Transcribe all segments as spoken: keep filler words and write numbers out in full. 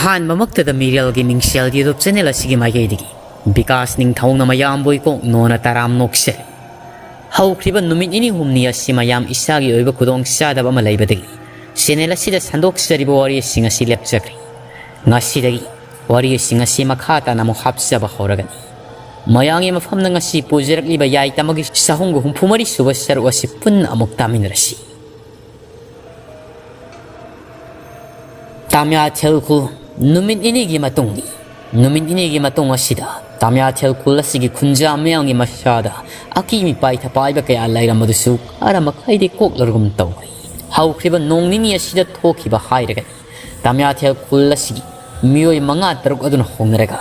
ꯑꯍꯥꯟꯕꯃꯛꯇꯗ ꯃꯤꯔꯦꯜꯒꯤ ꯃꯤꯡꯁꯦꯜ YouTube channel ꯑꯁꯤꯒꯤ ꯃꯥꯏꯀꯩꯗꯒꯤ ꯕꯤꯀꯥꯁ ꯅꯤꯡꯊꯧꯅ ꯃꯌꯥꯝꯕꯨ ꯏꯀꯣꯛ ꯅꯣꯟꯅ ꯇꯔꯥꯝ ꯅꯣꯛꯆꯔꯤ꯫ ꯍꯧꯈ꯭ꯔꯤꯕ ꯅꯨꯃꯤꯠ ꯅꯤꯅꯤ ꯍꯨꯝꯅꯤ ꯑꯁꯤ ꯃꯌꯥꯝ ꯏꯁꯥꯒꯤ ꯑꯣꯏꯕ ꯈꯨꯗꯣꯡ ꯆꯥꯗꯕ ꯑꯃ ꯂꯩꯕꯗꯒꯤ channel ꯑꯁꯤꯗ ꯁꯟꯗꯣꯛꯆꯔꯤꯕ ꯋꯥꯔꯤꯁꯤꯡ ꯑꯁꯤ ꯂꯦꯞꯆꯈ꯭ꯔꯦ꯫ ꯉꯁꯤꯗꯒꯤ ꯋꯥꯔꯤꯁꯤꯡ ꯑꯁꯤ ꯃꯈꯥ ꯇꯥꯅ ꯑꯃꯨꯛ ꯍꯥꯞꯆꯕ ꯍꯧꯔꯒꯅꯤ꯫ ꯃꯌꯥꯝꯒꯤ ꯃꯐꯝꯗ ꯉꯁꯤ ꯄꯨꯖꯔꯛꯂꯤꯕ ꯌꯥꯏꯇꯃꯒꯤ ꯆꯍꯨꯝꯒ ꯍꯨꯝꯐꯨ ꯃꯔꯤ ꯁꯨꯕ ꯁꯔꯨꯛ ꯑꯁꯤ ꯄꯨꯟꯅ ꯑꯃꯨꯛ ꯇꯥꯃꯤꯟꯅꯔꯁꯤ꯫ ꯇꯥꯃꯤꯌꯥꯊꯦꯜ ꯈꯨꯜ ꯅꯨꯃꯤꯠ ꯅꯤꯅꯤꯒꯤ ꯃꯇꯨꯡꯅꯤ꯫ ꯅꯨꯃꯤꯠ ꯅꯤꯅꯤꯒꯤ ꯃꯇꯨꯡ ꯑꯁꯤꯗ ꯇꯥꯃꯤꯌꯥꯊꯦꯜ ꯈꯨꯜ ꯑꯁꯤꯒꯤ ꯈꯨꯟꯖꯥ ꯃꯤꯌꯥꯝꯒꯤ ꯃꯁꯥꯗ ꯑꯀꯤ ꯃꯤꯄꯥꯏ ꯊꯄꯥꯏꯕ ꯀꯌꯥ ꯂꯩꯔꯝꯕꯗꯨꯁꯨ ꯈꯔ ꯃꯈꯩꯗꯤ ꯀꯣꯛꯂꯔꯒꯨꯝ ꯇꯧꯈ꯭ꯔꯦ꯫ ꯍꯧꯈ꯭ꯔꯤꯕ ꯅꯣꯡ ꯅꯤꯅꯤ ꯑꯁꯤꯗ ꯊꯣꯛꯈꯤꯕ ꯍꯥꯏꯔꯒꯗꯤ ꯇꯥꯃꯤꯌꯥꯊꯦꯜ ꯈꯨꯜ ꯑꯁꯤꯒꯤ ꯃꯤꯑꯣꯏ ꯃꯉꯥ ꯇꯔꯨꯛ ꯑꯗꯨꯅ ꯍꯧꯅꯔꯒ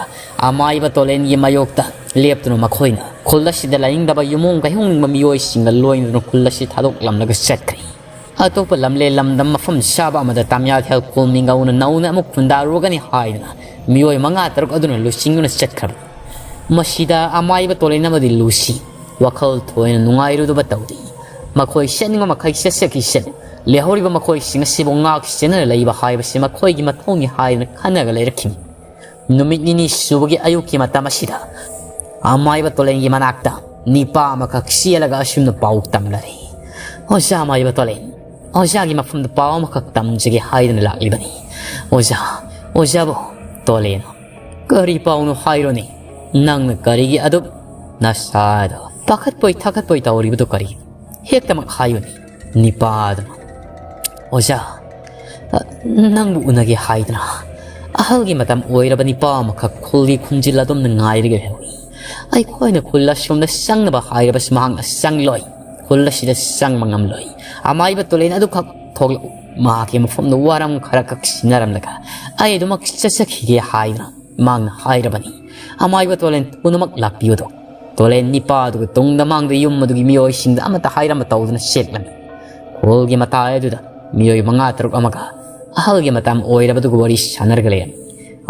ꯑꯃꯥꯏꯕ ꯇꯣꯂꯦꯟꯒꯤ ꯃꯥꯌꯣꯛꯇ ꯂꯦꯞꯇꯨꯅ ꯃꯈꯣꯏꯅ ꯈꯨꯜ ꯑꯁꯤꯗ ꯂꯥꯏꯅꯤꯡꯗꯕ ꯌꯨꯝꯑꯣꯡ ꯀꯩꯍꯣꯡꯅꯤꯡꯕ ꯃꯤꯑꯣꯏꯁꯤꯡꯒ ꯂꯣꯏꯅꯗꯨꯅ ꯈꯨꯜ ꯑꯁꯤ ꯊꯥꯗꯣꯛꯂꯝꯂꯒ ꯆꯠꯈ꯭ꯔꯦ꯫ ꯑꯇꯣꯞꯄ ꯂꯝꯂꯦꯟ ꯂꯝꯗꯝ ꯃꯐꯝ ꯆꯥꯕ ꯑꯃꯗ ꯇꯥꯃꯤꯌꯥꯊꯦꯜ ꯈꯨꯜ ꯃꯤꯡꯒꯧꯅ ꯅꯧꯅ ꯑꯃꯨꯛ ꯈꯨꯟꯗꯥꯔꯨꯔꯒꯅꯤ ꯍꯥꯏꯗꯨꯅ ꯃꯤꯑꯣꯏ ꯃꯉꯥ ꯇꯔꯨꯛ ꯑꯗꯨꯅ ꯂꯨꯆꯤꯡꯗꯨꯅ ꯆꯠꯈ꯭ꯔꯕꯅꯤ꯫ ꯃꯁꯤꯗ ꯑꯃꯥꯏꯕ ꯇꯣꯂꯦꯟ ꯑꯃꯗꯤ ꯂꯨꯁꯤ ꯋꯥꯈꯜ ꯊꯣꯏꯅ ꯅꯨꯡꯉꯥꯏꯔꯨꯗꯕ ꯇꯧꯗꯦ꯫ ꯃꯈꯣꯏ ꯆꯠꯅꯤꯡꯕ ꯃꯈꯩ ꯆꯠꯆꯈꯤꯁꯅꯨ, ꯂꯩꯍꯧꯔꯤꯕ ꯃꯈꯣꯏꯁꯤꯡ ꯑꯁꯤꯕꯨ ꯉꯥꯛ ꯁꯦꯟꯅꯔ ꯂꯩꯕ ꯍꯥꯏꯕꯁꯤ ꯃꯈꯣꯏꯒꯤ ꯃꯊꯧꯅꯤ ꯍꯥꯏꯗꯨꯅ ꯈꯟꯅꯒ ꯂꯩꯔꯛꯈꯤꯕꯅꯤ꯫ ꯅꯨꯃꯤꯠ ꯅꯤꯅꯤ ꯁꯨꯕꯒꯤ ꯑꯌꯨꯛꯀꯤ ꯃꯇꯝ ꯑꯁꯤꯗ ꯑꯃꯥꯏꯕ ꯇꯣꯂꯦꯟꯒꯤ ꯃꯅꯥꯛꯇ ꯅꯤꯄꯥ ꯑꯃꯈꯛ ꯆꯦꯜꯂꯒ ꯑꯁꯨꯝꯅ ꯄꯥꯎ ꯇꯝꯂꯔꯦ꯫ "ꯑꯣꯖꯥ ꯑꯃꯥꯏꯕ ꯇꯣꯂꯦꯟ, ꯑꯣꯖꯥꯒꯤ ꯃꯐꯝꯗ ꯄꯥꯎ ꯑꯃꯈꯛ ꯇꯝꯖꯒꯦ ꯍꯥꯏꯗꯨꯅ ꯂꯥꯛꯂꯤꯕꯅꯤ꯫ ꯑꯣꯖꯥ, ꯑꯣꯖꯥꯕꯨ ꯇꯣꯂꯦꯟ, ꯀꯔꯤ ꯄꯥꯎꯅꯣ ꯍꯥꯏꯔꯣꯅꯦ? ꯅꯪꯅ ꯀꯔꯤꯒꯤ ꯑꯗꯨꯛ ꯅꯁꯥꯗꯣ ꯄꯥꯈꯠꯄꯣꯏ ꯊꯥꯈꯠꯄꯣꯏ ꯇꯧꯔꯤꯕꯗꯨ ꯀꯔꯤ? ꯍꯦꯛꯇꯃꯛ ꯍꯥꯏꯌꯨꯅꯦ," ꯅꯤꯄꯥꯗꯨꯅ꯫ "ꯑꯣꯖꯥ, ꯑ, ꯅꯪꯕꯨ ꯎꯅꯒꯦ ꯍꯥꯏꯗꯅ ꯑꯍꯜꯒꯤ ꯃꯇꯝ ꯑꯣꯏꯔꯕ ꯅꯤꯄꯥ ꯑꯃꯈꯛ ꯈꯨꯜꯒꯤ ꯈꯨꯟꯖꯤꯜ ꯑꯗꯨꯝꯅ ꯉꯥꯏꯔꯒ ꯂꯩꯍꯧꯏ꯫ ꯑꯩꯈꯣꯏꯅ ꯈꯨꯜ ꯑꯁꯣꯝꯗ ꯆꯪꯅꯕ ꯍꯥꯏꯔꯕꯁꯨ ꯃꯍꯥꯛꯅ ꯆꯪꯂꯣꯏ, ꯈꯨꯜ ꯑꯁꯤꯗ ꯆꯪꯕ ꯉꯝꯂꯣꯏ꯫ ꯑꯃꯥꯏꯕ ꯇꯣꯂꯦꯟ ꯑꯗꯨꯈꯛ ꯊꯣꯛꯂꯛꯎ꯫ ꯃꯍꯥꯛꯀꯤ ꯃꯐꯝꯗ ꯋꯥꯔꯝ ꯈꯔꯈꯛ ꯁꯤꯟꯅꯔꯝꯂꯒ ꯑꯩ ꯑꯗꯨꯃꯛ ꯆꯠꯆꯈꯤꯒꯦ ꯍꯥꯏꯗꯅ ꯃꯍꯥꯛꯅ ꯍꯥꯏꯔꯕꯅꯤ꯫ ꯑꯃꯥꯏꯕ ꯇꯣꯂꯦꯟ ꯊꯨꯅꯃꯛ ꯂꯥꯛꯄꯤꯌꯨꯗꯣ꯫" ꯇꯣꯂꯦꯟ ꯅꯤꯄꯥ ꯑꯗꯨꯒ ꯇꯨꯡꯗ ꯃꯥꯡꯗ ꯌꯨꯝ ꯑꯗꯨꯒꯤ ꯃꯤꯑꯣꯏꯁꯤꯡꯗ ꯑꯃꯠꯇ ꯍꯥꯏꯔꯝꯕ ꯇꯧꯗꯅ ꯆꯦꯛꯂꯝꯃꯤ꯫ ꯈꯨꯜꯒꯤ ꯃꯇꯥꯏ ꯑꯗꯨꯗ ꯃꯤꯑꯣꯏ ꯃꯉꯥ ꯇꯔꯨꯛ ꯑꯃꯒ ꯑꯍꯜꯒꯤ ꯃꯇꯝ ꯑꯣꯏꯔꯕꯗꯨꯒ ꯋꯥꯔꯤ ꯁꯥꯟꯅꯔꯒ ꯂꯩꯔꯝꯃꯤ꯫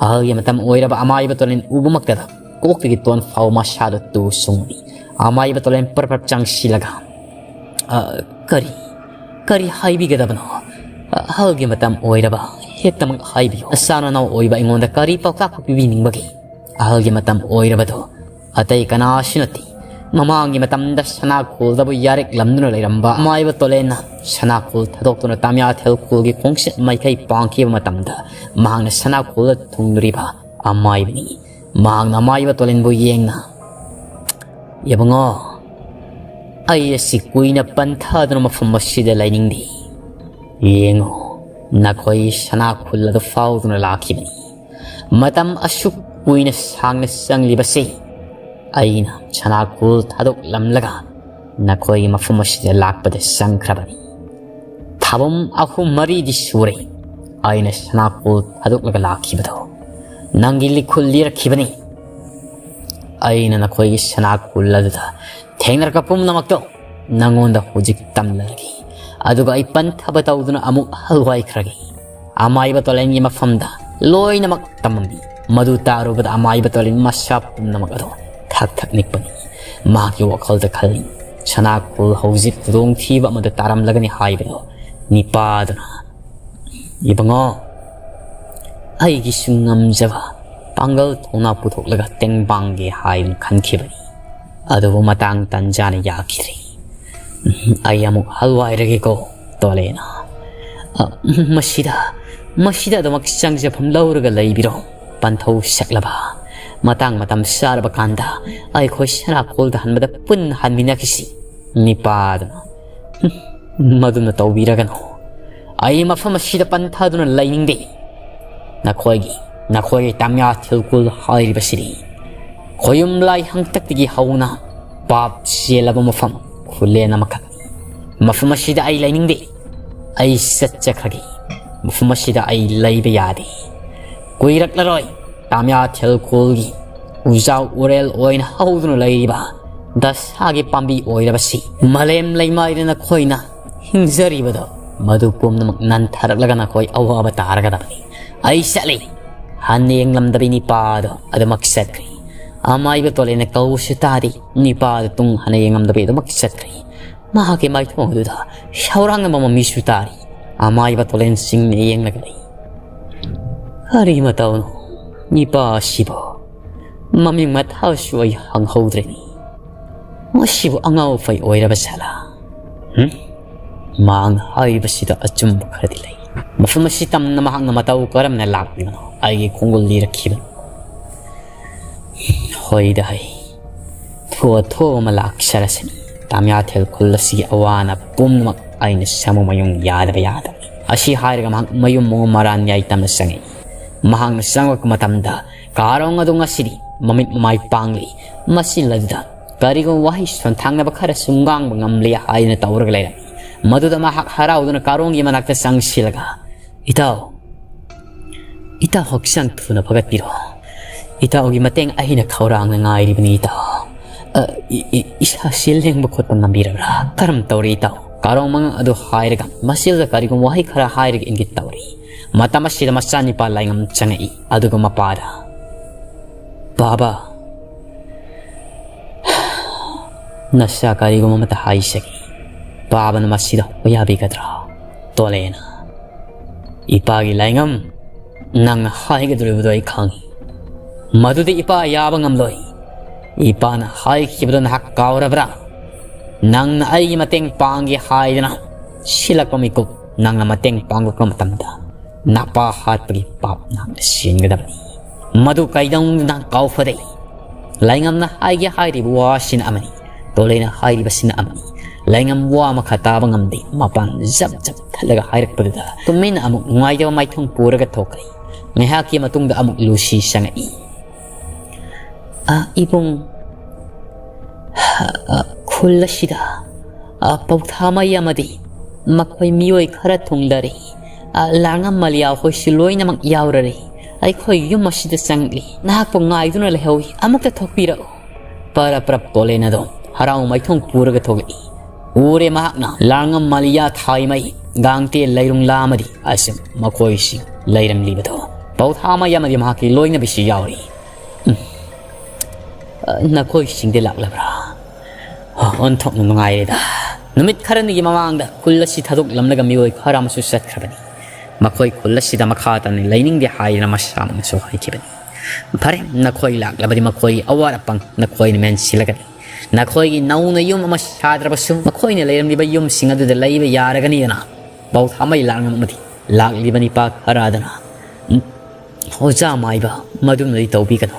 ꯑꯍꯜꯒꯤ ꯃꯇꯝ ꯑꯣꯏꯔꯕ ꯑꯃꯥꯏꯕ ꯇꯣꯂꯦꯟ ꯎꯕꯃꯛꯇꯗ ꯀꯣꯛꯇꯒꯤ ꯇꯣꯟ ꯐꯥꯎ ꯃꯁꯥꯗ ꯇꯨ ꯁꯨꯡꯕꯤ꯫ ꯑꯃꯥꯏꯕ ꯇꯣꯂꯦꯟ ꯄꯔꯞ ꯄꯔꯞ ꯆꯪꯁꯤꯜꯂꯒ, "ꯑ, ꯀꯔꯤ, ꯀꯔꯤ ꯍꯥꯏꯕꯤꯒꯗꯕꯅꯣ? ꯑꯍꯜꯒꯤ ꯃꯇꯝ ꯑꯣꯏꯔꯕ ꯍꯦꯛꯇꯃꯛ ꯍꯥꯏꯕꯤꯌꯨ꯫ ꯅꯆꯥ ꯅꯅꯥꯎ ꯑꯣꯏꯕ ꯑꯩꯉꯣꯟꯗ ꯀꯔꯤ ꯄꯥꯎꯇꯥꯛꯄꯨ ꯄꯤꯕꯤꯅꯤꯡꯕꯒꯦ? ꯑꯍꯜꯒꯤ ꯃꯇꯝ ꯑꯣꯏꯔꯕꯗꯣ ꯑꯇꯩ ꯀꯅꯥꯁꯨ ꯅꯠꯇꯦ꯫ ꯃꯃꯥꯡꯒꯤ ꯃꯇꯝꯗ ꯁꯅꯥꯈꯣꯜꯗꯕꯨ ꯌꯥꯔꯦꯛ ꯂꯝꯗꯨꯅ ꯂꯩꯔꯝꯕ ꯑꯃꯥꯏꯕ ꯇꯣꯂꯦꯟꯅ ꯁꯅꯥꯈꯣꯜ ꯊꯥꯗꯣꯛꯇꯨꯅ ꯇꯥꯃꯤꯌꯥꯊꯦꯜ ꯈꯨꯜꯒꯤ ꯈꯣꯡꯆꯠ ꯃꯥꯏꯀꯩ ꯄꯥꯡꯈꯤꯕ ꯃꯇꯝꯗ ꯃꯍꯥꯛꯅ ꯁꯅꯥꯈꯣꯜꯗ ꯊꯨꯡꯂꯨꯔꯤꯕ ꯑꯃꯥꯏꯕꯅꯤ꯫ ꯃꯍꯥꯛꯅ ꯑꯃꯥꯏꯕ ꯇꯣꯂꯦꯟꯕꯨ ꯌꯦꯡꯅ, "ꯏꯕꯨꯡꯉꯣ, ꯑꯩ ꯑꯁꯤ ꯀꯨꯏꯅ ꯄꯟꯊꯗꯨꯅ ꯃꯐꯝ ꯑꯁꯤꯗ ꯂꯩꯅꯤꯡꯗꯦ꯫ ꯌꯦꯡꯉꯨ, ꯅꯈꯣꯏ ꯁꯅꯥꯈꯨꯜ ꯑꯗꯨ ꯐꯥꯎꯗꯨꯅ ꯂꯥꯛꯈꯤꯕꯅꯤ꯫ ꯃꯇꯝ ꯑꯁꯨꯛ ꯀꯨꯏꯅ ꯁꯥꯡꯅ ꯆꯪꯂꯤꯕꯁꯤ ꯑꯩꯅ ꯁꯅꯥꯈꯨꯜ ꯊꯥꯗꯣꯛꯂꯝꯂꯒ ꯅꯈꯣꯏꯒꯤ ꯃꯐꯝ ꯑꯁꯤꯗ ꯂꯥꯛꯄꯗ ꯆꯪꯈ꯭ꯔꯕꯅꯤ꯫ ꯊꯥꯕꯝ ꯑꯍꯨꯝ ꯃꯔꯤꯗꯤ ꯁꯨꯔꯦ ꯑꯩꯅ ꯁꯅꯥꯈꯨꯜ ꯊꯥꯗꯣꯛꯂꯒ ꯂꯥꯛꯈꯤꯕꯗꯣ꯫ ꯅꯪꯒꯤ ꯂꯤꯈꯨꯜ ꯂꯤꯔꯛꯈꯤꯕꯅꯤ꯫ ꯑꯩꯅ ꯅꯈꯣꯏꯒꯤ ꯁꯅꯥꯈꯨꯜ ꯑꯗꯨꯗ ꯊꯦꯡꯅꯔꯛꯄ ꯄꯨꯝꯅꯃꯛꯇꯣ ꯅꯉꯣꯟꯗ ꯍꯧꯖꯤꯛ ꯇꯝꯂꯔꯒꯦ꯫ ꯑꯗꯨꯒ ꯑꯩ ꯄꯟꯊꯕ ꯇꯧꯗꯨꯅ ꯑꯃꯨꯛ ꯍꯜꯋꯥꯏꯈ꯭ꯔꯒꯦ꯫ ꯑꯃꯥꯏꯕ ꯇꯣꯂꯦꯟꯒꯤ ꯃꯐꯝꯗ ꯂꯣꯏꯅꯃꯛ ꯇꯝꯃꯝꯃꯤ꯫ ꯃꯗꯨ ꯇꯥꯔꯨꯕꯗ ꯑꯃꯥꯏꯕ ꯇꯣꯂꯦꯟ ꯃꯁꯥ ꯄꯨꯝꯅꯃꯛ ꯑꯗꯣ ꯊꯛ ꯊꯛ ꯅꯤꯛꯄꯅꯤ꯫ ꯃꯍꯥꯛꯀꯤ ꯋꯥꯈꯜꯗ ꯈꯜꯂꯤ, "ꯁꯅꯥꯈꯨꯜ ꯍꯧꯖꯤꯛ ꯈꯨꯗꯣꯡꯊꯤꯕ ꯑꯃꯗ ꯇꯥꯔꯝꯂꯒꯅꯤ" ꯍꯥꯏꯕꯗꯣ꯫ ꯅꯤꯄꯥꯗꯨꯅ, "ꯏꯕꯨꯡꯉꯣ, ꯑꯩꯒꯤꯁꯨ ꯉꯝꯖꯕ ꯄꯥꯡꯒꯜ ꯊꯧꯅꯥ ꯄꯨꯊꯣꯛꯂꯒ ꯇꯦꯡꯕꯥꯡꯒꯦ ꯍꯥꯏꯗꯨꯅ ꯈꯟꯈꯤꯕꯅꯤ꯫ ꯑꯗꯨꯕꯨ ꯃꯇꯥꯡ ꯇꯟꯖꯥꯅ ꯌꯥꯈꯤꯗ꯭ꯔꯦ꯫ ꯑꯩ ꯑꯃꯨꯛ ꯍꯜꯋꯥꯏꯔꯒꯦꯀꯣ, ꯇꯣꯂꯦꯅ꯫ ꯑ, ꯃꯁꯤꯗ, ꯃꯁꯤꯗ ꯑꯗꯨꯃꯛ ꯆꯪꯖꯐꯝ ꯂꯧꯔꯒ ꯂꯩꯕꯤꯔꯣ꯫ ꯄꯟꯊꯧ ꯁꯛꯂꯕ ꯃꯇꯥꯡ ꯃꯇꯝ ꯆꯥꯔꯕ ꯀꯥꯟꯗ ꯑꯩꯈꯣꯏ ꯁꯅꯥꯈꯣꯜꯗ ꯍꯟꯕꯗ ꯄꯨꯟꯅ ꯍꯟꯃꯤꯟꯅꯈꯤꯁꯤ꯫" ꯅꯤꯄꯥꯗꯨꯅ, "ꯃꯗꯨꯅ ꯇꯧꯕꯤꯔꯒꯅꯨ꯫ ꯑꯩ ꯃꯐꯝ ꯑꯁꯤꯗ ꯄꯟꯊꯗꯨꯅ ꯂꯩꯅꯤꯡꯗꯦ꯫ ꯅꯈꯣꯏꯒꯤ, ꯅꯈꯣꯏꯒꯤ ꯇꯥꯃꯤꯌꯥ ꯊꯤꯜꯀꯨꯜ ꯍꯥꯏꯔꯤꯕꯁꯤꯗꯤ ꯈꯣꯌꯨꯝ ꯂꯥꯏ ꯍꯪꯇꯛꯇꯒꯤ ꯍꯧꯅ ꯄꯥꯞ ꯆꯦꯜꯂꯕ ꯃꯐꯝ ꯈꯨꯂꯦꯟ ꯑꯃꯈꯛꯅꯤ꯫ ꯃꯐꯝ ꯑꯁꯤꯗ ꯑꯩ ꯂꯩꯅꯤꯡꯗꯦ꯫ ꯑꯩ ꯆꯠꯆꯈ꯭ꯔꯒꯦ꯫ ꯃꯐꯝ ꯑꯁꯤꯗ ꯑꯩ ꯂꯩꯕ ꯌꯥꯗꯦ꯫ ꯀꯨꯏꯔꯛꯂꯔꯣꯏ ꯇꯥꯃꯤꯌꯥ ꯊꯤꯜꯀꯨꯜꯒꯤ ꯎꯖꯥꯎ ꯎꯔꯦꯜ ꯑꯣꯏꯅ ꯍꯧꯗꯨꯅ ꯂꯩꯔꯤꯕ ꯗꯁꯥꯒꯤ ꯄꯥꯝꯕꯤ ꯑꯣꯏꯔꯕꯁꯤ ꯃꯥꯂꯦꯝ ꯂꯩꯃꯥꯏꯗ ꯅꯈꯣꯏꯅ ꯍꯤꯡꯖꯔꯤꯕꯗꯣ, ꯃꯗꯨ ꯄꯨꯝꯅꯃꯛ ꯅꯟꯊꯔꯛꯂꯒ ꯅꯈꯣꯏ ꯑꯋꯥꯕ ꯇꯥꯔꯒꯗꯕꯅꯤ꯫ ꯑꯩ ꯆꯠꯂꯤ꯫" ꯍꯟꯅ ꯌꯦꯡꯂꯝꯗꯕꯤ ꯅꯤꯄꯥꯗꯣ ꯑꯗꯨꯃꯛ ꯆꯠꯈ꯭ꯔꯦ꯫ ꯑꯃꯥꯏꯕ ꯇꯣꯂꯦꯟꯅ ꯀꯧꯕꯁꯨ ꯇꯥꯗꯦ꯫ ꯅꯤꯄꯥꯗꯣ ꯇꯨꯡ ꯍꯟꯅ ꯌꯦꯡꯂꯝꯗꯕꯤ ꯑꯗꯨꯃꯛ ꯆꯠꯈ꯭ꯔꯦ꯫ ꯃꯍꯥꯛꯀꯤ ꯃꯥꯏꯊꯣꯡ ꯑꯗꯨꯗ ꯁꯧꯔꯥꯡꯅꯕ ꯃꯃꯤꯁꯨ ꯇꯥꯔꯤ꯫ ꯑꯃꯥꯏꯕ ꯇꯣꯂꯦꯟ ꯆꯤꯡꯅ ꯌꯦꯡꯂꯒ ꯂꯩ꯫ ꯀꯔꯤ ꯃꯇꯧꯅꯣ? ꯏꯄꯥ ꯑꯁꯤꯕꯨ ꯃꯃꯤꯡ ꯃꯊꯥꯁꯨ ꯑꯩ ꯍꯪꯍꯧꯗ꯭ꯔꯦꯅꯤ꯫ ꯃꯁꯤꯕꯨ ꯑꯉꯥꯎ ꯐꯩ ꯑꯣꯏꯔꯕ ꯁꯥꯂꯥ? ꯍꯨꯝ? ꯃꯍꯥꯛꯅ ꯍꯥꯏꯔꯤꯕꯁꯤꯗ ꯑꯆꯨꯝꯕ ꯈꯔꯗꯤ ꯂꯩ꯫ ꯃꯐꯝ ꯑꯁꯤ ꯇꯝꯅ ꯃꯍꯥꯛꯅ ꯃꯇꯧ ꯀꯔꯝꯅ ꯂꯥꯛꯂꯤꯕꯅꯣ? ꯑꯩꯒꯤ ꯈꯣꯡꯒꯨꯜ ꯂꯤꯔꯛꯈꯤꯕꯅꯤ꯫ ꯍꯣꯏꯗ ꯍꯩ꯫ ꯊꯣꯛꯑ ꯊꯣꯛꯑ ꯑꯃ ꯂꯥꯛꯆꯔꯁꯅꯤ꯫ ꯇꯥꯃꯤꯌꯥꯊꯦꯜ ꯈꯨꯜ ꯑꯁꯤꯒꯤ ꯑꯋꯥ ꯑꯅꯥ ꯄꯨꯝꯅꯃꯛ ꯑꯩꯅ ꯁꯃꯨ ꯃꯌꯨꯡ ꯌꯥꯗꯕ ꯌꯥꯗꯕ꯫ ꯑꯁꯤ ꯍꯥꯏꯔꯒ ꯃꯍꯥꯛ ꯃꯌꯨꯝ ꯃꯉꯣꯟ ꯃꯔꯥꯟ ꯌꯥꯏ ꯇꯝꯅ ꯆꯪꯉꯛꯏ꯫ ꯃꯍꯥꯛꯅ ꯆꯪꯂꯛꯄ ꯃꯇꯝꯗ ꯀꯥꯔꯣꯡ ꯑꯗꯨ ꯉꯁꯤꯗꯤ ꯃꯃꯤꯠ ꯃꯃꯥꯏ ꯄꯥꯡꯂꯤ꯫ ꯃꯆꯤꯜ ꯑꯗꯨꯗ ꯀꯔꯤꯒꯨꯝꯕ ꯋꯥꯍꯩ ꯁꯣꯟꯊꯥꯡꯅꯕ ꯈꯔꯁꯨ ꯉꯥꯡꯕ ꯉꯝꯂꯦ ꯍꯥꯏꯗꯨꯅ ꯇꯧꯔꯒ ꯂꯩꯔꯝꯃꯤ꯫ ꯃꯗꯨꯗ ꯃꯍꯥꯛ ꯍꯔꯥꯎꯗꯨꯅ ꯀꯥꯔꯣꯡꯒꯤ ꯃꯅꯥꯛꯇ ꯆꯪꯁꯤꯜꯂꯒ, "ꯏꯇꯥꯎ, ꯏꯇꯥꯎ ꯍꯛꯆꯥꯡ ꯊꯨꯅ ꯐꯒꯠꯄꯤꯔꯣ꯫ ꯏꯇꯥꯎꯒꯤ ꯃꯇꯦꯡ ꯑꯩꯅ ꯈꯧꯔꯥꯡꯅ ꯉꯥꯏꯔꯤꯕꯅꯤ ꯏꯇꯥꯎ꯫ ꯑ, ꯏ-, ꯏ-, ꯏꯁꯥꯁꯤ ꯂꯦꯡꯕ ꯈꯣꯠꯄ ꯉꯝꯕꯤꯔꯕ꯭ꯔꯥ? ꯀꯔꯝ ꯇꯧꯔꯤ ꯏꯇꯥꯎ?" ꯀꯥꯔꯣꯡ ꯃꯉꯥ ꯑꯗꯨ ꯍꯥꯏꯔꯒ ꯃꯆꯤꯜꯗ ꯀꯔꯤꯒꯨꯝꯕ ꯋꯥꯍꯩ ꯈꯔ ꯍꯥꯏꯔꯒ ꯏꯪꯒꯤꯠ ꯇꯧꯔꯤ꯫ ꯃꯇꯝ ꯑꯁꯤꯗ ꯃꯆꯥꯅꯤꯄꯥ ꯂꯥꯏꯉꯝ ꯆꯪꯉꯛꯏ꯫ ꯑꯗꯨꯒ ꯃꯄꯥꯗ, "ꯕꯥꯕꯥ, ꯅꯁꯥ ꯀꯔꯤꯒꯨꯝꯕ ꯑꯃꯠꯇ ꯍꯥꯏꯖꯒꯦ꯫ ꯕꯥꯕꯥꯅ ꯃꯁꯤꯗ ꯍꯣꯏ ꯌꯥꯕꯤꯒꯗ꯭ꯔꯥ?" ꯇꯣꯂꯦꯅ, "ꯏꯄꯥꯒꯤ ꯂꯥꯏꯉꯝ, ꯅꯪꯅ ꯍꯥꯏꯒꯗꯧꯔꯤꯕꯗꯣ ꯑꯩ ꯈꯪꯏ꯫ ꯃꯗꯨꯗꯤ ꯏꯄꯥ ꯌꯥꯕ ꯉꯝꯂꯣꯏ꯫ ꯏꯄꯥꯅ ꯍꯥꯏꯈꯤꯕꯗꯣ ꯅꯍꯥꯛ ꯀꯥꯎꯔꯕ꯭ꯔꯥ? ꯅꯪꯅ ꯑꯩꯒꯤ ꯃꯇꯦꯡ ꯄꯥꯡꯒꯦ ꯍꯥꯏꯗꯅ ꯁꯤꯜꯂꯛꯄ ꯃꯤꯀꯨꯞ, ꯅꯪꯅ ꯃꯇꯦꯡ ꯄꯥꯡꯂꯛꯄ ꯃꯇꯝꯗ ꯅꯄꯥ ꯍꯥꯠꯄꯒꯤ ꯄꯥꯞ ꯅꯍꯥꯛꯅ ꯆꯦꯟꯒꯗꯕꯅꯤ꯫ ꯃꯗꯨ ꯀꯩꯗꯧꯅꯨꯡꯗ ꯅꯍꯥꯛ ꯀꯥꯎꯐꯗꯦ꯫ ꯂꯥꯏꯉꯝꯅ ꯍꯥꯏꯒꯦ ꯍꯥꯏꯔꯤꯕ ꯋꯥꯁꯤꯅ ꯑꯃꯅꯤ, ꯇꯣꯂꯩꯅ ꯍꯥꯏꯔꯤꯕꯁꯤꯅ ꯑꯃꯅꯤ꯫ ꯂꯥꯏꯉꯝ ꯋꯥ ꯑꯃꯈꯛ ꯇꯥꯕ ꯉꯝꯗꯦ꯫ ꯃꯄꯥꯟ ꯖꯞ ꯖꯞ ꯊꯠꯂꯒ ꯍꯥꯏꯔꯛꯄꯗꯨꯗ ꯇꯨꯃꯤꯟꯅ ꯑꯃꯨꯛ ꯅꯨꯡꯉꯥꯏꯇꯕ ꯃꯥꯏꯊꯣꯡ ꯄꯨꯔꯒ ꯊꯣꯛꯈ꯭ꯔꯦ꯫ ꯉꯥꯏꯍꯥꯛꯀꯤ ꯃꯇꯨꯡꯗ ꯑꯃꯨꯛ ꯂꯨꯁꯤ ꯆꯪꯉꯛꯏ꯫ "ꯑ, ꯏꯕꯨꯡ, ꯑ, ꯈꯨꯜ ꯑꯁꯤꯗ, ꯑ, ꯄꯧꯊꯥꯃꯩ ꯑꯃꯗꯤ ꯃꯈꯣꯏ ꯃꯤꯑꯣꯏ ꯈꯔ ꯊꯨꯡꯂꯔꯦ꯫ ꯑ, ꯂꯥꯡꯉꯝ ꯃꯂꯤꯌꯥ ꯍꯣꯏꯁꯨ ꯂꯣꯏꯅꯃꯛ ꯌꯥꯎꯔꯔꯦ꯫ ꯑꯩꯈꯣꯏ ꯌꯨꯝ ꯑꯁꯤꯗ ꯆꯪꯂꯤ꯫ ꯅꯍꯥꯛꯄꯨ ꯉꯥꯏꯗꯨꯅ ꯂꯩꯍꯧꯏ꯫ ꯑꯃꯨꯛꯇ ꯊꯣꯛꯄꯤꯔꯛꯎ꯫" ꯄꯔꯞ ꯄꯔꯞ ꯇꯣꯂꯦꯟ ꯑꯗꯣ ꯍꯔꯥꯎ ꯃꯥꯏꯊꯣꯡ ꯄꯨꯔꯒ ꯊꯣꯛꯂꯛꯏ꯫ ꯎꯔꯦ ꯃꯍꯥꯛꯅ ꯂꯥꯡꯉꯝ ꯃꯂꯤꯌꯥ ꯊꯥꯏꯃꯩ, ꯒꯥꯡꯇꯦ ꯂꯩꯔꯨꯡꯂꯥ ꯑꯃꯗꯤ ꯑꯁꯨꯝ ꯃꯈꯣꯏꯁꯤꯡ ꯂꯩꯔꯝꯂꯤꯕꯗꯣ꯫ ꯄꯧꯊꯥꯃꯩ ꯑꯃꯗꯤ ꯃꯍꯥꯛꯀꯤ ꯂꯣꯏꯅꯕꯤꯁꯨ ꯌꯥꯎꯔꯤ꯫ ꯎꯝ꯫ ꯑ, ꯅꯈꯣꯏꯁꯤꯡꯗꯤ ꯂꯥꯛꯂꯕ꯭ꯔꯥ? ꯑ, ꯑꯣꯟꯊꯣꯛꯅ ꯅꯨꯡꯉꯥꯏꯔꯦꯗ꯫ ꯅꯨꯃꯤꯠ ꯈꯔꯅꯤꯒꯤ ꯃꯃꯥꯡꯗ ꯈꯨꯜ ꯑꯁꯤ ꯊꯥꯗꯣꯛꯂꯝꯂꯒ ꯃꯤꯑꯣꯏ ꯈꯔ ꯑꯃꯁꯨ ꯆꯠꯈ꯭ꯔꯕꯅꯤ꯫ ꯃꯈꯣꯏ ꯈꯨꯜ ꯑꯁꯤꯗ ꯃꯈꯥ ꯇꯥꯅ ꯂꯩꯅꯤꯡꯗꯦ ꯍꯥꯏꯗꯅ ꯃꯁꯥꯃꯛꯅꯁꯨ ꯍꯥꯏꯈꯤꯕꯅꯤ꯫ ꯐꯔꯦ, ꯅꯈꯣꯏ ꯂꯥꯛꯂꯕꯗꯤ ꯃꯈꯣꯏꯒꯤ ꯑꯋꯥꯠ ꯑꯄꯪ ꯅꯈꯣꯏꯅ ꯃꯦꯟꯁꯤꯜꯂꯒꯅꯤ꯫ ꯅꯈꯣꯏꯒꯤ ꯅꯧꯅ ꯌꯨꯝ ꯑꯃ ꯁꯥꯗ꯭ꯔꯕꯁꯨ ꯃꯈꯣꯏꯅ ꯂꯩꯔꯝꯂꯤꯕ ꯌꯨꯝꯁꯤꯡ ꯑꯗꯨꯗ ꯂꯩꯕ ꯌꯥꯔꯒꯅꯤꯗꯅ꯫ ꯄꯥꯎꯊꯥꯃꯩ ꯂꯥꯛꯅꯕ ꯑꯃꯗꯤ ꯂꯥꯛꯂꯤꯕ ꯅꯤꯄꯥ ꯈꯔꯗꯅ, "ꯎꯝ, ꯑꯣꯖꯥ ꯃꯥꯏꯕ, ꯃꯗꯨꯝꯅꯗꯤ ꯇꯧꯕꯤꯒꯅꯨ꯫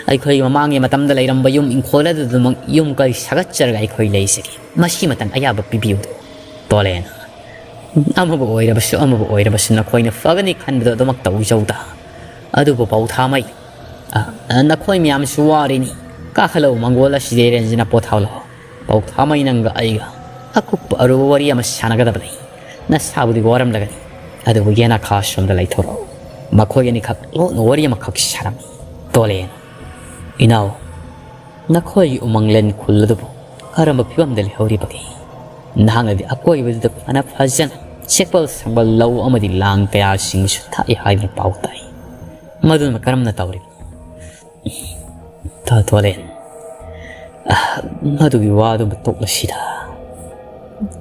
ꯑꯩꯈꯣꯏ ꯃꯃꯥꯡꯒꯤ ꯃꯇꯝꯗ ꯂꯩꯔꯝꯕ ꯌꯨꯝ ꯏꯪꯈꯣꯜ ꯑꯗꯨꯗꯃꯛ ꯌꯨꯝ ꯀꯩ ꯁꯥꯒꯠꯆꯔꯒ ꯑꯩꯈꯣꯏ ꯂꯩꯖꯒꯦ꯫ ꯃꯁꯤꯃꯇꯪ ꯑꯌꯥꯕ ꯄꯤꯕꯤꯌꯨ, ꯇꯣꯂꯦꯟ꯫ ꯑꯃꯕꯨ ꯑꯣꯏꯔꯕꯁꯨ, ꯑꯃꯕꯨ ꯑꯣꯏꯔꯕꯁꯨ ꯅꯈꯣꯏꯅ ꯐꯒꯅꯤ ꯈꯟꯕꯗꯣ ꯑꯗꯨꯃꯛ ꯇꯧꯖꯧꯗ꯫ ꯑꯗꯨꯕꯨ ꯄꯥꯎꯊꯥꯃꯩ, ꯑ, ꯅꯈꯣꯏ ꯃꯌꯥꯝꯁꯨ ꯋꯥꯔꯤꯅꯤ꯫ ꯀꯥꯈꯠꯂꯛꯎ, ꯃꯪꯒꯣꯜ ꯑꯁꯤꯗ ꯏꯔꯦꯟꯖꯅ ꯄꯣꯊꯥꯎꯂꯣ꯫ ꯄꯥꯎꯊꯥꯃꯩ ꯅꯪꯒ ꯑꯩꯒ ꯑꯀꯨꯞꯄ ꯑꯔꯨꯕ ꯋꯥꯔꯤ ꯑꯃ ꯁꯥꯟꯅꯒꯗꯕ ꯂꯩ꯫ ꯅꯁꯥꯕꯨꯗꯤ ꯋꯥꯔꯝꯂꯒꯅꯤ, ꯑꯗꯨꯕꯨ ꯌꯦꯅꯈꯥ ꯁꯣꯝꯗ ꯂꯩꯊꯣꯔꯛꯎ꯫" ꯃꯈꯣꯏ ꯑꯅꯤꯈꯛ ꯂꯣꯟꯅ ꯋꯥꯔꯤ ꯑꯃꯈꯛ ꯁꯥꯔꯝꯃꯤ꯫ ꯇꯣꯂꯦꯟ, "ꯏꯅꯥꯎ, ꯅꯈꯣꯏꯒꯤ ꯎꯃꯪꯂꯦꯟ ꯈꯨꯜ ꯑꯗꯨꯕꯨ ꯀꯔꯝꯕ ꯐꯤꯕꯝꯗ ꯂꯩꯍꯧꯔꯤꯕꯒꯦ? ꯅꯍꯥꯛꯅꯗꯤ ꯑꯀꯣꯏꯕꯗꯨꯗ ꯐꯅ ꯐꯖꯅ ꯁꯦꯛꯄꯜ ꯁꯪꯕꯜ ꯂꯧ ꯑꯃꯗꯤ ꯂꯥꯡ ꯀꯌꯥꯁꯤꯡꯁꯨ ꯊꯥꯛꯏ ꯍꯥꯏꯗꯨꯅ ꯄꯥꯎ ꯇꯥꯏ꯫ ꯃꯗꯨꯅ ꯀꯔꯝꯅ ꯇꯧꯔꯤꯕꯅꯣ?" ꯇꯥ ꯇꯣꯂꯦꯟ, ꯑ, ꯃꯗꯨꯒꯤ ꯋꯥꯗꯨ ꯇꯣꯛꯂꯁꯤꯗ꯫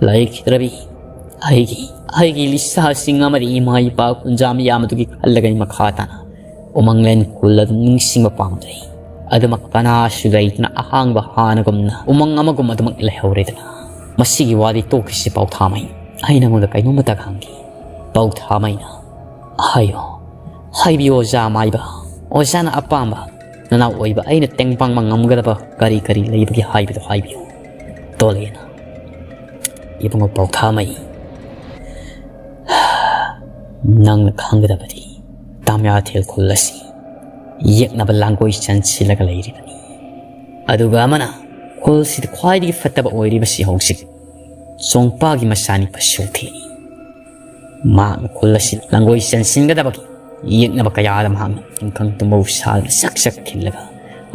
ꯂꯩꯈꯤꯗ꯭ꯔꯕꯤ ꯑꯩꯒꯤ, ꯑꯩꯒꯤ ꯂꯤꯁꯥꯁꯤꯡ ꯑꯃꯗꯤ ꯏꯃꯥ ꯏꯄꯥ ꯀꯨꯟꯖꯥ ꯃꯤꯌꯥꯝ ꯑꯗꯨꯒꯤ ꯈꯜꯂꯒ ꯑꯩ ꯃꯈꯥ ꯇꯥꯅ ꯎꯃꯪꯂꯦꯟ ꯈꯨꯜ ꯑꯗꯨ ꯅꯤꯡꯁꯤꯡꯕ ꯄꯥꯝꯗ꯭ꯔꯦ꯫ ꯑꯗꯨꯃꯛ ꯀꯅꯥꯁꯨ ꯂꯩꯇꯅ ꯑꯍꯥꯡꯕ ꯍꯥꯟꯅꯒꯨꯝꯅ ꯎꯃꯪ ꯑꯃꯒꯨꯝ ꯑꯗꯨꯃꯛ ꯂꯩꯍꯧꯔꯦꯗꯅ꯫ ꯃꯁꯤꯒꯤ ꯋꯥꯗꯤ ꯇꯣꯛꯈꯤꯁꯤ ꯄꯥꯎꯊꯥꯃꯩ꯫ ꯑꯩ ꯅꯉꯣꯟꯗ ꯀꯩꯅꯣꯝꯃꯇ ꯍꯪꯒꯦ꯫ ꯄꯥꯎꯊꯥꯃꯩꯅ, "ꯍꯥꯏꯌꯣ, ꯍꯥꯏꯕꯤꯌꯨ ꯑꯣꯖꯥ ꯃꯥꯏꯕ꯫ ꯑꯣꯖꯥꯅ ꯑꯄꯥꯝꯕ ꯅꯅꯥꯎ ꯑꯣꯏꯕ ꯑꯩꯅ ꯇꯦꯡꯕꯥꯡꯕ ꯉꯝꯒꯗꯕ ꯀꯔꯤ ꯀꯔꯤ ꯂꯩꯕꯒꯦ ꯍꯥꯏꯕꯗꯨ ꯍꯥꯏꯕꯤꯌꯨ꯫" ꯇꯣꯂꯦꯟ, "ꯏꯕꯨꯡꯉꯣ ꯄꯥꯎꯊꯥꯃꯩ, ꯅꯪꯅ ꯈꯪꯒꯗꯕꯗꯤ ꯇꯥꯃꯤꯌꯥꯊꯦꯜ ꯈꯨꯜ ꯑꯁꯤ ꯌꯦꯛꯅꯕ ꯂꯥꯡꯒꯣꯏ ꯆꯟꯁꯤꯜꯂꯒ ꯂꯩꯔꯤꯕꯅꯤ꯫ ꯑꯗꯨꯒ ꯑꯃꯅ ꯈꯨꯜꯁꯤꯗ ꯈ꯭ꯋꯥꯏꯗꯒꯤ ꯐꯠꯇꯕ ꯑꯣꯏꯔꯤꯕꯁꯤ ꯍꯧꯖꯤꯛ ꯆꯣꯡꯄꯥꯒꯤ ꯃꯆꯥꯅꯤ ꯄꯁꯨꯊꯤꯅꯤ꯫ ꯃꯍꯥꯛꯅ ꯈꯨꯜ ꯑꯁꯤ ꯂꯥꯡꯒꯣꯏ ꯆꯟꯁꯤꯟꯒꯗꯕꯒꯤ ꯌꯦꯛꯅꯕ ꯀꯌꯥꯗ ꯃꯍꯥꯛꯅ ꯇꯤꯡꯈꯪ ꯇꯨꯝꯕꯧ ꯁꯥꯗꯨꯅ ꯆꯛ ꯆꯛ ꯊꯤꯜꯂꯒ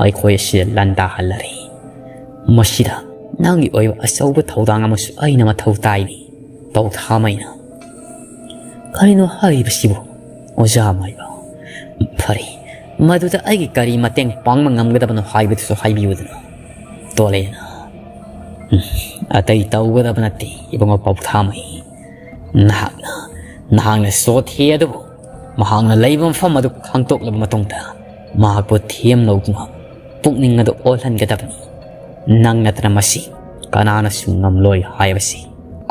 ꯑꯩꯈꯣꯏ ꯑꯁꯤꯗ ꯂꯥꯟꯗꯥꯍꯜꯂꯔꯦ꯫ ꯃꯁꯤꯗ ꯅꯪꯒꯤ ꯑꯣꯏꯕ ꯑꯆꯧꯕ ꯊꯧꯗꯥꯡ ꯑꯃꯁꯨ ꯑꯩꯅ ꯃꯊꯧ ꯇꯥꯏꯅꯦ ꯄꯥꯎꯊꯥꯃꯩꯅ꯫ ꯀꯔꯤꯅꯣ ꯍꯥꯏꯔꯤꯕꯁꯤꯕꯨ ꯑꯣꯖꯥ ꯃꯥꯏꯕ? ꯐꯔꯦ, ꯃꯗꯨꯗ ꯑꯩꯒꯤ ꯀꯔꯤ ꯃꯇꯦꯡ ꯄꯥꯡꯕ ꯉꯝꯒꯗꯕꯅꯣ ꯍꯥꯏꯕꯗꯨꯁꯨ ꯍꯥꯏꯕꯤꯌꯨꯗꯅ꯫ ꯇꯣꯂꯦꯟ, "ꯎꯝ, ꯑꯇꯩ ꯇꯧꯒꯗꯕ ꯅꯠꯇꯦ ꯏꯕꯨꯡꯉꯣ ꯄꯥꯎꯊꯥꯃꯩ꯫ ꯅꯍꯥꯛꯅ ꯅꯍꯥꯛꯅ ꯆꯣꯊꯦ ꯑꯗꯨꯕꯨ ꯃꯍꯥꯛꯅ ꯂꯩꯕ ꯃꯐꯝ ꯑꯗꯨ ꯈꯪꯗꯣꯛꯂꯕ ꯃꯇꯨꯡꯗ ꯃꯍꯥꯛꯄꯨ ꯊꯦꯝ ꯂꯧꯗꯨꯅ ꯄꯨꯛꯅꯤꯡ ꯑꯗꯨ ꯑꯣꯜꯍꯟꯒꯗꯕꯅꯤ꯫ ꯅꯪ ꯅꯠꯇꯅ ꯃꯁꯤ ꯀꯅꯥꯅꯁꯨ ꯉꯝꯂꯣꯏ ꯍꯥꯏꯕꯁꯤ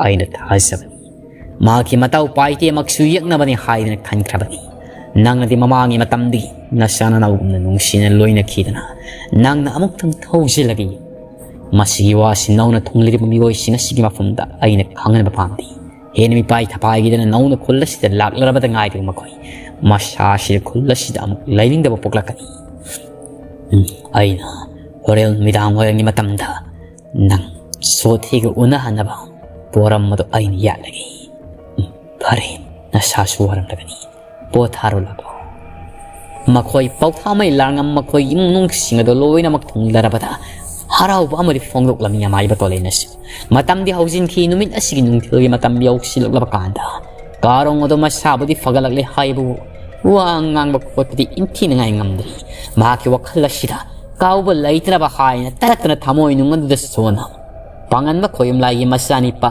ꯑꯩꯅ ꯊꯥꯖꯕꯅꯤ꯫ ꯃꯍꯥꯛꯀꯤ ꯃꯇꯥꯎ ꯄꯥꯏꯇꯦꯃꯛꯁꯨ ꯌꯦꯛꯅꯕꯅꯤ ꯍꯥꯏꯗꯨꯅ ꯈꯟꯈ꯭ꯔꯕꯅꯤ꯫ ꯅꯪꯅꯗꯤ ꯃꯃꯥꯡꯒꯤ ꯃꯇꯝꯗꯒꯤ ꯅꯆꯥ ꯅꯅꯥꯎꯒꯨꯝꯅ ꯅꯨꯡꯁꯤꯅ ꯂꯣꯏꯅꯈꯤꯗꯅ ꯅꯪꯅ ꯑꯃꯨꯛꯇꯪ ꯊꯧꯖꯤꯜꯂꯒ ꯌꯦꯡꯉꯨ꯫ ꯃꯁꯤꯒꯤ ꯋꯥꯁꯤ ꯅꯧꯅ ꯊꯨꯡꯂꯔꯤꯕ ꯃꯤꯑꯣꯏꯁꯤꯡ ꯑꯁꯤꯒꯤ ꯃꯐꯝꯗ ꯑꯩꯅ ꯈꯪꯍꯟꯕ ꯄꯥꯝꯗꯦ꯫ ꯍꯦꯟꯅ ꯃꯤꯄꯥꯏ ꯊꯄꯥꯏꯒꯤꯗꯅ ꯅꯧꯅ ꯈꯨꯜ ꯑꯁꯤꯗ ꯂꯥꯛꯂꯔꯕꯗ ꯉꯥꯏꯔꯤꯕ ꯃꯈꯣꯏ ꯃꯁꯥꯁꯤꯗ ꯈꯨꯜ ꯑꯁꯤꯗ ꯑꯃꯨꯛ ꯂꯩꯅꯤꯡꯗꯕ ꯄꯣꯛꯂꯛꯀꯅꯤ꯫ ꯎꯝ, ꯑꯩꯅ ꯍꯣꯔꯦꯟ ꯅꯨꯃꯤꯗꯥꯡ ꯋꯥꯏꯔꯝꯒꯤ ꯃꯇꯝꯗ ꯅꯪ ꯁꯣꯊꯤꯒ ꯎꯅꯍꯟꯅꯕ ꯄꯣꯔꯝ ꯑꯗꯨ ꯑꯩꯅ ꯌꯥꯠꯂꯒꯦ꯫ ꯎꯝ, ꯐꯔꯦ, ꯅꯁꯥꯁꯨ ꯋꯥꯔꯝꯂꯒꯅꯤ, ꯄꯣꯊꯥꯔꯣ ꯂꯥꯛꯂꯣ꯫ ꯃꯈꯣꯏ ꯄꯧꯊꯥꯃꯩ ꯂꯥꯡꯉꯝ ꯃꯈꯣꯏ ꯏꯃꯨꯡ ꯃꯅꯨꯡꯁꯤꯡ ꯑꯗꯨ ꯂꯣꯏꯅꯃꯛ ꯊꯨꯡꯂꯔꯕꯗ ꯍꯔꯥꯎꯕ ꯑꯃꯗꯤ ꯐꯣꯡꯗꯣꯛꯂꯝꯃꯤ ꯑꯃꯥꯏꯕ ꯇꯣꯂꯦꯅꯁꯨ꯫ ꯃꯇꯝꯗꯤ ꯍꯧꯖꯤꯟꯈꯤ꯫ ꯅꯨꯃꯤꯠ ꯑꯁꯤꯒꯤ ꯅꯨꯡꯊꯤꯜꯒꯤ ꯃꯇꯝ ꯌꯧꯁꯤꯜꯂꯛꯂꯕ ꯀꯥꯟꯗ ꯀꯥꯔꯣꯡ ꯑꯗꯨ ꯃꯁꯥꯕꯨꯗꯤ ꯐꯒꯠꯂꯛꯂꯦ ꯍꯥꯏꯕꯕꯨ ꯋꯥ ꯉꯥꯡꯕ ꯈꯣꯠꯄꯗꯤ ꯏꯟꯊꯤꯅꯉꯥꯏ ꯉꯝꯗ꯭ꯔꯤ꯫ ꯃꯍꯥꯛꯀꯤ ꯋꯥꯈꯜ ꯑꯁꯤꯗ ꯀꯥꯎꯕ ꯂꯩꯇ꯭ꯔꯕ ꯍꯥꯏꯅ ꯇꯔꯛꯇꯅ ꯊꯃꯣꯏ ꯅꯨꯡ ꯑꯗꯨꯗ ꯁꯣꯟꯅ ꯄꯥꯡꯒꯟꯕ ꯈꯣꯌꯨꯝ ꯂꯥꯏꯒꯤ ꯃꯆꯥꯅꯤꯄꯥ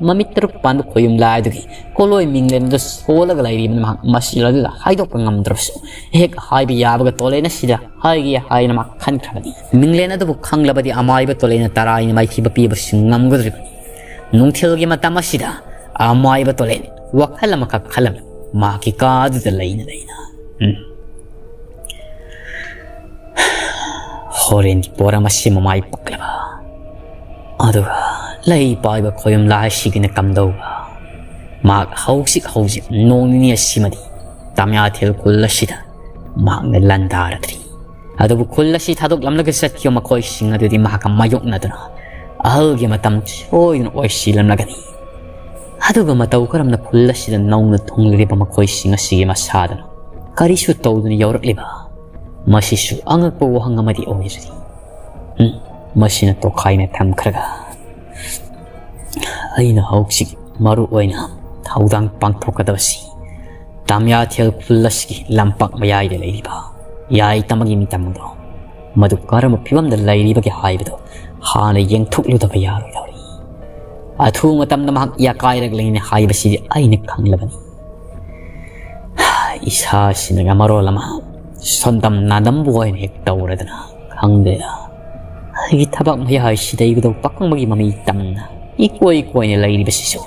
ꯃꯃꯤꯠ ꯇꯔꯨꯛ ꯄꯥꯟꯕ ꯈꯣꯌꯨꯝ ꯂꯥꯏ ꯑꯗꯨꯒꯤ ꯀꯣꯂꯣꯏ ꯃꯤꯡꯂꯦꯟ ꯑꯗꯨ ꯁꯣꯜꯂꯒ ꯂꯩꯔꯤꯕꯅꯤ꯫ ꯃꯍꯥꯛ ꯃꯁꯤ ꯑꯗꯨꯗ ꯍꯥꯏꯗꯣꯛꯄ ꯉꯝꯗ꯭ꯔꯕꯁꯨ ꯍꯦꯛ ꯍꯥꯏꯕ ꯌꯥꯕꯒ ꯇꯣꯂꯦꯟ ꯑꯁꯤꯗ ꯍꯥꯏꯒꯦ ꯍꯥꯏꯅ ꯃꯥ ꯈꯟꯈ꯭ꯔꯕꯅꯤ꯫ ꯃꯤꯡꯂꯦꯟ ꯑꯗꯨꯕꯨ ꯈꯪꯂꯕꯗꯤ ꯑꯃꯥꯏꯕ ꯇꯣꯂꯦꯟꯅ ꯇꯔꯥꯏꯅ ꯃꯥꯏꯊꯤꯕ ꯄꯤꯕꯁꯨ ꯉꯝꯒꯗꯧꯔꯤꯕꯅꯤ꯫ ꯅꯨꯡꯊꯤꯜꯒꯤ ꯃꯇꯝ ꯑꯁꯤꯗ ꯑꯃꯥꯏꯕ ꯇꯣꯂꯦꯟ ꯋꯥꯈꯜ ꯑꯃꯈꯛ ꯈꯜꯂꯝꯃꯤ꯫ ꯃꯍꯥꯛꯀꯤ ꯀꯥ ꯑꯗꯨꯗ ꯂꯩꯅ ꯂꯩꯅ, ꯎꯝ, ꯍꯣꯔꯦꯟꯒꯤ ꯄꯣꯔꯝ ꯑꯁꯤ ꯃꯃꯥꯏ ꯄꯥꯛꯂꯕ ꯑꯗꯨꯒ ꯂꯩ ꯄꯥꯏꯕ ꯈꯣꯌꯨꯝ ꯂꯥꯏꯁꯤꯒꯤꯅ ꯀꯝꯗꯧꯕ? ꯃꯍꯥꯛ ꯍꯧꯖꯤꯛ ꯍꯧꯖꯤꯛ ꯅꯣꯡ ꯅꯤꯅꯤ ꯑꯁꯤꯃꯗꯤ ꯇꯥꯃꯤꯌꯥꯊꯦꯜ ꯈꯨꯜ ꯑꯁꯤꯗ ꯃꯍꯥꯛꯅ ꯂꯥꯟꯗꯥꯔꯗ꯭ꯔꯤ꯫ ꯑꯗꯨꯕꯨ ꯈꯨꯜ ꯑꯁꯤ ꯊꯥꯗꯣꯛꯂꯝꯂꯒ ꯆꯠꯈꯤꯕ ꯃꯈꯣꯏꯁꯤꯡ ꯑꯗꯨꯗꯤ ꯃꯍꯥꯛꯀ ꯃꯥꯌꯣꯛꯅꯗꯨꯅ ꯑꯍꯜꯒꯤ ꯃꯇꯝ ꯁꯣꯏꯗꯅ ꯑꯣꯏꯁꯤꯜꯂꯝꯂꯒꯅꯤ꯫ ꯑꯗꯨꯒ ꯃꯇꯧ ꯀꯔꯝꯅ ꯈꯨꯜ ꯑꯁꯤꯗ ꯅꯧꯅ ꯊꯨꯡꯂꯤꯕ ꯃꯈꯣꯏꯁꯤꯡ ꯑꯁꯤꯒꯤ ꯃꯁꯥꯗꯅ ꯀꯔꯤꯁꯨ ꯇꯧꯗꯨꯅ ꯌꯧꯔꯛꯂꯤꯕ? ꯃꯁꯤꯁꯨ ꯑꯉꯛꯄ ꯋꯥꯍꯪ ꯑꯃꯗꯤ ꯑꯣꯏꯔꯤ꯫ ꯎꯝ, ꯃꯁꯤꯅ ꯇꯣꯈꯥꯏꯅ ꯊꯝꯈ꯭ꯔꯒ ꯑꯩꯅ ꯍꯧꯖꯤꯛ ꯃꯔꯨ ꯑꯣꯏꯅ ꯊꯧꯗꯥꯡ ꯄꯥꯡꯊꯣꯛꯀꯗꯕꯁꯤ ꯇꯥꯃꯤꯌꯥꯊꯦꯜ ꯈꯨꯜ ꯑꯁꯤꯒꯤ ꯂꯝꯄꯥꯛ ꯃꯌꯥꯏꯗ ꯂꯩꯔꯤꯕ ꯌꯥꯏꯇꯃꯒꯤ ꯃꯤꯇꯝ ꯑꯗꯣ ꯃꯗꯨ ꯀꯔꯝꯕ ꯐꯤꯕꯝꯗ ꯂꯩꯔꯤꯕꯒꯦ ꯍꯥꯏꯕꯗꯨ ꯍꯥꯟꯅ ꯌꯦꯡꯊꯣꯛꯂꯨꯗꯕ ꯌꯥꯔꯣꯏꯗꯧꯔꯤ꯫ ꯑꯊꯨꯕ ꯃꯇꯝꯗ ꯃꯍꯥꯛ ꯌꯥꯀꯥꯏꯔꯛꯂꯅꯤ ꯍꯥꯏꯕꯁꯤꯗꯤ ꯑꯩꯅ ꯈꯪꯂꯕꯅꯤ꯫ ꯏꯁꯥꯁꯤꯅ ꯃꯔꯣꯜ ꯑꯃ ꯁꯣꯟꯗꯝ ꯅꯥꯗꯝꯕꯨ ꯑꯣꯏꯅ ꯍꯦꯛ ꯇꯧꯔꯗꯅ, ꯈꯪꯗꯦꯗ, ꯑꯩꯒꯤ ꯊꯕꯛ ꯃꯌꯥꯏꯁꯤꯗ ꯑꯩꯕꯨ ꯄꯥꯈꯪꯕꯒꯤ ꯃꯃꯤ ꯇꯝꯅ ꯏꯀꯣꯏ ꯀꯣꯏꯅ ꯂꯩꯔꯤꯕꯁꯤꯁꯨ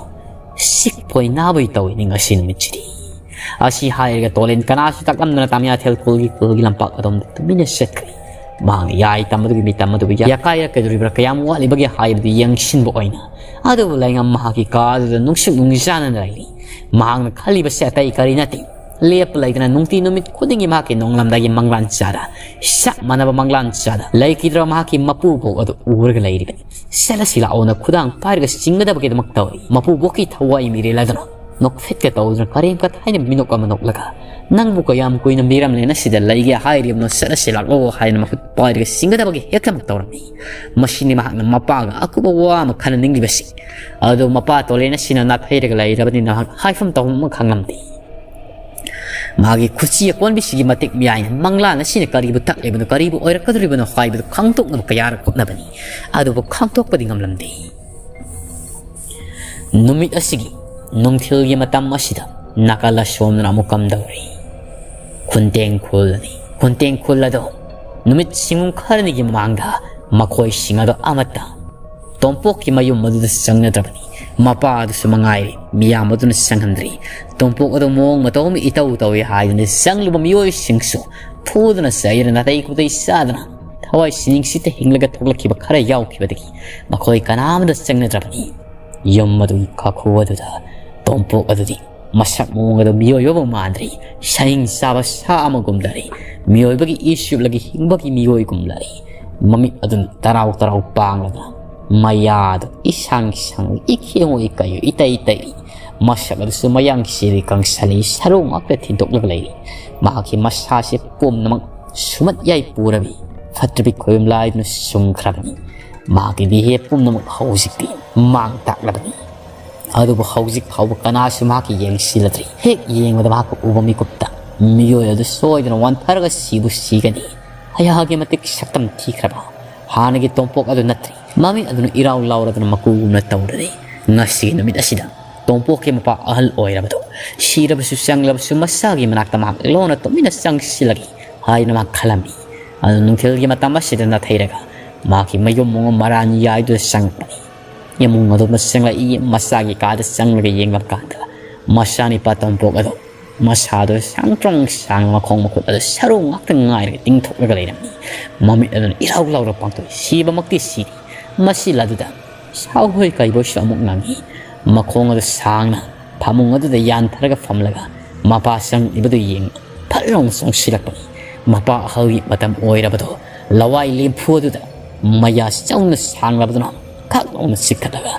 ꯁꯤꯛꯄꯣꯏ ꯅꯥꯕꯣꯏ ꯇꯧꯏꯅꯦ ꯉꯁꯤ ꯅꯨꯃꯤꯠꯁꯤꯗꯤ꯫ ꯑꯁꯤ ꯍꯥꯏꯔꯒ ꯇꯣꯂꯦꯟ ꯀꯅꯥꯁꯨ ꯇꯥꯛꯂꯝꯗꯅ ꯇꯥꯃꯤꯌꯥꯊꯦꯜ ꯈꯨꯜꯒꯤ, ꯈꯨꯜꯒꯤ ꯂꯝꯄꯥꯛ ꯑꯗꯣꯝꯗ ꯇꯨꯃꯤꯟꯅ ꯆꯠꯈ꯭ꯔꯦ꯫ ꯃꯍꯥꯛꯅ ꯌꯥꯏ ꯇꯝꯕꯗꯨꯒꯤ ꯃꯤꯇꯝ ꯑꯗꯨꯕꯨ ꯌꯥꯀꯥꯏꯔꯛꯀꯗꯧꯔꯤꯕ꯭ꯔꯥ, ꯀꯌꯥꯝ ꯋꯥꯠꯂꯤꯕꯒꯦ ꯍꯥꯏꯕꯗꯨ ꯌꯦꯡꯁꯤꯟꯕ ꯑꯣꯏꯅ꯫ ꯑꯗꯨꯕꯨ ꯂꯩꯉꯝ ꯃꯍꯥꯛꯀꯤ ꯀꯥꯗꯨꯗ ꯅꯨꯡꯁꯨꯛ ꯅꯨꯡꯖꯥꯅꯅ ꯂꯩꯔꯤ꯫ ꯃꯍꯥꯛꯅ ꯈꯜꯂꯤꯕꯁꯤ ꯑꯇꯩ ꯀꯔꯤ ꯅꯠꯇꯦ, ꯂꯦꯞꯄ ꯂꯩꯇꯅ ꯅꯨꯡꯇꯤ ꯅꯨꯃꯤꯠ ꯈꯨꯗꯤꯡꯒꯤ ꯃꯍꯥꯛꯀꯤ ꯅꯣꯡꯂꯝꯗꯥꯏꯒꯤ ꯃꯪꯂꯥꯟ ꯆꯥꯗ, ꯆꯞ ꯃꯥꯟꯅꯕ ꯃꯪꯂꯥꯟ ꯆꯥꯗ ꯂꯩꯈꯤꯗ꯭ꯔꯕ ꯃꯍꯥꯛꯀꯤ ꯃꯄꯨꯕꯣꯛ ꯑꯗꯨ ꯎꯔꯒ ꯂꯩꯔꯤꯕꯅꯤ꯫ "ꯆꯠꯂꯁꯤ ꯂꯥꯛꯑꯣꯅ" ꯈꯨꯗꯥꯡ ꯄꯥꯏꯔꯒ ꯆꯤꯡꯒꯗꯕꯒꯤꯗꯃꯛ ꯇꯧꯔꯤ꯫ ꯃꯄꯨꯕꯣꯛꯀꯤ ꯊꯋꯥꯏ ꯃꯤꯔꯦꯜ ꯑꯗꯨꯅ ꯅꯣꯛꯐꯦꯠꯀ ꯇꯧꯗꯨꯅ ꯀꯔꯦꯝ ꯀꯊꯥꯏꯅ ꯃꯤꯅꯣꯛ ꯑꯃ ꯅꯣꯛꯂꯒ, "ꯅꯪꯕꯨ ꯀꯌꯥꯝ ꯀꯨꯏꯅ ꯃꯤꯔꯝꯂꯦꯟ ꯑꯁꯤꯗ ꯂꯩꯒꯦ ꯍꯥꯏꯔꯤꯕꯅꯣ? ꯆꯠꯂꯁꯤ ꯂꯥꯛꯂꯣ" ꯍꯥꯏꯅ ꯃꯈꯨꯠ ꯄꯥꯏꯔꯒ ꯆꯤꯡꯒꯗꯕꯒꯤ ꯍꯦꯛꯇꯃꯛ ꯇꯧꯔꯝꯃꯤ꯫ ꯃꯁꯤꯅꯤ ꯃꯍꯥꯛꯅ ꯃꯄꯥꯒ ꯑꯀꯨꯞꯄ ꯋꯥ ꯑꯃ ꯈꯟꯅꯅꯤꯡꯂꯤꯕꯁꯤ꯫ ꯑꯗꯨ ꯃꯄꯥ ꯇꯣꯂꯦꯟ ꯑꯁꯤꯅ ꯅꯥꯊꯩꯔꯒ ꯂꯩꯔꯕꯅꯤꯅ ꯃꯍꯥꯛ ꯍꯥꯏꯐꯝ ꯇꯧꯐꯝ ꯑꯃ ꯈꯪꯂꯝꯗꯦ꯫ ꯃꯥꯒꯤ ꯈꯨꯠꯁꯤ ꯑꯀꯣꯟꯕꯤꯁꯤꯒꯤ ꯃꯇꯤꯛ ꯃꯌꯥꯏꯅ ꯃꯪꯂꯥꯟ ꯑꯁꯤꯅ ꯀꯔꯤꯕꯨ ꯇꯥꯛꯂꯤꯕꯅꯣ, ꯀꯔꯤꯕꯨ ꯑꯣꯏꯔꯛꯀꯗꯧꯔꯤꯕꯅꯣ ꯍꯥꯏꯕꯗꯨ ꯈꯪꯗꯣꯛꯅꯕ ꯀꯌꯥꯔꯛ ꯍꯣꯠꯅꯕꯅꯤ꯫ ꯑꯗꯨꯕꯨ ꯈꯪꯗꯣꯛꯄꯗꯤ ꯉꯝꯂꯝꯗꯦ꯫ ꯅꯨꯃꯤꯠ ꯑꯁꯤꯒꯤ ꯅꯨꯡꯊꯤꯜꯒꯤ ꯃꯇꯝ ꯑꯁꯤꯗ ꯅꯥꯀꯜ ꯑꯁꯣꯝꯗꯅ ꯑꯃꯨꯛ ꯀꯝꯗꯧꯔꯤ? ꯈꯨꯟꯇꯦꯡ ꯈꯨꯜ ꯑꯅꯤ꯫ ꯈꯨꯟꯇꯦꯡ ꯈꯨꯜ ꯑꯗꯣ ꯅꯨꯃꯤꯠ ꯁꯤꯡꯒꯨꯝ ꯈꯔꯅꯤꯒꯤ ꯃꯃꯥꯡꯗ ꯃꯈꯣꯏꯁꯤꯡ ꯑꯗꯣ ꯑꯃꯠꯇ ꯇꯣꯝꯄꯣꯛꯀꯤ ꯃꯌꯨꯝ ꯑꯗꯨꯗ ꯆꯪꯅꯗ꯭ꯔꯕꯅꯤ꯫ ꯃꯄꯥ ꯑꯗꯨꯁꯨ ꯃꯉꯥꯏꯔꯦ, ꯃꯤꯌꯥꯝ ꯑꯗꯨꯅ ꯆꯪꯍꯟꯗ꯭ꯔꯤ꯫ ꯇꯣꯝꯄꯣꯛ ꯑꯗꯨ ꯃꯑꯣꯡ ꯃꯇꯧ ꯑꯃ ꯏꯇꯧ ꯇꯧꯏ ꯍꯥꯏꯗꯨꯅ ꯆꯪꯂꯨꯕ ꯃꯤꯑꯣꯏꯁꯤꯡꯁꯨ ꯐꯨꯗꯅ ꯆꯩꯗꯅ ꯅꯥꯇꯩ ꯈꯨꯗꯩ ꯆꯥꯗꯅ ꯊꯋꯥꯏ ꯁꯤꯅꯤꯡꯁꯤꯠꯇ ꯍꯤꯡꯂꯒ ꯊꯣꯛꯂꯛꯈꯤꯕ ꯈꯔ ꯌꯥꯎꯈꯤꯕꯗꯒꯤ ꯃꯈꯣꯏ ꯀꯅꯥ ꯑꯃꯠꯇ ꯆꯪꯅꯗ꯭ꯔꯕꯅꯤ꯫ ꯌꯨꯝ ꯑꯗꯨꯒꯤ ꯀꯥꯈꯨ ꯑꯗꯨꯗ ꯇꯣꯝꯄꯣꯛ ꯑꯗꯨꯗꯤ ꯃꯁꯛ ꯃꯑꯣꯡ ꯑꯗꯨ ꯃꯤꯑꯣꯏꯕꯕꯨ ꯃꯥꯟꯗ꯭ꯔꯤ꯫ ꯁꯍꯤꯡ ꯆꯥꯕ ꯁꯥ ꯑꯃꯒꯨꯝ ꯂꯩꯔꯤ꯫ ꯃꯤꯑꯣꯏꯕꯒꯤ ꯏ ꯆꯨꯞꯂꯒ ꯍꯤꯡꯕꯒꯤ ꯃꯤꯑꯣꯏꯒꯨꯝ ꯂꯩꯔꯤ꯫ ꯃꯃꯤꯠ ꯑꯗꯨꯅ ꯇꯔꯥꯎ ꯇꯔꯥꯎ ꯄꯥꯡꯂꯗꯨꯅ ꯃꯌꯥꯗꯨ ꯏꯁꯥꯡ ꯁꯥꯡꯂꯤ, ꯏꯈꯦꯡꯉꯣꯏ ꯀꯩꯌꯣꯏ ꯏꯇꯩ ꯇꯩꯔꯤ꯫ ꯃꯁꯛ ꯑꯗꯨꯁꯨ ꯃꯌꯥꯡ ꯁꯤꯔꯤ ꯀꯪꯁꯜꯂꯤ, ꯁꯔꯨ ꯉꯥꯛꯇ ꯊꯤꯟꯗꯣꯛꯂꯒ ꯂꯩꯔꯤ꯫ ꯃꯍꯥꯛꯀꯤ ꯃꯁꯥꯁꯦ ꯄꯨꯝꯅꯃꯛ ꯁꯨꯃꯠ ꯌꯥꯏ ꯄꯨꯔꯕꯤ ꯐꯠꯇꯕꯤ ꯈꯣꯏꯕꯨꯝ ꯂꯥꯏꯗꯨꯅ ꯁꯨꯡꯈ꯭ꯔꯕꯅꯤ꯫ ꯃꯍꯥꯛꯀꯤ ꯃꯤꯍꯦ ꯄꯨꯝꯅꯃꯛ ꯍꯧꯖꯤꯛꯇꯤ ꯃꯥꯡ ꯇꯥꯛꯂꯕꯅꯤ꯫ ꯑꯗꯨꯕꯨ ꯍꯧꯖꯤꯛ ꯐꯥꯎꯕ ꯀꯅꯥꯁꯨ ꯃꯍꯥꯛꯀꯤ ꯌꯦꯡꯁꯤꯜꯂꯗ꯭ꯔꯤ꯫ ꯍꯦꯛ ꯌꯦꯡꯕꯗ ꯃꯍꯥꯛꯀ ꯎꯕ ꯃꯤꯀꯨꯞꯇ ꯃꯤꯑꯣꯏ ꯑꯗꯨ ꯁꯣꯏꯗꯅ ꯋꯥꯟꯊꯔꯒ ꯁꯤꯕꯨ ꯁꯤꯒꯅꯤ꯫ ꯑꯌꯥꯒꯤ ꯃꯇꯤꯛ ꯁꯛꯇꯝ ꯊꯤꯈ꯭ꯔꯕ ꯍꯥꯟꯅꯒꯤ ꯇꯣꯝꯄꯣꯛ ꯑꯗꯨ ꯅꯠꯇ꯭ꯔꯤ꯫ ꯃꯃꯤꯠ ꯑꯗꯨꯅ ꯏꯔꯥꯎ ꯂꯥꯎꯔꯗꯨꯅ ꯃꯀꯨꯒꯨꯝꯅ ꯇꯧꯔꯔꯤ꯫ ꯉꯁꯤꯒꯤ ꯅꯨꯃꯤꯠ ꯑꯁꯤꯗ ꯇꯣꯝꯄꯣꯛꯀꯤ ꯃꯄꯥ ꯑꯍꯜ ꯑꯣꯏꯔꯕꯗꯣ ꯁꯤꯔꯕꯁꯨ ꯆꯪꯂꯕꯁꯨ ꯃꯁꯥꯒꯤ ꯃꯅꯥꯛꯇ ꯃꯍꯥꯛ ꯂꯣꯟꯅ ꯇꯨꯃꯤꯟꯅ ꯆꯪꯁꯤꯜꯂꯒꯦ ꯍꯥꯏꯅ ꯃꯍꯥꯛ ꯈꯜꯂꯝꯃꯤ꯫ ꯑꯗꯨ ꯅꯨꯡꯊꯤꯜꯒꯤ ꯃꯇꯝ ꯑꯁꯤꯗ ꯅꯥꯊꯩꯔꯒ ꯃꯍꯥꯛꯀꯤ ꯃꯌꯨꯝ ꯃꯉꯣꯟ ꯃꯔꯥꯟ ꯌꯥꯏꯗꯨꯅ ꯆꯪꯉꯛꯄꯅꯤ꯫ ꯏꯃꯨꯡ ꯑꯗꯣꯝꯗ ꯆꯪꯂꯛꯏ꯫ ꯃꯁꯥꯒꯤ ꯀꯥꯗ ꯆꯪꯂꯒ ꯌꯦꯡꯂꯕ ꯀꯥꯟꯗ ꯃꯆꯥꯅꯤꯄꯥ ꯇꯣꯝꯄꯣꯛ ꯑꯗꯣ ꯃꯁꯥꯗꯣ ꯁꯥꯡ ꯇ꯭ꯔꯣꯡ ꯁꯥꯡꯅ ꯃꯈꯣꯡ ꯃꯈꯨꯠ ꯑꯗꯨ ꯁꯔꯨ ꯉꯥꯛꯇ ꯉꯥꯏꯔꯒ ꯇꯤꯡꯊꯣꯛꯂꯒ ꯂꯩꯔꯝꯃꯤ꯫ ꯃꯃꯤꯠ ꯑꯗꯨꯅ ꯏꯔꯥꯎ ꯂꯥꯎꯔ ꯄꯥꯡꯊꯣꯛꯏ꯫ ꯁꯤꯕꯃꯛꯇꯤ ꯁꯤꯔꯤ꯫ ꯃꯁꯤ ꯂꯥꯗꯨꯗ ꯁꯥꯎꯍꯣꯏ ꯀꯩꯕꯣꯏꯁꯨ ꯑꯃꯨꯛ ꯉꯥꯡꯉꯤ꯫ ꯃꯈꯣꯡ ꯑꯗꯨ ꯁꯥꯡꯅ ꯐꯃꯨꯡ ꯑꯗꯨꯗ ꯌꯥꯟꯊꯔꯒ ꯐꯝꯂꯒ ꯃꯄꯥ ꯆꯪꯂꯤꯕꯗꯨ ꯌꯦꯡ ꯐꯠ ꯂꯥꯎꯅ ꯆꯪꯁꯤꯜꯂꯛꯄꯅꯤ꯫ ꯃꯄꯥ ꯑꯍꯜꯒꯤ ꯃꯇꯝ ꯑꯣꯏꯔꯕꯗꯣ ꯂꯋꯥꯏ ꯂꯦꯝꯐꯨ ꯑꯗꯨꯗ ꯃꯌꯥ ꯆꯧꯅ ꯁꯥꯡꯂꯕꯗꯨꯅ ꯈꯛ ꯂꯥꯎꯅ ꯆꯤꯛꯊꯠꯂꯒ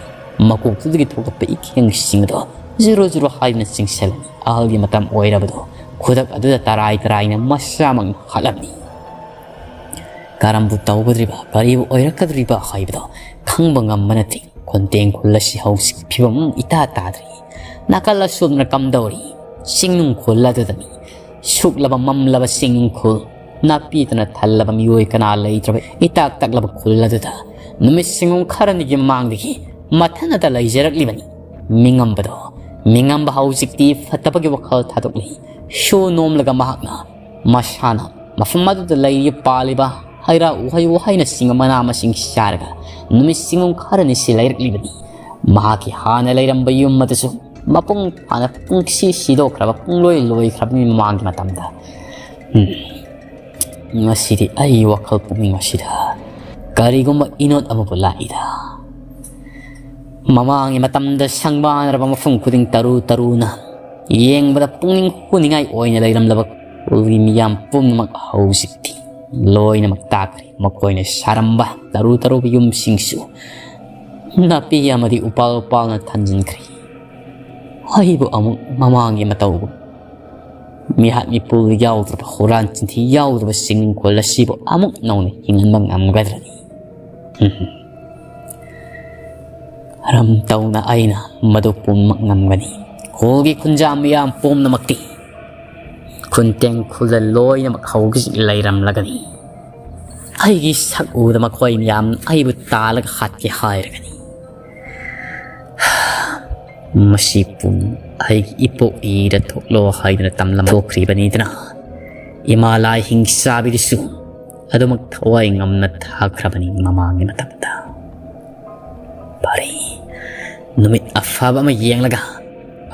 ꯃꯀꯣꯛꯇꯨꯗꯒꯤ ꯊꯣꯛꯂꯛꯄ ꯏꯀꯦꯡꯁꯤꯡ ꯑꯗꯣ ꯖꯨꯔꯨ ꯖꯨꯔꯨ ꯍꯥꯏꯗꯨꯅ ꯆꯤꯡꯁꯤꯜꯂꯝꯃꯤ꯫ ꯑꯍꯜꯒꯤ ꯃꯇꯝ ꯑꯣꯏꯔꯕꯗꯣ ꯈꯨꯗꯛ ꯑꯗꯨꯗ ꯇꯔꯥꯏ ꯇꯔꯥꯏꯅ ꯃꯁꯥꯃꯛ ꯍꯥꯠꯂꯝꯃꯤ꯫ ꯀꯔꯝꯕꯨ ꯇꯧꯒꯗ꯭ꯔꯤꯕ, ꯀꯔꯤꯕꯨ ꯑꯣꯏꯔꯛꯀꯗ꯭ꯔꯤꯕ ꯍꯥꯏꯕꯗꯣ ꯈꯪꯕ ꯉꯝꯕ ꯅꯠꯇꯦ꯫ ꯈꯨꯟꯇꯦꯡ ꯈꯨꯜ ꯑꯁꯤ ꯍꯧꯖꯤꯛ ꯐꯤꯕꯝ ꯏꯇꯥ ꯇꯥꯗ꯭ꯔꯤ꯫ ꯅꯥꯀꯜ ꯑꯁꯣꯝꯗꯅ ꯀꯝꯗꯧꯔꯤ? ꯆꯤꯡꯅꯨꯡ ꯈꯨꯜ ꯑꯗꯨꯗꯅꯤ꯫ ꯁꯨꯛꯂꯕ ꯃꯝꯂꯕ ꯆꯤꯡꯅꯨꯡ ꯈꯨꯜ, ꯅꯥꯄꯤꯗꯅ ꯊꯜꯂꯕ ꯃꯤꯑꯣꯏ ꯀꯅꯥ ꯂꯩꯇ꯭ꯔꯕ ꯏꯇꯥꯛ ꯇꯛꯂꯕ ꯈꯨꯜ ꯑꯗꯨꯗ ꯅꯨꯃꯤꯠ ꯁꯤꯡꯉꯨꯝ ꯈꯔꯅꯤꯒꯤ ꯃꯃꯥꯡꯗꯒꯤ ꯃꯊꯟꯇ ꯂꯩꯖꯔꯛꯂꯤꯕꯅꯤ꯫ ꯃꯤꯉꯝꯕꯗꯣ, ꯃꯤꯉꯝꯕ ꯍꯧꯖꯤꯛꯇꯤ ꯐꯠꯇꯕꯒꯤ ꯋꯥꯈꯜ ꯊꯥꯗꯣꯛꯂꯤ꯫ ꯁꯨ ꯅꯣꯝꯂꯒ ꯃꯍꯥꯛꯅ ꯃꯁꯥꯅ ꯃꯐꯝ ꯑꯗꯨꯗ ꯂꯩꯔꯤꯕ ꯄꯥꯜꯂꯤꯕ ꯍꯩꯔꯥ ꯎꯍꯩ ꯋꯥꯍꯩꯅꯆꯤꯡꯕ ꯃꯅꯥ ꯃꯁꯤꯡ ꯆꯥꯔꯒ ꯅꯨꯃꯤꯠ ꯁꯤꯡꯉꯨꯝ ꯈꯔꯅꯤ ꯁꯤ ꯂꯩꯔꯛꯂꯤꯕꯅꯤ꯫ ꯃꯍꯥꯛꯀꯤ ꯍꯥꯟꯅ ꯂꯩꯔꯝꯕ ꯌꯨꯝ ꯑꯗꯨꯁꯨ ꯃꯄꯨꯡ ꯐꯥꯅ ꯄꯨꯡꯁꯤ ꯁꯤꯗꯣꯛꯈ꯭ꯔꯕ, ꯄꯨꯡꯂꯣꯏ ꯂꯣꯏꯈ꯭ꯔꯕꯅꯤ ꯃꯃꯥꯡꯒꯤ ꯃꯇꯝꯗ꯫ ꯎꯝ, ꯉꯁꯤꯗꯤ ꯑꯩ ꯋꯥꯈꯜ ꯄꯨꯛꯅꯤꯡ ꯑꯁꯤꯗ ꯀꯔꯤꯒꯨꯝꯕ ꯏꯅꯣꯠ ꯑꯃꯕꯨ ꯂꯥꯛꯏꯗ꯫ ꯃꯃꯥꯡꯒꯤ ꯃꯇꯝꯗ ꯁꯪꯕꯥꯟꯅꯔꯕ ꯃꯐꯝ ꯈꯨꯗꯤꯡ ꯇꯔꯨ ꯇꯔꯨꯅ ꯌꯦꯡꯕꯗ ꯄꯨꯛꯅꯤꯡ ꯍꯨꯅꯤꯡꯉꯥꯏ ꯑꯣꯏꯅ ꯂꯩꯔꯝꯂꯕ ꯈꯨꯜꯒꯤ ꯃꯤꯌꯥꯝ ꯄꯨꯝꯅꯃꯛ ꯍꯧꯖꯤꯛꯇꯤ ꯂꯣꯏꯅꯃꯛ ꯇꯥꯈ꯭ꯔꯦ꯫ ꯃꯈꯣꯏꯅ ꯁꯥꯔꯝꯕ ꯇꯔꯨ ꯇꯔꯨꯕ ꯌꯨꯝꯁꯤꯡꯁꯨ ꯅꯥꯄꯤ ꯑꯃꯗꯤ ꯎꯄꯥꯜ ꯎꯄꯥꯜꯅ ꯊꯟꯖꯤꯟꯈ꯭ꯔꯦ꯫ ꯑꯩꯕꯨ ꯑꯃꯨꯛ ꯃꯃꯥꯡꯒꯤ ꯃꯇꯧꯒꯨꯝ ꯃꯤꯍꯥꯠ ꯃꯤꯄꯨꯟ ꯌꯥꯎꯗ꯭ꯔꯕ, ꯍꯨꯔꯥꯟ ꯆꯤꯟꯊꯤ ꯌꯥꯎꯗ꯭ꯔꯕ ꯆꯤꯡꯅꯨꯡ ꯈꯨꯜ ꯑꯁꯤꯕꯨ ꯑꯃꯨꯛ ꯅꯧꯅ ꯍꯤꯡꯍꯟꯕ ꯉꯝꯒꯗ꯭ꯔꯅꯤ? ꯎꯝ꯫ ꯀꯔꯝ ꯇꯧꯅ ꯑꯩꯅ ꯃꯗꯨ ꯄꯨꯝꯅꯃꯛ ꯉꯝꯒꯅꯤ? ꯈꯨꯜꯒꯤ ꯈꯨꯟꯖꯥ ꯃꯤꯌꯥꯝ ꯄꯨꯝꯅꯃꯛꯇꯤ ꯈꯨꯟꯇꯦꯡ ꯈꯨꯜꯗ ꯂꯣꯏꯅꯃꯛ ꯍꯧꯖꯤꯛ ꯂꯩꯔꯝꯂꯒꯅꯤ꯫ ꯑꯩꯒꯤ ꯁꯛ ꯎꯕꯗ ꯃꯈꯣꯏ ꯃꯌꯥꯝ ꯑꯩꯕꯨ ꯇꯥꯜꯂꯒ ꯍꯥꯠꯀꯦ ꯍꯥꯏꯔꯒꯅꯤ꯫ "ꯃꯁꯤ ꯄꯨꯝ ꯑꯩꯒꯤ ꯏꯄꯣꯛ ꯏꯔ ꯊꯣꯛꯂꯣ ꯍꯥꯏꯗꯨꯅ ꯇꯝꯂꯝ ꯊꯣꯛꯈ꯭ꯔꯤꯕꯅꯤꯗꯅ, ꯏꯃꯥ ꯂꯥꯏ ꯍꯤꯡꯆꯥꯕꯤꯗꯨꯁꯨ ꯑꯗꯨꯃꯛ ꯊꯋꯥꯏ ꯉꯝꯅ ꯊꯥꯈ꯭ꯔꯕꯅꯤ ꯃꯃꯥꯡꯒꯤ ꯃꯇꯝꯗ꯫ ꯐꯔꯦ, ꯅꯨꯃꯤꯠ ꯑꯐꯕ ꯑꯃ ꯌꯦꯡꯂꯒ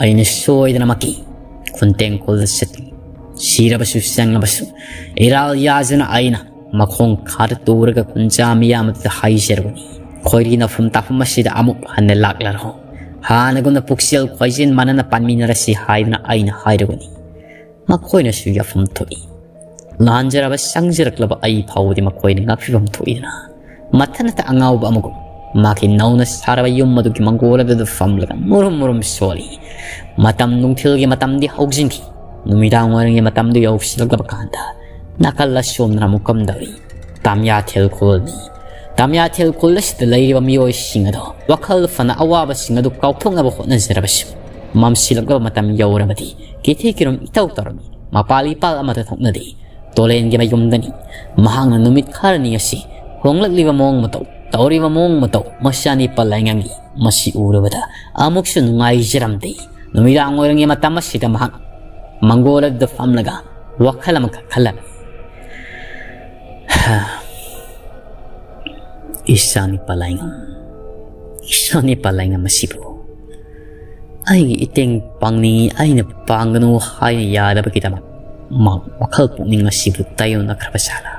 ꯑꯩꯅ ꯁꯣꯏꯗꯅꯃꯛꯀꯤ ꯈꯨꯟꯇꯦꯡ ꯈꯨꯜꯗ ꯆꯠꯀꯅꯤ꯫ ꯁꯤꯔꯕꯁꯨ ꯆꯪꯂꯕꯁꯨ ꯏꯔꯥꯜ ꯌꯥꯖꯅ ꯑꯩꯅ ꯃꯈꯣꯡ ꯈꯥꯗ ꯇꯨꯔꯒ ꯈꯨꯟꯖꯥ ꯃꯤꯌꯥꯝ ꯑꯗꯨꯗ ꯍꯥꯏꯖꯔꯕꯅꯤ, ꯈꯣꯏꯔꯤ ꯅꯐꯝ ꯇꯥꯐꯝ ꯑꯁꯤꯗ ꯑꯃꯨꯛ ꯍꯟꯅ ꯂꯥꯛꯂꯔꯣ꯫ ꯍꯥꯟꯅꯒꯨꯝꯅ ꯄꯨꯛꯆꯦꯜ ꯈꯣꯏꯖꯦꯜ ꯃꯥꯟꯅꯅ ꯄꯥꯟꯃꯤꯟꯅꯔꯁꯤ ꯍꯥꯏꯗꯨꯅ ꯑꯩꯅ ꯍꯥꯏꯔꯕꯅꯤ꯫ ꯃꯈꯣꯏꯅꯁꯨ ꯌꯥꯐꯝ ꯊꯣꯛꯏ꯫ ꯂꯥꯟꯖꯔꯕ ꯁꯪꯖꯔꯛꯂꯕ ꯑꯩ ꯐꯥꯎꯕꯗꯤ ꯃꯈꯣꯏꯅ ꯉꯥꯛꯄꯤꯐꯝ ꯊꯣꯛꯏꯗꯅ꯫ ꯃꯊꯟꯇ ꯑꯉꯥꯎꯕ ꯑꯃꯒꯨꯝ ꯃꯥꯒꯤ ꯅꯧꯅ ꯁꯥꯔꯕ ꯌꯨꯝ ꯑꯗꯨꯒꯤ ꯃꯪꯒꯣꯜ ꯑꯗꯨꯗ ꯐꯝꯂꯒ ꯃꯨꯔꯨꯝ ꯃꯨꯔꯨꯝ ꯁꯣꯜꯂꯤ꯫ ꯃꯇꯝ ꯅꯨꯡꯊꯤꯜꯒꯤ ꯃꯇꯝꯗꯤ ꯍꯧꯖꯤꯟꯈꯤ꯫ ꯅꯨꯃꯤꯗꯥꯡ ꯋꯥꯏꯔꯝꯒꯤ ꯃꯇꯝꯗꯨ ꯌꯧꯁꯤꯜꯂꯛꯂꯕ ꯀꯥꯟꯗ ꯅꯥꯀꯜ ꯑꯁꯣꯝꯗꯅ ꯑꯃꯨꯛ ꯀꯝꯗꯧꯔꯤ? ꯇꯥꯃꯤꯌꯥꯊꯦꯜ ꯈꯨꯜꯅꯤ꯫ ꯇꯥꯃꯤꯌꯥꯊꯦꯜ ꯈꯨꯜ ꯑꯁꯤꯗ ꯂꯩꯔꯤꯕ ꯃꯤꯑꯣꯏꯁꯤꯡ ꯑꯗꯣ ꯋꯥꯈꯜ ꯐꯅ ꯑꯋꯥꯕꯁꯤꯡ ꯑꯗꯨ ꯀꯥꯎꯊꯣꯛꯅꯕ ꯍꯣꯠꯅꯖꯔꯕꯁꯨ, ꯃꯝꯁꯤꯜꯂꯛꯂꯕ ꯃꯇꯝ ꯌꯧꯔꯕꯗꯤ ꯀꯤꯊꯤ ꯀꯤꯔꯨꯝ ꯏꯇꯧ ꯇꯧꯔꯝꯃꯤ꯫ ꯃꯄꯥꯜ ꯏꯄꯥꯜ ꯑꯃꯠꯇ ꯊꯣꯛꯅꯗꯦ꯫ ꯇꯣꯂꯦꯟꯒꯤ ꯃꯌꯨꯝꯗꯅꯤ꯫ ꯃꯍꯥꯛꯅ ꯅꯨꯃꯤꯠ ꯈꯔꯅꯤ ꯑꯁꯤ ꯍꯣꯡꯂꯛꯂꯤꯕ ꯃꯑꯣꯡ ꯃꯇꯧ, ꯇꯧꯔꯤꯕ ꯃꯑꯣꯡ ꯃꯇꯧ, ꯃꯆꯥꯅꯤꯄꯥ ꯂꯥꯏꯉꯝꯒꯤ ꯃꯁꯤ ꯎꯔꯕꯗ ꯑꯃꯨꯛꯁꯨ ꯅꯨꯡꯉꯥꯏꯖꯔꯝꯗꯦ꯫ ꯅꯨꯃꯤꯗꯥꯡ ꯋꯥꯏꯔꯝꯒꯤ ꯃꯇꯝ ꯑꯁꯤꯗ ꯃꯍꯥꯛ ꯃꯪꯒꯣꯜ ꯑꯗꯨꯗ ꯐꯝꯂꯒ ꯋꯥꯈꯜ ꯑꯃꯈꯛ ꯈꯜꯂꯝꯃꯤ꯫ ꯏꯆꯥꯅꯤꯄꯥ ꯂꯥꯏꯉꯝ, ꯏꯆꯥꯅꯤꯄꯥ ꯂꯥꯏꯉꯝ ꯑꯁꯤꯕꯨ ꯑꯩꯒꯤ ꯏꯇꯦꯡ ꯄꯥꯡꯅꯤꯡꯏ, ꯑꯩꯅ ꯄꯥꯡꯒꯅꯨ ꯍꯥꯏꯅ ꯌꯥꯗꯕꯒꯤꯗꯃꯛ ꯃꯥ ꯋꯥꯈꯜ ꯄꯨꯛꯅꯤꯡ ꯑꯁꯤꯕꯨ ꯇꯥꯏꯑꯣꯟꯅꯈ꯭ꯔꯕ ꯖꯥꯠꯂꯥ?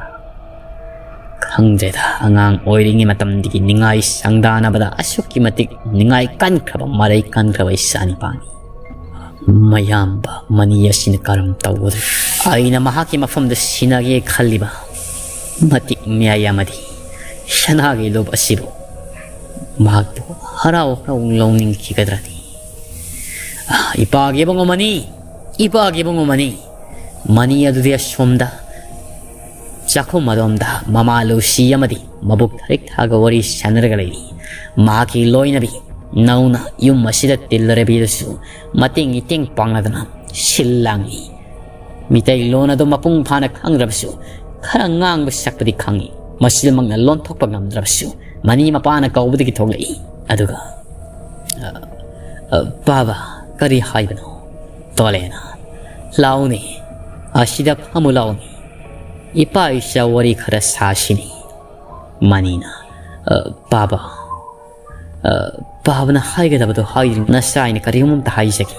ꯈꯪꯗ꯭ꯔꯦꯗ, ꯑꯉꯥꯡ ꯑꯣꯏꯔꯤꯉꯩ ꯃꯇꯝꯗꯒꯤ ꯅꯤꯡꯉꯥꯏ ꯁꯪꯗꯥꯅꯕꯗ ꯑꯁꯨꯛꯀꯤ ꯃꯇꯤꯛ ꯅꯤꯡꯉꯥꯏ ꯀꯟꯈ꯭ꯔꯕ, ꯃꯔꯩ ꯀꯟꯈ꯭ꯔꯕ ꯏꯆꯥꯅꯤꯄꯥꯅꯤ꯫ ꯃꯌꯥꯝꯕ ꯃꯅꯤ ꯑꯁꯤꯅ ꯀꯔꯝ ꯇꯧꯒꯗ꯭ꯔꯥ? ꯑꯩꯅ ꯃꯍꯥꯛꯀꯤ ꯃꯐꯝꯗ ꯁꯤꯟꯅꯒꯦ ꯈꯜꯂꯤꯕ ꯃꯇꯤꯛ ꯃꯌꯥꯏ ꯑꯃꯗꯤ ꯁꯅꯥꯒꯤ ꯂꯨꯞ ꯑꯁꯤꯕꯨ ꯃꯍꯥꯛꯄꯨ ꯍꯔꯥꯎ ꯍꯔꯥꯎ ꯂꯧꯅꯤꯡꯈꯤꯒꯗ꯭ꯔꯅꯤ? ꯑꯥ, ꯏꯄꯥꯒꯤ ꯏꯕꯨꯡꯉꯣ ꯃꯅꯤ, ꯏꯄꯥꯒꯤ ꯏꯕꯨꯡꯉꯣ ꯃꯅꯤ, ꯃꯅꯤ ꯑꯗꯨꯗꯤ ꯑꯁꯣꯝꯗ ꯆꯥꯛꯈꯨꯝ ꯑꯗꯣꯝꯗ ꯃꯃꯥ ꯂꯧꯁꯤ ꯑꯃꯗꯤ ꯃꯕꯨꯛ ꯊꯔꯤꯛ ꯊꯥꯒ ꯋꯥꯔꯤ ꯁꯥꯟꯅꯔꯒ ꯂꯩꯔꯤ꯫ ꯃꯍꯥꯛꯀꯤ ꯂꯣꯏꯅꯕꯤ ꯅꯧꯅ ꯌꯨꯝ ꯑꯁꯤꯗ ꯇꯤꯜꯂꯔꯕꯤꯗꯨꯁꯨ ꯃꯇꯦꯡ ꯏꯇꯦꯡ ꯄꯥꯡꯅꯗꯅ ꯁꯤꯜ ꯂꯥꯡꯂꯤ꯫ ꯃꯤꯇꯩ ꯂꯣꯟ ꯑꯗꯨ ꯃꯄꯨꯡ ꯐꯥꯅ ꯈꯪꯗ꯭ꯔꯕꯁꯨ ꯈꯔ ꯉꯥꯡꯕ ꯁꯛꯄꯗꯤ ꯈꯪꯏ꯫ ꯃꯁꯤꯗꯃꯛꯅ ꯂꯣꯟꯊꯣꯛꯄ ꯉꯝꯗ꯭ꯔꯕꯁꯨ ꯃꯅꯤ ꯃꯄꯥꯅ ꯀꯧꯕꯗꯒꯤ ꯊꯣꯛꯂꯛꯏ꯫ ꯑꯗꯨꯒ, "ꯑ, "ꯑ, ꯄꯥꯕ, ꯀꯔꯤ ꯍꯥꯏꯕꯅꯣ?" ꯇꯣꯂꯦꯅ, "ꯂꯥꯎꯅꯦ, ꯑꯁꯤꯗ ꯐꯝꯃꯨ ꯂꯥꯎꯅꯦ꯫ ꯏꯄꯥ ꯏꯆꯥ ꯋꯥꯔꯤ ꯈꯔ ꯁꯥꯁꯤꯅꯦ꯫" ꯃꯅꯤꯅ, "ꯑ, ꯄꯥꯕ, ꯑ, ꯄꯥꯕꯅ ꯍꯥꯏꯒꯗꯕꯗꯣ ꯍꯥꯏꯗ꯭ꯔꯤ, ꯅꯆꯥ ꯑꯩꯅ ꯀꯔꯤꯒꯨꯝꯕ ꯑꯝꯇ ꯍꯥꯏꯖꯒꯦ꯫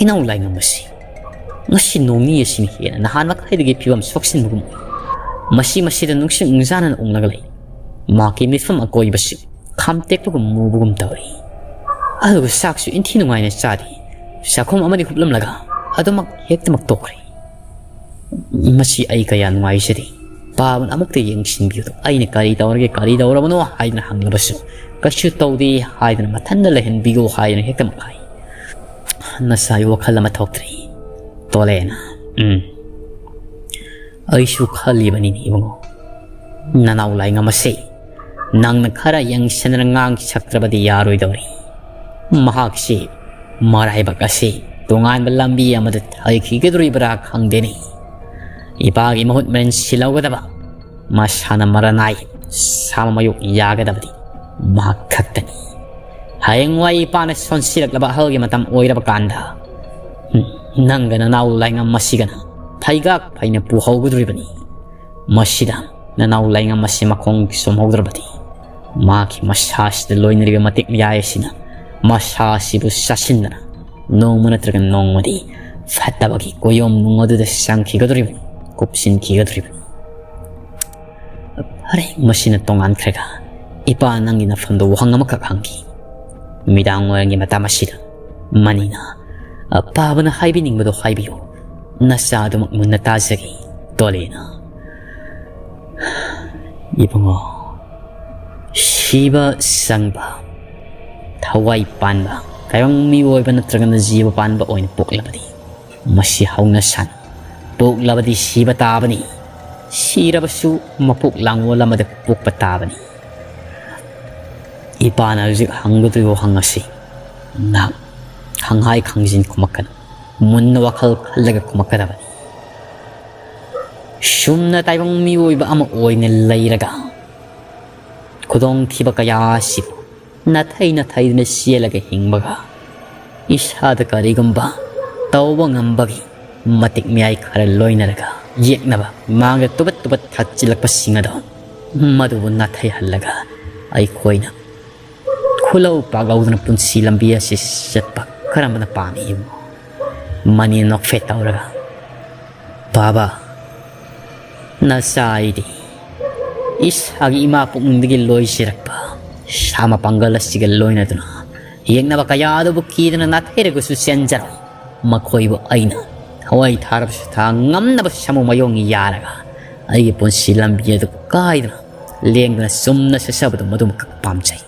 ꯏꯅꯥꯎ ꯂꯥꯏꯉꯝꯕꯁꯤ ꯉꯁꯤ ꯅꯣꯡ ꯅꯤꯅꯤ ꯑꯁꯤꯅ ꯍꯦꯟꯅ ꯅꯍꯥꯟ ꯃꯈꯩꯗꯒꯤ ꯐꯤꯕꯝ ꯁꯣꯛꯁꯤꯟꯕꯒꯨꯝ ꯑꯣꯏ꯫ ꯃꯁꯤ ꯃꯁꯤꯗ ꯅꯨꯡꯁꯤꯠ ꯅꯨꯡꯖꯥꯅꯅ ꯎꯪꯂꯒ ꯂꯩ꯫ ꯃꯍꯥꯛꯀꯤ ꯃꯤꯠꯐꯝ ꯑꯀꯣꯏꯕꯁꯤ ꯈꯥꯝꯇꯦꯛꯄꯒꯨꯝ ꯃꯨꯕꯒꯨꯝ ꯇꯧꯔꯤ꯫ ꯑꯗꯨꯒ ꯆꯥꯛꯁꯨ ꯏꯟꯊꯤ ꯅꯨꯡꯉꯥꯏꯅ ꯆꯥꯗꯦ꯫ ꯆꯥꯛꯈꯨꯝ ꯑꯃꯗꯤ ꯍꯨꯞꯂꯝꯂꯒ ꯑꯗꯨꯃꯛ ꯍꯦꯛꯇꯃꯛ ꯇꯣꯛꯈ꯭ꯔꯦ꯫ ꯃꯁꯤ ꯑꯩ ꯀꯌꯥ ꯅꯨꯡꯉꯥꯏꯖꯗꯦ꯫ ꯄꯥꯕꯅ ꯑꯃꯨꯛꯇ ꯌꯦꯡꯁꯤꯟꯕꯤꯌꯨ꯫ ꯑꯩꯅ ꯀꯔꯤ ꯇꯧꯔꯒꯦ, ꯀꯔꯤ ꯇꯧꯔꯕꯅꯣ ꯍꯥꯏꯗꯅ ꯍꯪꯂꯕꯁꯨ ꯀꯩꯁꯨ ꯇꯧꯗꯦ ꯍꯥꯏꯗꯅ ꯃꯊꯟꯇ ꯂꯩꯍꯟꯕꯤꯌꯨ ꯍꯥꯏꯗꯅ ꯍꯦꯛꯇꯃꯛ ꯍꯥꯏ꯫ ꯅꯆꯥꯒꯤ ꯋꯥꯈꯜ ꯑꯃ ꯊꯣꯛꯇ꯭ꯔꯤ, ꯇꯣꯂꯦꯅ꯫ ꯎꯝ꯫ ꯑꯩꯁꯨ ꯈꯜꯂꯤꯕꯅꯤꯅꯦ ꯏꯕꯨꯡꯉꯣ꯫ ꯅꯅꯥꯎ ꯂꯥꯏꯉꯝ ꯑꯁꯤ ꯅꯪꯅ ꯈꯔ ꯌꯦꯡꯁꯤꯟꯅ ꯉꯥꯡ ꯁꯛꯇ꯭ꯔꯕꯗꯤ ꯌꯥꯔꯣꯏꯗꯧꯔꯤ꯫ ꯃꯍꯥꯛꯁꯤ ꯃꯔꯥꯏꯕꯛ ꯑꯁꯤ ꯇꯣꯉꯥꯟꯕ ꯂꯝꯕꯤ ꯑꯃꯗ ꯊꯩꯈꯤꯒꯗꯧꯔꯤꯕ꯭ꯔꯥ ꯈꯪꯗꯦꯅꯦ꯫ ꯏꯄꯥꯒꯤ ꯃꯍꯨꯠ ꯃꯔꯦꯟ ꯁꯤꯜꯍꯧꯒꯗꯕ ꯃꯁꯥꯅ ꯃꯔꯥꯅꯥꯏ ꯁꯥꯃ ꯃꯌꯣꯛ ꯌꯥꯒꯗꯕꯗꯤ ꯃꯍꯥꯛ ꯈꯛꯇꯅꯤ꯫ ꯍꯌꯦꯡꯋꯥꯏ ꯏꯄꯥꯅ ꯁꯣꯟꯁꯤꯜꯂꯛꯂꯕ ꯑꯍꯜꯒꯤ ꯃꯇꯝ ꯑꯣꯏꯔꯕ ꯀꯥꯟꯗ, ꯅꯪꯒ ꯅꯅꯥꯎ ꯂꯥꯏꯉꯝ ꯑꯁꯤꯒꯅ ꯐꯩꯒꯥꯛ ꯐꯩꯅ ꯄꯨꯍꯧꯒꯗꯧꯔꯤꯕꯅꯤ꯫ ꯃꯁꯤꯗ ꯅꯅꯥꯎ ꯂꯥꯏꯉꯝ ꯑꯁꯤ ꯃꯈꯣꯡ ꯆꯨꯝꯍꯧꯗ꯭ꯔꯕꯗꯤ, ꯃꯍꯥꯛꯀꯤ ꯃꯁꯥꯁꯤꯗ ꯂꯣꯏꯅꯔꯤꯕ ꯃꯇꯤꯛ ꯃꯌꯥꯏ ꯑꯁꯤꯅ ꯃꯁꯥ ꯑꯁꯤꯕꯨ ꯆꯥꯁꯤꯟꯗꯅ ꯅꯣꯡꯃ ꯅꯠꯇ꯭ꯔꯒ ꯅꯣꯡꯃꯗꯤ ꯐꯠꯇꯕꯒꯤ ꯀꯣꯌꯣꯝ ꯅꯨꯡ ꯑꯗꯨꯗ ꯆꯪꯈꯤꯒꯗꯧꯔꯤꯕꯅꯤ, ꯀꯨꯞꯁꯤꯟꯈꯤꯒꯗꯧꯔꯤꯕꯅꯤ꯫ ꯐꯔꯦ, ꯃꯁꯤꯅ ꯇꯣꯉꯥꯟꯈ꯭ꯔꯒ ꯏꯄꯥ ꯅꯪꯒꯤ ꯅꯐꯝꯗ ꯋꯥꯍꯪ ꯑꯃꯈꯛ ꯍꯪꯈꯤ꯫ ꯅꯨꯃꯤꯗꯥꯡ ꯋꯥꯏꯔꯝꯒꯤ ꯃꯇꯝ ꯑꯁꯤꯗ ꯃꯅꯤꯅ, "ꯑ, ꯄꯥꯕꯅ ꯍꯥꯏꯕꯤꯅꯤꯡꯕꯗꯣ ꯍꯥꯏꯕꯤꯌꯨ꯫ ꯅꯆꯥ ꯑꯗꯨꯃꯛ ꯃꯨꯟꯅ ꯇꯥꯖꯒꯦ꯫" ꯇꯣꯂꯦꯅ, ꯏꯕꯨꯡꯉꯣ, ꯁꯤꯕ ꯆꯪꯕ, ꯊꯋꯥꯏ ꯄꯥꯟꯕ, ꯇꯥꯏꯕꯪ ꯃꯤꯑꯣꯏꯕ ꯅꯠꯇ꯭ꯔꯒꯅ ꯖꯤꯕ ꯄꯥꯟꯕ ꯑꯣꯏꯅ ꯄꯣꯛꯂꯕꯗꯤ, ꯃꯁꯤ ꯍꯧꯅ ꯁꯥꯟꯅ ꯄꯣꯛꯂꯕꯗꯤ ꯁꯤꯕ ꯇꯥꯕꯅꯤ꯫ ꯁꯤꯔꯕꯁꯨ ꯃꯄꯣꯛ ꯂꯥꯡꯑꯣꯜ ꯑꯃꯗ ꯄꯣꯛꯄ ꯇꯥꯕꯅꯤ꯫ ꯏꯄꯥꯅ ꯍꯧꯖꯤꯛ ꯍꯪꯒꯗꯧꯔꯤꯕ ꯋꯥꯍꯪ ꯑꯁꯤ ꯅꯍꯥꯛ ꯈꯪꯍꯥꯏ ꯈꯪꯖꯤꯟ ꯈꯨꯝꯃꯛꯀꯅꯨ꯫ ꯃꯨꯟꯅ ꯋꯥꯈꯜ ꯈꯜꯂꯒ ꯈꯨꯝꯃꯛꯀꯗꯕꯅꯤ꯫ ꯁꯨꯝꯅ ꯇꯥꯏꯕꯪ ꯃꯤꯑꯣꯏꯕ ꯑꯃ ꯑꯣꯏꯅ ꯂꯩꯔꯒ ꯈꯨꯗꯣꯡꯊꯤꯕ ꯀꯌꯥ ꯑꯁꯤ ꯅꯥꯊꯩ ꯅꯥꯊꯩꯗꯨꯅ ꯆꯦꯜꯂꯒ ꯍꯤꯡꯕꯒ, ꯏꯁꯥꯗ ꯀꯔꯤꯒꯨꯝꯕ ꯇꯧꯕ ꯉꯝꯕꯒꯤ ꯃꯇꯤꯛ ꯃꯌꯥꯏ ꯈꯔ ꯂꯣꯏꯅꯔꯒ ꯌꯦꯛꯅꯕ ꯃꯥꯡꯗ ꯇꯨꯕꯠ ꯇꯨꯕꯠ ꯊꯥꯠꯆꯤꯜꯂꯛꯄꯁꯤꯡ ꯑꯗꯣ, ꯃꯗꯨꯕꯨ ꯅꯥꯊꯩꯍꯜꯂꯒ ꯑꯩꯈꯣꯏꯅ ꯈꯨꯂꯧ ꯄꯥꯛꯂꯧꯗꯨꯅ ꯄꯨꯟꯁꯤ ꯂꯝꯕꯤ ꯑꯁꯤ ꯆꯠꯄ ꯀꯔꯝꯕꯅ ꯄꯥꯝꯃꯤ? ꯃꯅꯤ ꯅꯣꯛꯐꯦꯠ ꯇꯧꯔꯒ, "ꯕꯥꯕꯥ, ꯅꯆꯥ ꯑꯩꯗꯤ ꯏꯁꯥꯒꯤ ꯏꯃꯥ ꯄꯨꯛꯅꯨꯡꯗꯒꯤ ꯂꯣꯏꯖꯔꯛꯄ ꯁꯥ ꯃꯄꯥꯡꯒꯜ ꯑꯁꯤꯒ ꯂꯣꯏꯅꯗꯨꯅ ꯌꯦꯛꯅꯕ ꯀꯌꯥ ꯑꯗꯨꯕꯨ ꯀꯤꯗꯅ ꯅꯥꯊꯩꯔꯒꯁꯨ ꯆꯦꯟꯖꯔꯣꯏ꯫ ꯃꯈꯣꯏꯕꯨ ꯑꯩꯅ ꯊꯋꯥꯏ ꯊꯥꯔꯕꯁꯨ ꯊꯥ ꯉꯝꯅꯕ ꯁꯥꯃꯨ ꯃꯌꯣꯡ ꯌꯥꯔꯒ ꯑꯩꯒꯤ ꯄꯨꯟꯁꯤ ꯂꯝꯕꯤ ꯑꯗꯨ ꯀꯥꯏꯗꯅ ꯂꯦꯡꯗꯅ ꯆꯨꯝꯅ ꯆꯠꯆꯕꯗꯨ ꯃꯗꯨꯃꯛ ꯄꯥꯝꯖꯩ꯫"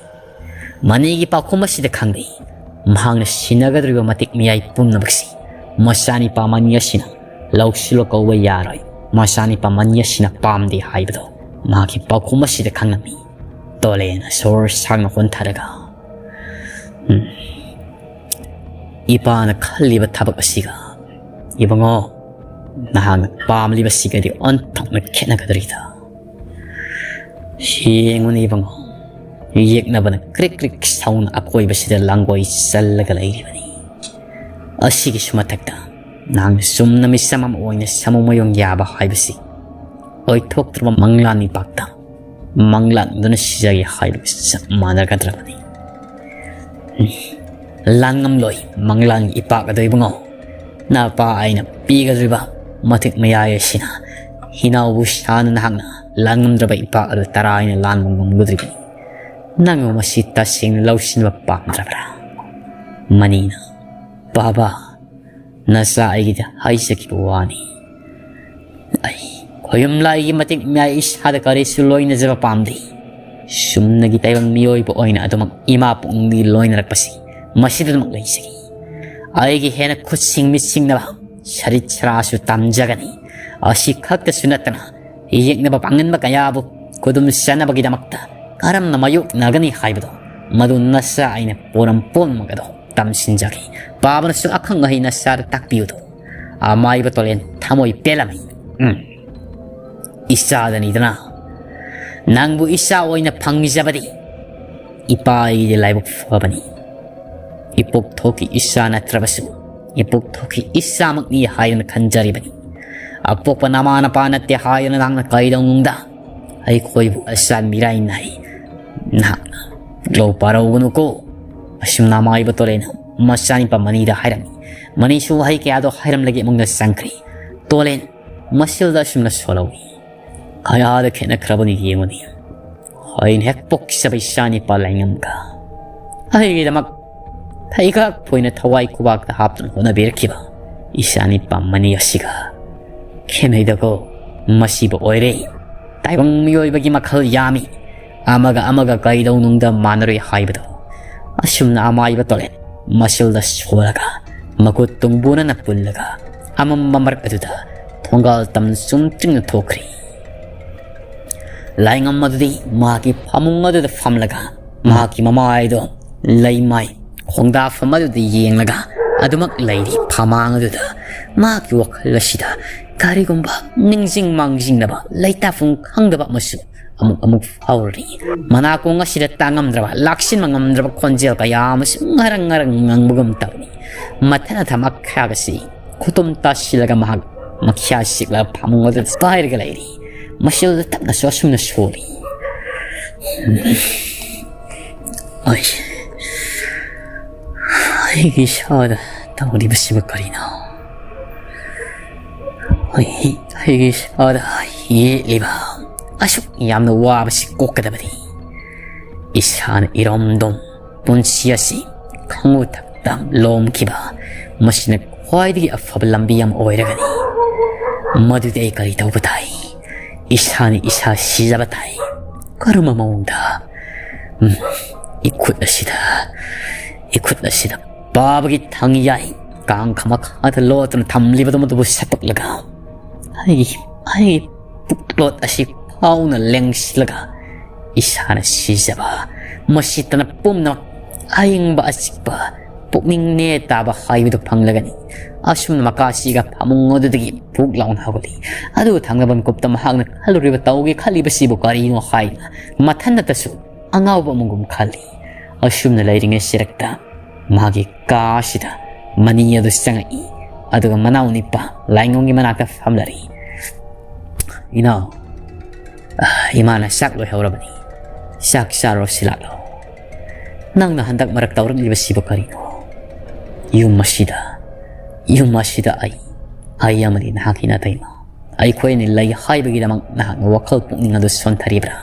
ꯃꯅꯤꯒꯤ ꯄꯥꯎꯈꯨꯝ ꯑꯁꯤꯗ ꯈꯪꯂꯦ, ꯃꯍꯥꯛꯅ ꯁꯤꯟꯅꯒꯗꯧꯔꯤꯕ ꯃꯇꯤꯛ ꯃꯌꯥꯏ ꯄꯨꯝꯅꯃꯛꯁꯤ ꯃꯆꯥꯅꯤꯄꯥ ꯃꯅꯤ ꯑꯁꯤꯅ ꯂꯧꯁꯤꯜꯂꯣ ꯀꯧꯕ ꯌꯥꯔꯣꯏ꯫ ꯃꯆꯥꯅꯤꯄꯥ ꯃꯅꯤ ꯑꯁꯤꯅ ꯄꯥꯝꯗꯦ ꯍꯥꯏꯕꯗꯣ ꯃꯍꯥꯛꯀꯤ ꯄꯥꯎꯈꯨꯝ ꯑꯁꯤꯗ ꯈꯪꯂꯝꯃꯤ꯫ ꯇꯣꯂꯦꯅ ꯁꯣꯔ ꯁꯥꯡꯅ ꯍꯣꯟꯊꯔꯒ, "ꯎꯝ, ꯏꯄꯥꯅ ꯈꯜꯂꯤꯕ ꯊꯕꯛ ꯑꯁꯤꯒ ꯏꯕꯨꯡꯉꯣ, ꯅꯍꯥꯛꯅ ꯄꯥꯝꯂꯤꯕꯁꯤꯒꯗꯤ ꯑꯣꯟꯊꯣꯛꯅ ꯈꯦꯠꯅꯒꯗꯧꯔꯤꯗ꯫ ꯌꯦꯡꯉꯨꯅꯦ ꯏꯕꯨꯡꯉꯣ, ꯌꯦꯛꯅꯕꯅ ꯀ꯭ꯔꯤꯛ ꯀ꯭ꯔꯤꯛ ꯁꯧꯅ ꯑꯀꯣꯏꯕꯁꯤꯗ ꯂꯥꯡꯒꯣꯏ ꯆꯜꯂꯒ ꯂꯩꯔꯤꯕꯅꯤ꯫ ꯑꯁꯤꯒꯤꯁꯨ ꯃꯊꯛꯇ ꯅꯍꯥꯛꯅ ꯆꯨꯝꯅ ꯃꯤꯆꯝ ꯑꯃ ꯑꯣꯏꯅ ꯁꯥꯃꯨ ꯃꯌꯣꯡ ꯌꯥꯕ ꯍꯥꯏꯕꯁꯤ ꯑꯣꯏꯊꯣꯛꯇ꯭ꯔꯕ ꯃꯪꯂꯥꯟ ꯃꯤꯄꯥꯛꯇ ꯃꯪꯂꯥꯛꯅꯗꯨꯅ ꯁꯤꯖꯒꯦ ꯍꯥꯏꯕꯒ ꯆꯞ ꯃꯥꯟꯅꯔꯛꯀꯗ꯭ꯔꯕꯅꯤ꯫ ꯂꯥꯟꯉꯝꯂꯣꯏ ꯃꯪꯂꯥꯟꯒꯤ ꯏꯄꯥꯛ ꯑꯗꯣ ꯏꯕꯨꯡꯉꯣ꯫ ꯅꯄꯥ ꯑꯩꯅ ꯄꯤꯒꯗꯧꯔꯤꯕ ꯃꯇꯤꯛ ꯃꯌꯥꯏ ꯑꯁꯤꯅ ꯍꯤꯅꯥꯎꯕꯨ ꯁꯥꯅ ꯅꯍꯥꯛꯅ ꯂꯥꯟꯉꯝꯗ꯭ꯔꯕ ꯏꯄꯥꯛ ꯑꯗꯨ ꯇꯔꯥ ꯑꯩꯅ ꯂꯥꯟꯕ ꯉꯝꯒꯗꯧꯔꯤꯕꯅꯤ꯫ ꯅꯪꯕꯨ ꯃꯁꯤ ꯇꯁꯦꯡꯅ ꯂꯧꯁꯤꯟꯕ ꯄꯥꯝꯗ꯭ꯔꯕ꯭ꯔꯥ?" ꯃꯅꯤꯅ, "ꯕꯥꯕꯥ, ꯅꯆꯥ ꯑꯩꯒꯤꯗ ꯍꯥꯏꯖꯈꯤꯕ ꯋꯥꯅꯤ꯫ ꯑꯩ ꯈꯣꯌꯨꯝꯂꯥꯏꯒꯤ ꯃꯇꯤꯛ ꯃꯌꯥꯏ ꯏꯁꯥꯗ ꯀꯔꯤꯁꯨ ꯂꯣꯏꯅꯖꯕ ꯄꯥꯝꯗꯦ꯫ ꯆꯨꯝꯅꯒꯤ ꯇꯥꯏꯕꯪ ꯃꯤꯑꯣꯏꯕ ꯑꯣꯏꯅ ꯑꯗꯨꯃꯛ ꯏꯃꯥ ꯄꯨꯛꯅꯨꯡꯗꯒꯤ ꯂꯣꯏꯅꯔꯛꯄꯁꯤ ꯃꯁꯤꯗ ꯑꯗꯨꯃꯛ ꯂꯩꯖꯒꯦ꯫ ꯑꯩꯒꯤ ꯍꯦꯟꯅ ꯈꯨꯠꯁꯤꯡ ꯃꯤꯠꯁꯤꯡꯅꯕ ꯁꯔꯤꯠ ꯁꯔꯥꯁꯨ ꯇꯝꯖꯒꯅꯤ꯫ ꯑꯁꯤ ꯈꯛꯇꯁꯨ ꯅꯠꯇꯅ ꯌꯦꯛꯅꯕ ꯄꯥꯡꯒꯟꯕ ꯀꯌꯥꯕꯨ ꯈꯨꯗꯨꯝ ꯆꯟꯅꯕꯒꯤꯗꯃꯛꯇ ꯀꯔꯝꯅ ꯃꯥꯌꯣꯛꯅꯒꯅꯤ ꯍꯥꯏꯕꯗꯣ ꯃꯗꯨ ꯅꯆꯥ ꯑꯩꯅ ꯄꯣꯔꯝ ꯄꯨꯝꯅꯃꯛ ꯑꯗꯣ ꯇꯝꯁꯤꯟꯖꯒꯦ꯫ ꯄꯥꯕꯅꯁꯨ ꯑꯈꯪ ꯑꯍꯩ ꯅꯆꯥꯗ ꯇꯥꯛꯄꯤꯌꯨꯗꯣ꯫ ꯑꯃꯥꯏꯕ ꯇꯣꯂꯦꯟ ꯊꯃꯣꯏ ꯄꯦꯜꯂꯝꯃꯤ꯫ ꯎꯝ꯫ ꯏꯆꯥꯗꯅꯤꯗꯅ꯫ ꯅꯪꯕꯨ ꯏꯆꯥ ꯑꯣꯏꯅ ꯐꯪꯖꯕꯗꯤ "ꯏꯄꯥ, ꯑꯩꯗꯤ ꯂꯥꯏꯕꯛ ꯐꯕꯅꯤ꯫ ꯏꯄꯣꯛꯊꯣꯛꯀꯤ ꯏꯆꯥ ꯅꯠꯇ꯭ꯔꯕꯁꯨ, ꯏꯄꯣꯛꯊꯣꯛꯀꯤ ꯏꯆꯥꯃꯛꯅꯤ ꯍꯥꯏꯗꯨꯅ ꯈꯟꯖꯔꯤꯕꯅꯤ꯫ ꯑꯄꯣꯛꯄ ꯅꯃꯥ ꯅꯄꯥ ꯅꯠꯇꯦ ꯍꯥꯏꯗꯨꯅ ꯅꯍꯥꯛꯅ ꯀꯩꯗꯧꯅꯨꯡꯗ ꯑꯩꯈꯣꯏꯕꯨ ꯑꯆꯥꯟ ꯃꯤꯔꯥꯏ ꯅꯥꯏ꯫ ꯅꯍꯥꯛꯅ ꯂꯧ ꯄꯥꯔꯧꯒꯅꯨꯀꯣ"꯫ ꯑꯁꯨꯝꯅ ꯑꯃꯥꯏꯕ ꯇꯣꯂꯦꯟꯅ ꯃꯆꯥꯅꯤꯄꯥ ꯃꯅꯤꯗ ꯍꯥꯏꯔꯝꯃꯤ꯫ ꯃꯅꯤꯁꯨ ꯋꯥꯍꯩ ꯀꯌꯥꯗꯣ ꯍꯥꯏꯔꯝꯂꯒ ꯏꯃꯨꯡꯗ ꯆꯪꯈ꯭ꯔꯤ꯫ ꯇꯣꯂꯦꯟ ꯃꯁꯤꯜꯗ ꯑꯁꯨꯝꯅ ꯁꯣꯜꯍꯧꯏ꯫ "ꯀꯌꯥꯗ ꯈꯦꯠꯅꯈ꯭ꯔꯕꯅꯤ ꯌꯦꯡꯉꯨꯅꯤ꯫ ꯑꯩꯅ ꯍꯦꯛ ꯄꯣꯛꯆꯕ ꯏꯆꯥꯅꯤꯄꯥ ꯂꯥꯏꯉꯝꯒ ꯑꯩꯒꯤꯗꯃꯛ ꯐꯩꯒꯥꯛ ꯐꯣꯏꯅ ꯊꯋꯥꯏ ꯈꯨꯕꯥꯛꯇ ꯍꯥꯞꯇꯨꯅ ꯍꯣꯠꯅꯕꯤꯔꯛꯈꯤꯕ ꯏꯆꯥꯅꯤꯄꯥ ꯃꯅꯤ ꯑꯁꯤꯒ ꯈꯦꯠꯅꯩꯗꯀꯣ꯫ ꯃꯁꯤꯕꯨ ꯑꯣꯏꯔꯦ꯫ ꯇꯥꯏꯕꯪ ꯃꯤꯑꯣꯏꯕꯒꯤ ꯃꯈꯜ ꯌꯥꯝꯃꯤ꯫ ꯑꯃꯒ ꯑꯃꯒ ꯀꯩꯗꯧꯅꯨꯡꯗ ꯃꯥꯟꯅꯔꯣꯏ ꯍꯥꯏꯕꯗꯣ"꯫ ꯑꯁꯨꯝꯅ ꯑꯃꯥꯏꯕ ꯇꯣꯂꯦꯟ ꯃꯁꯤꯜꯗ ꯁꯣꯜꯂꯒ ꯃꯈꯨꯠ ꯇꯨꯡꯕꯨꯅꯅ ꯄꯨꯜꯂꯒ ꯑꯃꯝꯕ ꯃꯔꯛ ꯑꯗꯨꯗ ꯊꯣꯡꯒꯥꯜ ꯇꯝꯅ ꯆꯨꯝꯇ꯭ꯔꯤꯡꯅ ꯊꯣꯛꯈ꯭ꯔꯤ꯫ ꯂꯥꯏꯉꯝ ꯑꯗꯨꯗꯤ ꯃꯍꯥꯛꯀꯤ ꯐꯃꯨꯡ ꯑꯗꯨꯗ ꯐꯝꯂꯒ ꯃꯍꯥꯛꯀꯤ ꯃꯃꯥꯏꯗꯣ ꯂꯩꯃꯥꯏ ꯈꯣꯡꯗꯥꯐꯝ ꯑꯗꯨꯗ ꯌꯦꯡꯂꯒ ꯑꯗꯨꯃꯛ ꯂꯩꯔꯤ꯫ ꯐꯃꯥꯡ ꯑꯗꯨꯗ ꯃꯍꯥꯛꯀꯤ ꯋꯥꯈꯜ ꯑꯁꯤꯗ ꯀꯔꯤꯒꯨꯝꯕ ꯅꯤꯡꯁꯤꯡ ꯃꯥꯡꯖꯤꯡꯅꯕ ꯂꯩꯇꯥꯐꯝ ꯈꯪꯗꯕ ꯑꯃꯁꯨ ꯑꯃꯨꯛ ꯑꯃꯨꯛ ꯐꯥꯎꯔꯤ꯫ ꯃꯅꯥꯀꯣꯡ ꯑꯁꯤꯗ ꯇꯥꯉꯝꯗ꯭ꯔꯕ, ꯂꯥꯛꯁꯤꯟꯕ ꯉꯝꯗ꯭ꯔꯕ ꯈꯣꯟꯖꯦꯜ ꯀꯌꯥ ꯑꯃꯁꯨ ꯉꯔꯪ ꯉꯔꯪ ꯉꯪꯕꯒꯨꯝ ꯇꯧꯔꯤ꯫ ꯃꯊꯟ ꯃꯊꯟ ꯃꯈꯥꯒꯁꯤ ꯈꯨꯇꯨꯝ ꯇꯥꯁꯤꯜꯂꯒ ꯃꯍꯥꯛ ꯃꯈ꯭ꯌꯥ ꯁꯤꯛꯂꯒ ꯐꯃꯨꯡ ꯑꯗꯨꯗ ꯄꯥꯏꯔꯒ ꯂꯩꯔꯤ꯫ ꯃꯁꯤꯗ ꯇꯞꯅꯁꯨ ꯑꯁꯨꯝꯅ ꯁꯣꯜꯂꯤ꯫ ꯑꯩ, ꯑꯩꯒꯤ ꯏꯁꯥꯗ ꯇꯧꯔꯤꯕꯁꯤꯕꯨ ꯀꯔꯤꯅꯣ? ꯑꯩ, ꯑꯩꯒꯤ ꯏꯁꯥꯗ ꯌꯦꯠꯂꯤꯕ ꯑꯁꯨꯛ ꯌꯥꯝꯅ ꯋꯥꯕꯁꯤ ꯀꯣꯛꯀꯗꯕꯅꯤ꯫ ꯏꯁꯥꯅ ꯏꯔꯣꯝꯗꯣꯝ ꯄꯨꯟꯁꯤ ꯑꯁꯤ ꯈꯪꯉꯨ ꯊꯛꯇ ꯂꯣꯝꯈꯤꯕ, ꯃꯁꯤꯅ ꯈ꯭ꯋꯥꯏꯗꯒꯤ ꯑꯐꯕ ꯂꯝꯕꯤ ꯑꯃ ꯑꯣꯏꯔꯒꯅꯤ꯫ ꯃꯗꯨꯗꯤ ꯑꯩ ꯀꯔꯤ ꯇꯧꯕ ꯇꯥꯏ? ꯏꯁꯥꯅ ꯏꯁꯥ ꯁꯤꯖꯕ ꯇꯥꯏ꯫ ꯀꯔꯝꯕ ꯃꯑꯣꯡꯗ? ꯎꯝ, ꯏꯈꯨꯠ ꯑꯁꯤꯗ, ꯏꯈꯨꯠ ꯑꯁꯤꯗ ꯄꯥꯕꯒꯤ ꯊꯥꯡ ꯌꯥꯏ꯫ ꯀꯥꯡꯈ ꯃꯈꯥꯗ ꯂꯣꯠꯇꯨꯅ ꯊꯝꯂꯤꯕꯗꯨ ꯃꯗꯨꯕꯨ ꯁꯠꯇꯣꯛꯂꯒ ꯑꯩꯒꯤ, ꯑꯩꯒꯤ ꯄꯨꯛꯂꯣꯠ ꯑꯁꯤ ꯐꯥꯎꯅ ꯂꯦꯡꯁꯤꯜꯂꯒ ꯏꯁꯥꯅ ꯁꯤꯖꯕ, ꯃꯁꯤꯇꯅ ꯄꯨꯝꯅꯃꯛ ꯑꯌꯤꯡꯕ ꯑꯆꯤꯛꯄ ꯄꯨꯛꯅꯤꯡ ꯅꯦ ꯇꯥꯕ ꯍꯥꯏꯕꯗꯨ ꯐꯪꯂꯒꯅꯤ꯫ ꯑꯁꯨꯝꯅ ꯃꯀꯥꯁꯤꯒ ꯐꯃꯨꯡ ꯑꯗꯨꯗꯒꯤ ꯕꯨꯛ ꯂꯥꯎꯅ ꯍꯧꯒꯠꯂꯤ꯫ ꯑꯗꯨꯕꯨ ꯊꯪꯅꯕ ꯃꯤꯀꯨꯞꯇ ꯃꯍꯥꯛꯅ ꯈꯜꯂꯨꯔꯤꯕ, ꯇꯧꯒꯦ ꯈꯜꯂꯤꯕꯁꯤꯕꯨ ꯀꯔꯤꯅꯣ ꯍꯥꯏꯅ ꯃꯊꯟꯇꯁꯨ ꯑꯉꯥꯎꯕ ꯑꯃꯒꯨꯝ ꯈꯜꯂꯤ꯫ ꯑꯁꯨꯝꯅ ꯂꯩꯔꯤꯉꯩ ꯁꯤꯔꯛꯇ ꯃꯥꯒꯤ ꯀꯥ ꯑꯁꯤꯗ ꯃꯅꯤ ꯑꯗꯨ ꯆꯪꯉꯛꯏ꯫ ꯑꯗꯨꯒ ꯃꯅꯥꯎ ꯅꯤꯄꯥ ꯂꯥꯏꯉꯝꯒꯤ ꯃꯅꯥꯛꯇ ꯐꯝꯂꯔꯤ꯫ "ꯏꯅꯥꯎ, ꯏꯃꯥꯅ ꯆꯥꯛ ꯂꯣꯏꯍꯧꯔꯕꯅꯤ꯫ ꯆꯥꯛ ꯆꯥꯔꯨꯔꯁꯤ ꯂꯥꯛꯂꯣ꯫ ꯅꯪꯅ ꯍꯟꯗꯛ ꯃꯔꯛ ꯇꯧꯔꯛꯂꯤꯕꯁꯤꯕꯨ ꯀꯔꯤꯅꯣ? ꯌꯨꯝ ꯑꯁꯤꯗ, ꯌꯨꯝ ꯑꯁꯤꯗ ꯑꯩ, ꯑꯩ ꯑꯃꯗꯤ ꯅꯍꯥꯛꯀꯤ ꯅꯥꯇꯩꯃ, ꯑꯩꯈꯣꯏ ꯑꯅꯤ ꯂꯩ ꯍꯥꯏꯕꯒꯤꯗꯃꯛ ꯅꯍꯥꯛꯅ ꯋꯥꯈꯜ ꯄꯨꯛꯅꯤꯡ ꯑꯗꯨ ꯁꯣꯟꯊꯔꯤꯕ꯭ꯔꯥ?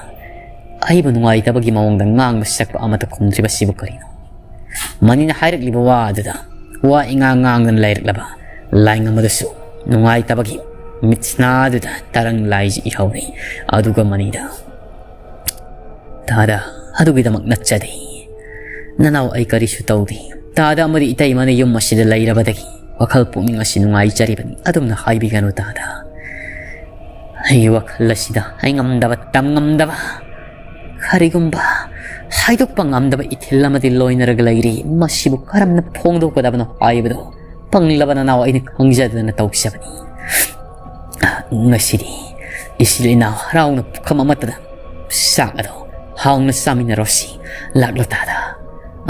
ꯑꯩꯕꯨ ꯅꯨꯡꯉꯥꯏꯇꯕꯒꯤ ꯃꯑꯣꯡꯗ ꯉꯥꯡꯕ ꯁꯛꯄ ꯑꯃꯠꯇ ꯈꯨꯝꯗ꯭ꯔꯤꯕꯁꯤꯕꯨ ꯀꯔꯤꯅꯣ?" ꯃꯅꯤꯅ ꯍꯥꯏꯔꯛꯂꯤꯕ ꯋꯥ ꯑꯗꯨꯗ ꯋꯥ ꯏꯉꯥꯡ ꯉꯥꯡꯗꯅ ꯂꯩꯔꯛꯂꯕ ꯂꯥꯏꯉꯝ ꯑꯗꯨꯁꯨ ꯅꯨꯡꯉꯥꯏꯇꯕꯒꯤ ꯃꯤꯠꯁꯅꯥ ꯑꯗꯨꯗ ꯇꯔꯪ ꯂꯥꯏꯖ ꯏꯍꯧꯔꯤ꯫ ꯑꯗꯨꯒ ꯃꯅꯤꯗ, "ꯇꯥꯗ, ꯑꯗꯨꯒꯤꯗꯃꯛ ꯅꯠꯆꯗꯦ꯫ ꯅꯅꯥꯎ ꯑꯩ ꯀꯔꯤꯁꯨ ꯇꯧꯗꯦ꯫ ꯇꯥꯗ ꯑꯃꯗꯤ ꯏꯇꯩꯃꯅ ꯌꯨꯝ ꯑꯁꯤꯗ ꯂꯩꯔꯕꯗꯒꯤ ꯋꯥꯈꯜ ꯄꯨꯛꯅꯤꯡ ꯑꯁꯤ ꯅꯨꯡꯉꯥꯏꯖꯔꯤꯕꯅꯤ꯫ ꯑꯗꯨꯝꯅ ꯍꯥꯏꯕꯤꯒꯅꯨ ꯇꯥꯗ꯫ ꯑꯩꯒꯤ ꯋꯥꯈꯜ ꯑꯁꯤꯗ ꯍꯥꯏꯉꯝꯗꯕ, ꯇꯝꯉꯝꯗꯕ, ꯀꯔꯤꯒꯨꯝꯕ ꯍꯥꯏꯗꯣꯛꯄ ꯉꯝꯗꯕ ꯏꯊꯤꯜ ꯑꯃꯗꯤ ꯂꯣꯏꯅꯔꯒ ꯂꯩꯔꯤ꯫ ꯃꯁꯤꯕꯨ ꯀꯔꯝꯅ ꯐꯣꯡꯗꯣꯛꯀꯗꯕꯅꯣ ꯍꯥꯏꯕꯗꯣ ꯄꯪꯂꯕ ꯅꯅꯥꯎ ꯑꯩꯅ ꯈꯪꯖꯗꯅ ꯇꯧꯖꯕꯅꯤ꯫ ꯉꯁꯤꯗꯤ ꯏꯆꯤꯜ ꯏꯅꯥꯎ ꯍꯔꯥꯎꯅ ꯄꯨꯈꯝ ꯑꯃꯠꯇꯗ ꯆꯥꯛ ꯑꯗꯣ ꯍꯥꯎꯅ ꯆꯥꯃꯤꯟꯅꯔꯣꯁꯤ꯫ ꯂꯥꯛꯂꯣ ꯇꯥꯗ꯫"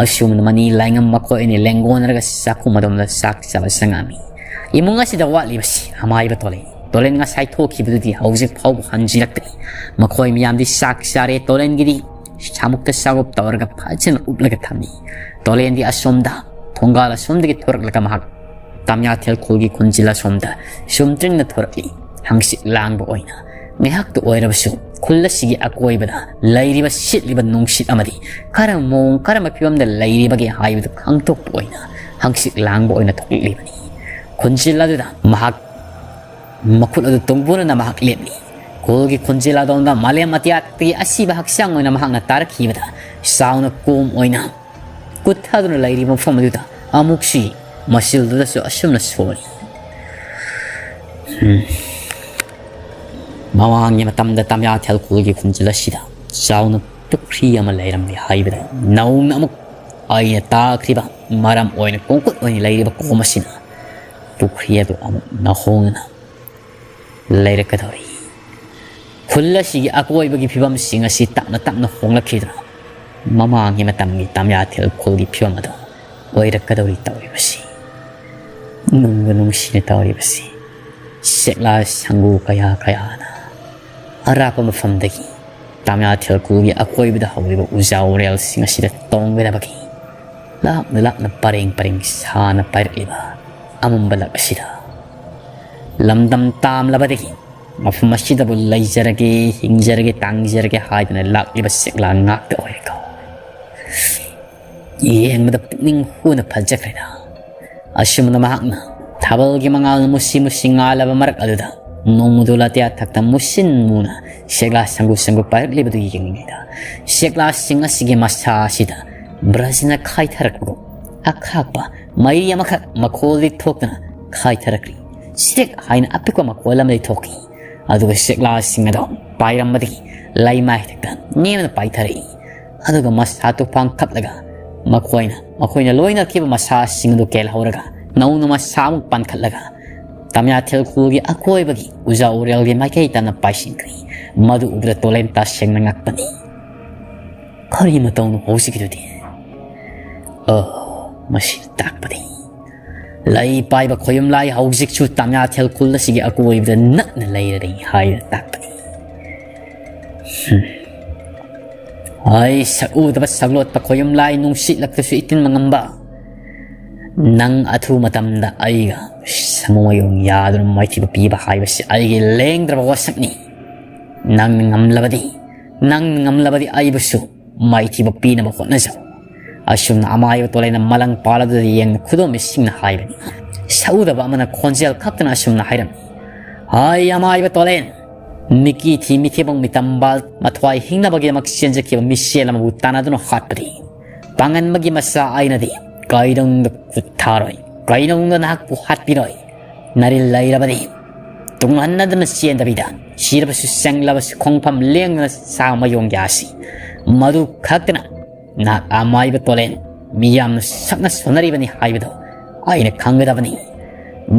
ꯑꯁꯨꯝꯅ ꯃꯅꯤ ꯂꯥꯏꯉꯝ ꯃꯈꯣꯏ ꯑꯅꯤ ꯂꯦꯡꯒꯣꯟꯅꯔꯒ ꯆꯥꯛꯈꯨꯝ ꯑꯗꯣꯝꯗ ꯆꯥꯛ ꯆꯥꯕ ꯆꯪꯉꯝꯃꯤ꯫ ꯏꯃꯨꯡ ꯑꯁꯤꯗ ꯋꯥꯠꯂꯤꯕꯁꯤ ꯑꯃꯥꯏꯕ ꯇꯣꯂꯦꯟ꯫ ꯇꯣꯂꯦꯟ ꯉꯁꯥꯏ ꯊꯣꯛꯈꯤꯕꯗꯨꯗꯤ ꯍꯧꯖꯤꯛ ꯐꯥꯎꯕ ꯍꯟꯖꯤꯜꯂꯛꯇ꯭ꯔꯤ꯫ ꯃꯈꯣꯏ ꯃꯌꯥꯝꯗꯤ ꯆꯥꯛ ꯆꯥꯔꯦ꯫ ꯇꯣꯂꯦꯟꯒꯤꯗꯤ ꯁꯥꯃꯨꯛꯇ ꯆꯥꯒꯨꯞ ꯇꯧꯔꯒ ꯐꯖꯅ ꯎꯞꯂꯒ ꯊꯝꯃꯤ꯫ ꯇꯣꯂꯦꯟꯗꯤ ꯑꯁꯣꯝꯗ ꯊꯣꯡꯒꯥꯜ ꯑꯁꯣꯝꯗꯒꯤ ꯊꯣꯔꯛꯂꯒ ꯃꯍꯥꯛ ꯇꯥꯃꯤꯌꯥꯊꯦꯜ ꯈꯨꯜꯒꯤ ꯈꯨꯟꯖꯤꯜ ꯑꯁꯣꯝꯗ ꯆꯨꯝꯗ꯭ꯔꯤꯡꯅ ꯊꯣꯔꯛꯂꯤ꯫ ꯍꯪꯆꯤꯠ ꯂꯥꯡꯕ ꯑꯣꯏꯅ ꯉꯥꯏꯍꯥꯛꯇ ꯑꯣꯏꯔꯕꯁꯨ ꯈꯨꯜ ꯑꯁꯤꯒꯤ ꯑꯀꯣꯏꯕꯗ ꯂꯩꯔꯤꯕ ꯁꯤꯠꯂꯤꯕ ꯅꯨꯡꯁꯤꯠ ꯑꯃꯗꯤ ꯀꯔꯝꯕ ꯃꯑꯣꯡ, ꯀꯔꯝꯕ ꯐꯤꯕꯝꯗ ꯂꯩꯔꯤꯕꯒꯦ ꯍꯥꯏꯕꯗꯨ ꯈꯪꯗꯣꯛꯄ ꯑꯣꯏꯅ ꯍꯪꯆꯤꯠ ꯂꯥꯡꯕ ꯑꯣꯏꯅ ꯊꯣꯛꯂꯛꯂꯤꯕꯅꯤ꯫ ꯈꯨꯟꯖꯤꯜ ꯑꯗꯨꯗ ꯃꯍꯥꯛ ꯃꯈꯨꯠ ꯑꯗꯨ ꯇꯨꯡꯕꯨꯅꯅ ꯃꯍꯥꯛ ꯂꯦꯞꯂꯤ꯫ ꯈꯨꯜꯒꯤ ꯈꯨꯟꯖꯤꯜ ꯑꯗꯣꯝꯗ ꯃꯥꯂꯦꯝ ꯑꯇꯤꯌꯥꯗꯒꯤ ꯑꯁꯤꯕ ꯍꯛꯆꯥꯡ ꯑꯣꯏꯅ ꯃꯍꯥꯛꯅ ꯇꯥꯔꯛꯈꯤꯕꯗ ꯆꯥꯎꯅ ꯀꯣꯝ ꯑꯣꯏꯅ ꯀꯨꯠꯊꯗꯨꯅ ꯂꯩꯔꯤꯕ ꯃꯐꯝ ꯑꯗꯨꯗ ꯑꯃꯨꯛꯁꯤ ꯃꯁꯤꯜꯗꯨꯗꯁꯨ ꯑꯁꯨꯝꯅ ꯁꯣꯜꯂꯤ꯫ ꯎꯝ꯫ ꯃꯃꯥꯡꯒꯤ ꯃꯇꯝꯗ ꯇꯥꯃꯤꯌꯥꯊꯦꯜ ꯈꯨꯜꯒꯤ ꯈꯨꯟꯖꯤꯜ ꯑꯁꯤꯗ ꯆꯥꯎꯅ ꯄꯨꯈ꯭ꯔꯤ ꯑꯃ ꯂꯩꯔꯝꯃꯤ ꯍꯥꯏꯕꯗ ꯅꯧꯅ ꯑꯃꯨꯛ ꯑꯩꯅ ꯇꯥꯈ꯭ꯔꯤꯕ ꯃꯔꯝ ꯑꯣꯏꯅ ꯀꯣꯡꯀꯨꯠ ꯑꯣꯏꯅ ꯂꯩꯔꯤꯕ ꯀꯣꯝ ꯑꯁꯤꯅ ꯄꯨꯈ꯭ꯔꯤ ꯑꯗꯨ ꯑꯃꯨꯛ ꯅꯧꯍꯧꯅꯅ ꯂꯩꯔꯛꯀꯗꯧꯔꯤ꯫ ꯈꯨꯜ ꯑꯁꯤꯒꯤ ꯑꯀꯣꯏꯕꯒꯤ ꯐꯤꯕꯝꯁꯤꯡ ꯑꯁꯤ ꯇꯞꯅ ꯇꯞꯅ ꯍꯣꯡꯂꯛꯈꯤꯗꯨꯅ ꯃꯃꯥꯡꯒꯤ ꯃꯇꯝꯒꯤ ꯇꯥꯃꯤꯌꯥ ꯊꯦꯜ ꯈꯨꯜꯒꯤ ꯐꯤꯕꯝ ꯑꯗꯣ ꯑꯣꯏꯔꯛꯀꯗꯧꯔꯤ ꯇꯧꯔꯤꯕꯁꯤ꯫ ꯅꯨꯡꯕꯨ ꯅꯨꯡꯁꯤꯅ ꯇꯧꯔꯤꯕꯁꯤ꯫ ꯁꯦꯛꯂꯥ ꯁꯪꯒꯨ ꯀꯌꯥ ꯀꯌꯥꯅ ꯑꯔꯥꯞꯄ ꯃꯐꯝꯗꯒꯤ ꯇꯥꯃꯤꯌꯥ ꯊꯦꯜ ꯈꯨꯜꯒꯤ ꯑꯀꯣꯏꯕꯗ ꯍꯧꯔꯤꯕ ꯎꯖꯥ ꯎꯔꯦꯜꯁꯤꯡ ꯑꯁꯤꯗ ꯇꯣꯡꯒꯗꯕꯒꯤ ꯂꯥꯞꯅ ꯂꯥꯞꯅ ꯄꯔꯦꯡ ꯄꯔꯦꯡ ꯁꯥꯅ ꯄꯥꯏꯔꯛꯂꯤꯕ ꯑꯃꯝꯕ ꯂꯛ ꯑꯁꯤꯗ ꯂꯝꯗꯝ ꯇꯥꯝꯂꯕꯗꯒꯤ ꯃꯐꯝ ꯑꯁꯤꯗꯕꯨ ꯂꯩꯖꯔꯒꯦ, ꯍꯤꯡꯖꯔꯒꯦ, ꯇꯥꯡꯖꯔꯒꯦ ꯍꯥꯏꯗꯨꯅ ꯂꯥꯛꯂꯤꯕ ꯁꯦꯛꯂꯥ ꯉꯥꯛꯇ ꯑꯣꯏꯔꯦꯀꯣ꯫ ꯌꯦꯡꯕꯗ ꯄꯨꯛꯅꯤꯡ ꯍꯨꯅ ꯐꯖꯈ꯭ꯔꯦꯗ꯫ ꯑꯁꯨꯝꯅ ꯃꯍꯥꯛꯅ ꯊꯥꯕꯜꯒꯤ ꯃꯉꯥꯜꯅ ꯃꯨꯁꯤ ꯃꯨꯁꯤ ꯉꯥꯜꯂꯕ ꯃꯔꯛ ꯑꯗꯨꯗ ꯅꯣꯡꯃꯗꯣ ꯂꯥꯇꯤꯌꯥ ꯊꯛꯇ ꯃꯨꯁꯤꯟ ꯃꯨꯅ ꯁꯦꯛꯂꯥ ꯁꯪꯒꯨ ꯁꯪꯒꯨ ꯄꯥꯏꯔꯛꯂꯤꯕꯗꯨ ꯌꯦꯡꯂꯤꯉꯩꯗ, ꯁꯦꯛꯂꯥꯁꯤꯡ ꯑꯁꯤꯒꯤ ꯃꯁꯥ ꯑꯁꯤꯗ ꯕ꯭ꯔꯖꯅ ꯈꯥꯏꯊꯔꯛꯄꯒꯨꯝ ꯑꯈꯥꯛꯄ ꯃꯩ ꯑꯃꯈꯛ ꯃꯈꯣꯜꯗꯤ ꯊꯣꯛꯇꯅ ꯈꯥꯏꯊꯔꯛꯂꯤ꯫ ꯁꯤꯔꯦꯛ ꯍꯥꯏꯅ ꯑꯄꯤꯛꯄ ꯃꯈꯣꯜ ꯑꯃꯗꯤ ꯊꯣꯛꯈꯤ꯫ ꯑꯗꯨꯒ ꯁꯦꯛꯂꯥꯁꯤꯡ ꯑꯗꯣ ꯄꯥꯏꯔꯝꯕꯗꯒꯤ ꯂꯩꯃꯥꯏ ꯊꯛꯇ ꯅꯦꯝꯅ ꯄꯥꯏꯊꯔꯛꯏ꯫ ꯑꯗꯨꯒ ꯃꯁꯥ ꯇꯨꯐꯥꯡ ꯈꯞꯂꯒ ꯃꯈꯣꯏꯅ, ꯃꯈꯣꯏꯅ ꯂꯣꯏꯅꯔꯛꯈꯤꯕ ꯃꯁꯥꯁꯤꯡ ꯑꯗꯨ ꯀꯦꯜꯍꯧꯔꯒ ꯅꯧꯅ ꯃꯁꯥ ꯑꯃꯨꯛ ꯄꯥꯟꯈꯠꯂꯒ ꯇꯥꯃꯤꯌꯥ ꯊꯦꯜ ꯈꯨꯜꯒꯤ ꯑꯀꯣꯏꯕꯒꯤ ꯎꯖꯥ ꯎꯔꯦꯜꯒꯤ ꯃꯥꯏꯀꯩ ꯇꯥꯅ ꯄꯥꯏꯁꯤꯟꯈ꯭ꯔꯦ꯫ ꯃꯗꯨ ꯎꯕꯗ ꯇꯣꯂꯦꯟ ꯇꯁꯦꯡꯅ ꯉꯛꯄꯅꯤ꯫ ꯀꯔꯤ ꯃꯇꯧꯅꯣ ꯍꯧꯖꯤꯛꯀꯤꯗꯨꯗꯤ? ꯑꯣ, ꯃꯁꯤ ꯇꯥꯛꯄꯗꯤ ꯂꯩ ꯄꯥꯏꯕ ꯈꯣꯌꯨꯝꯂꯥꯏ ꯍꯧꯖꯤꯛꯁꯨ ꯇꯥꯃꯤꯌꯥ ꯊꯦꯜ ꯈꯨꯜ ꯑꯁꯤꯒꯤ ꯑꯀꯣꯏꯕꯗ ꯅꯛꯅ ꯂꯩꯔꯔꯦ ꯍꯥꯏꯅ ꯇꯥꯛꯄꯅꯤ꯫ ꯍꯨꯝ꯫ ꯑꯩ ꯁꯛ ꯎꯗꯕ ꯁꯛꯂꯣꯠꯄ ꯈꯣꯌꯨꯝꯂꯥꯏ ꯅꯨꯡꯁꯤꯠ ꯂꯛꯇꯁꯨ ꯏꯇꯤꯟꯕ ꯉꯝꯕ ꯅꯪ ꯑꯊꯨꯕ ꯃꯇꯝꯗ ꯑꯩꯒ ꯁꯃꯨ ꯃꯥꯏꯌꯣꯡ ꯌꯥꯗꯨꯅ ꯃꯥꯏꯊꯤꯕ ꯄꯤꯕ ꯍꯥꯏꯕꯁꯤ ꯑꯩꯒꯤ ꯂꯦꯡꯗ꯭ꯔꯕ ꯋꯥꯁꯛꯅꯤ꯫ ꯅꯪꯅ ꯉꯝꯂꯕꯗꯤ, ꯅꯪꯅ ꯉꯝꯂꯕꯗꯤ ꯑꯩꯕꯨꯁꯨ ꯃꯥꯏꯊꯤꯕ ꯄꯤꯅꯕ ꯍꯣꯠꯅꯖꯧ꯫ ꯑꯁꯨꯝꯅ ꯑꯃꯥꯏꯕ ꯇꯣꯂꯦꯟꯅ ꯃꯂꯪ ꯄꯥꯜꯂꯗꯨꯗ ꯌꯦꯡꯅ ꯈꯨꯗꯣꯝꯕꯤ ꯁꯤꯡꯅ ꯍꯥꯏꯕꯅꯤ꯫ ꯁꯛꯎꯗꯕ ꯑꯃꯅ ꯈꯣꯟꯖꯦꯜ ꯈꯛꯇꯅ ꯑꯁꯨꯝꯅ ꯍꯥꯏꯔꯝꯃꯤ, ꯍꯥꯏ ꯑꯃꯥꯏꯕ ꯇꯣꯂꯦꯟ, ꯃꯤꯀꯤ ꯊꯤ ꯃꯤꯊꯤꯕꯣꯡ ꯃꯤꯇꯝꯕꯥꯜ ꯃꯊ꯭ꯋꯥꯏ ꯍꯤꯡꯅꯕꯒꯤꯗꯃꯛ ꯆꯦꯟꯖꯈꯤꯕ ꯃꯤꯁꯦꯜ ꯑꯃꯕꯨ ꯇꯥꯟꯅꯗꯨꯅ ꯍꯥꯠꯄꯗꯤ ꯄꯥꯡꯒꯟꯕꯒꯤ ꯃꯆꯥ ꯑꯩꯅꯗꯤ ꯀꯩꯗꯧꯅꯨꯡꯗ ꯈꯨꯠ ꯊꯥꯔꯣꯏ, ꯀꯩꯗꯧꯅꯨꯡꯗ ꯅꯍꯥꯛꯄꯨ ꯍꯥꯠꯄꯤꯔꯣꯏ꯫ ꯅꯥꯔꯤꯜ ꯂꯩꯔꯕꯗꯤ ꯇꯨꯡꯍꯟꯅꯗꯨꯅ ꯆꯦꯟꯗꯕꯤꯗ ꯁꯤꯔꯕꯁꯨ ꯆꯪꯂꯕꯁꯨ ꯈꯣꯡꯐꯝ ꯂꯦꯡꯗꯅ ꯁꯥ ꯃꯌꯣꯡ ꯌꯥꯁꯤ꯫ ꯃꯗꯨ ꯈꯛꯇꯅ ꯅꯍꯥꯛ ꯑꯃꯥꯏꯕ ꯇꯣꯂꯦꯟ ꯃꯤꯌꯥꯝꯅ ꯁꯛꯅ ꯁꯣꯟꯅꯔꯤꯕꯅꯤ ꯍꯥꯏꯕꯗꯨ ꯑꯩꯅ ꯈꯪꯒꯗꯕꯅꯤ꯫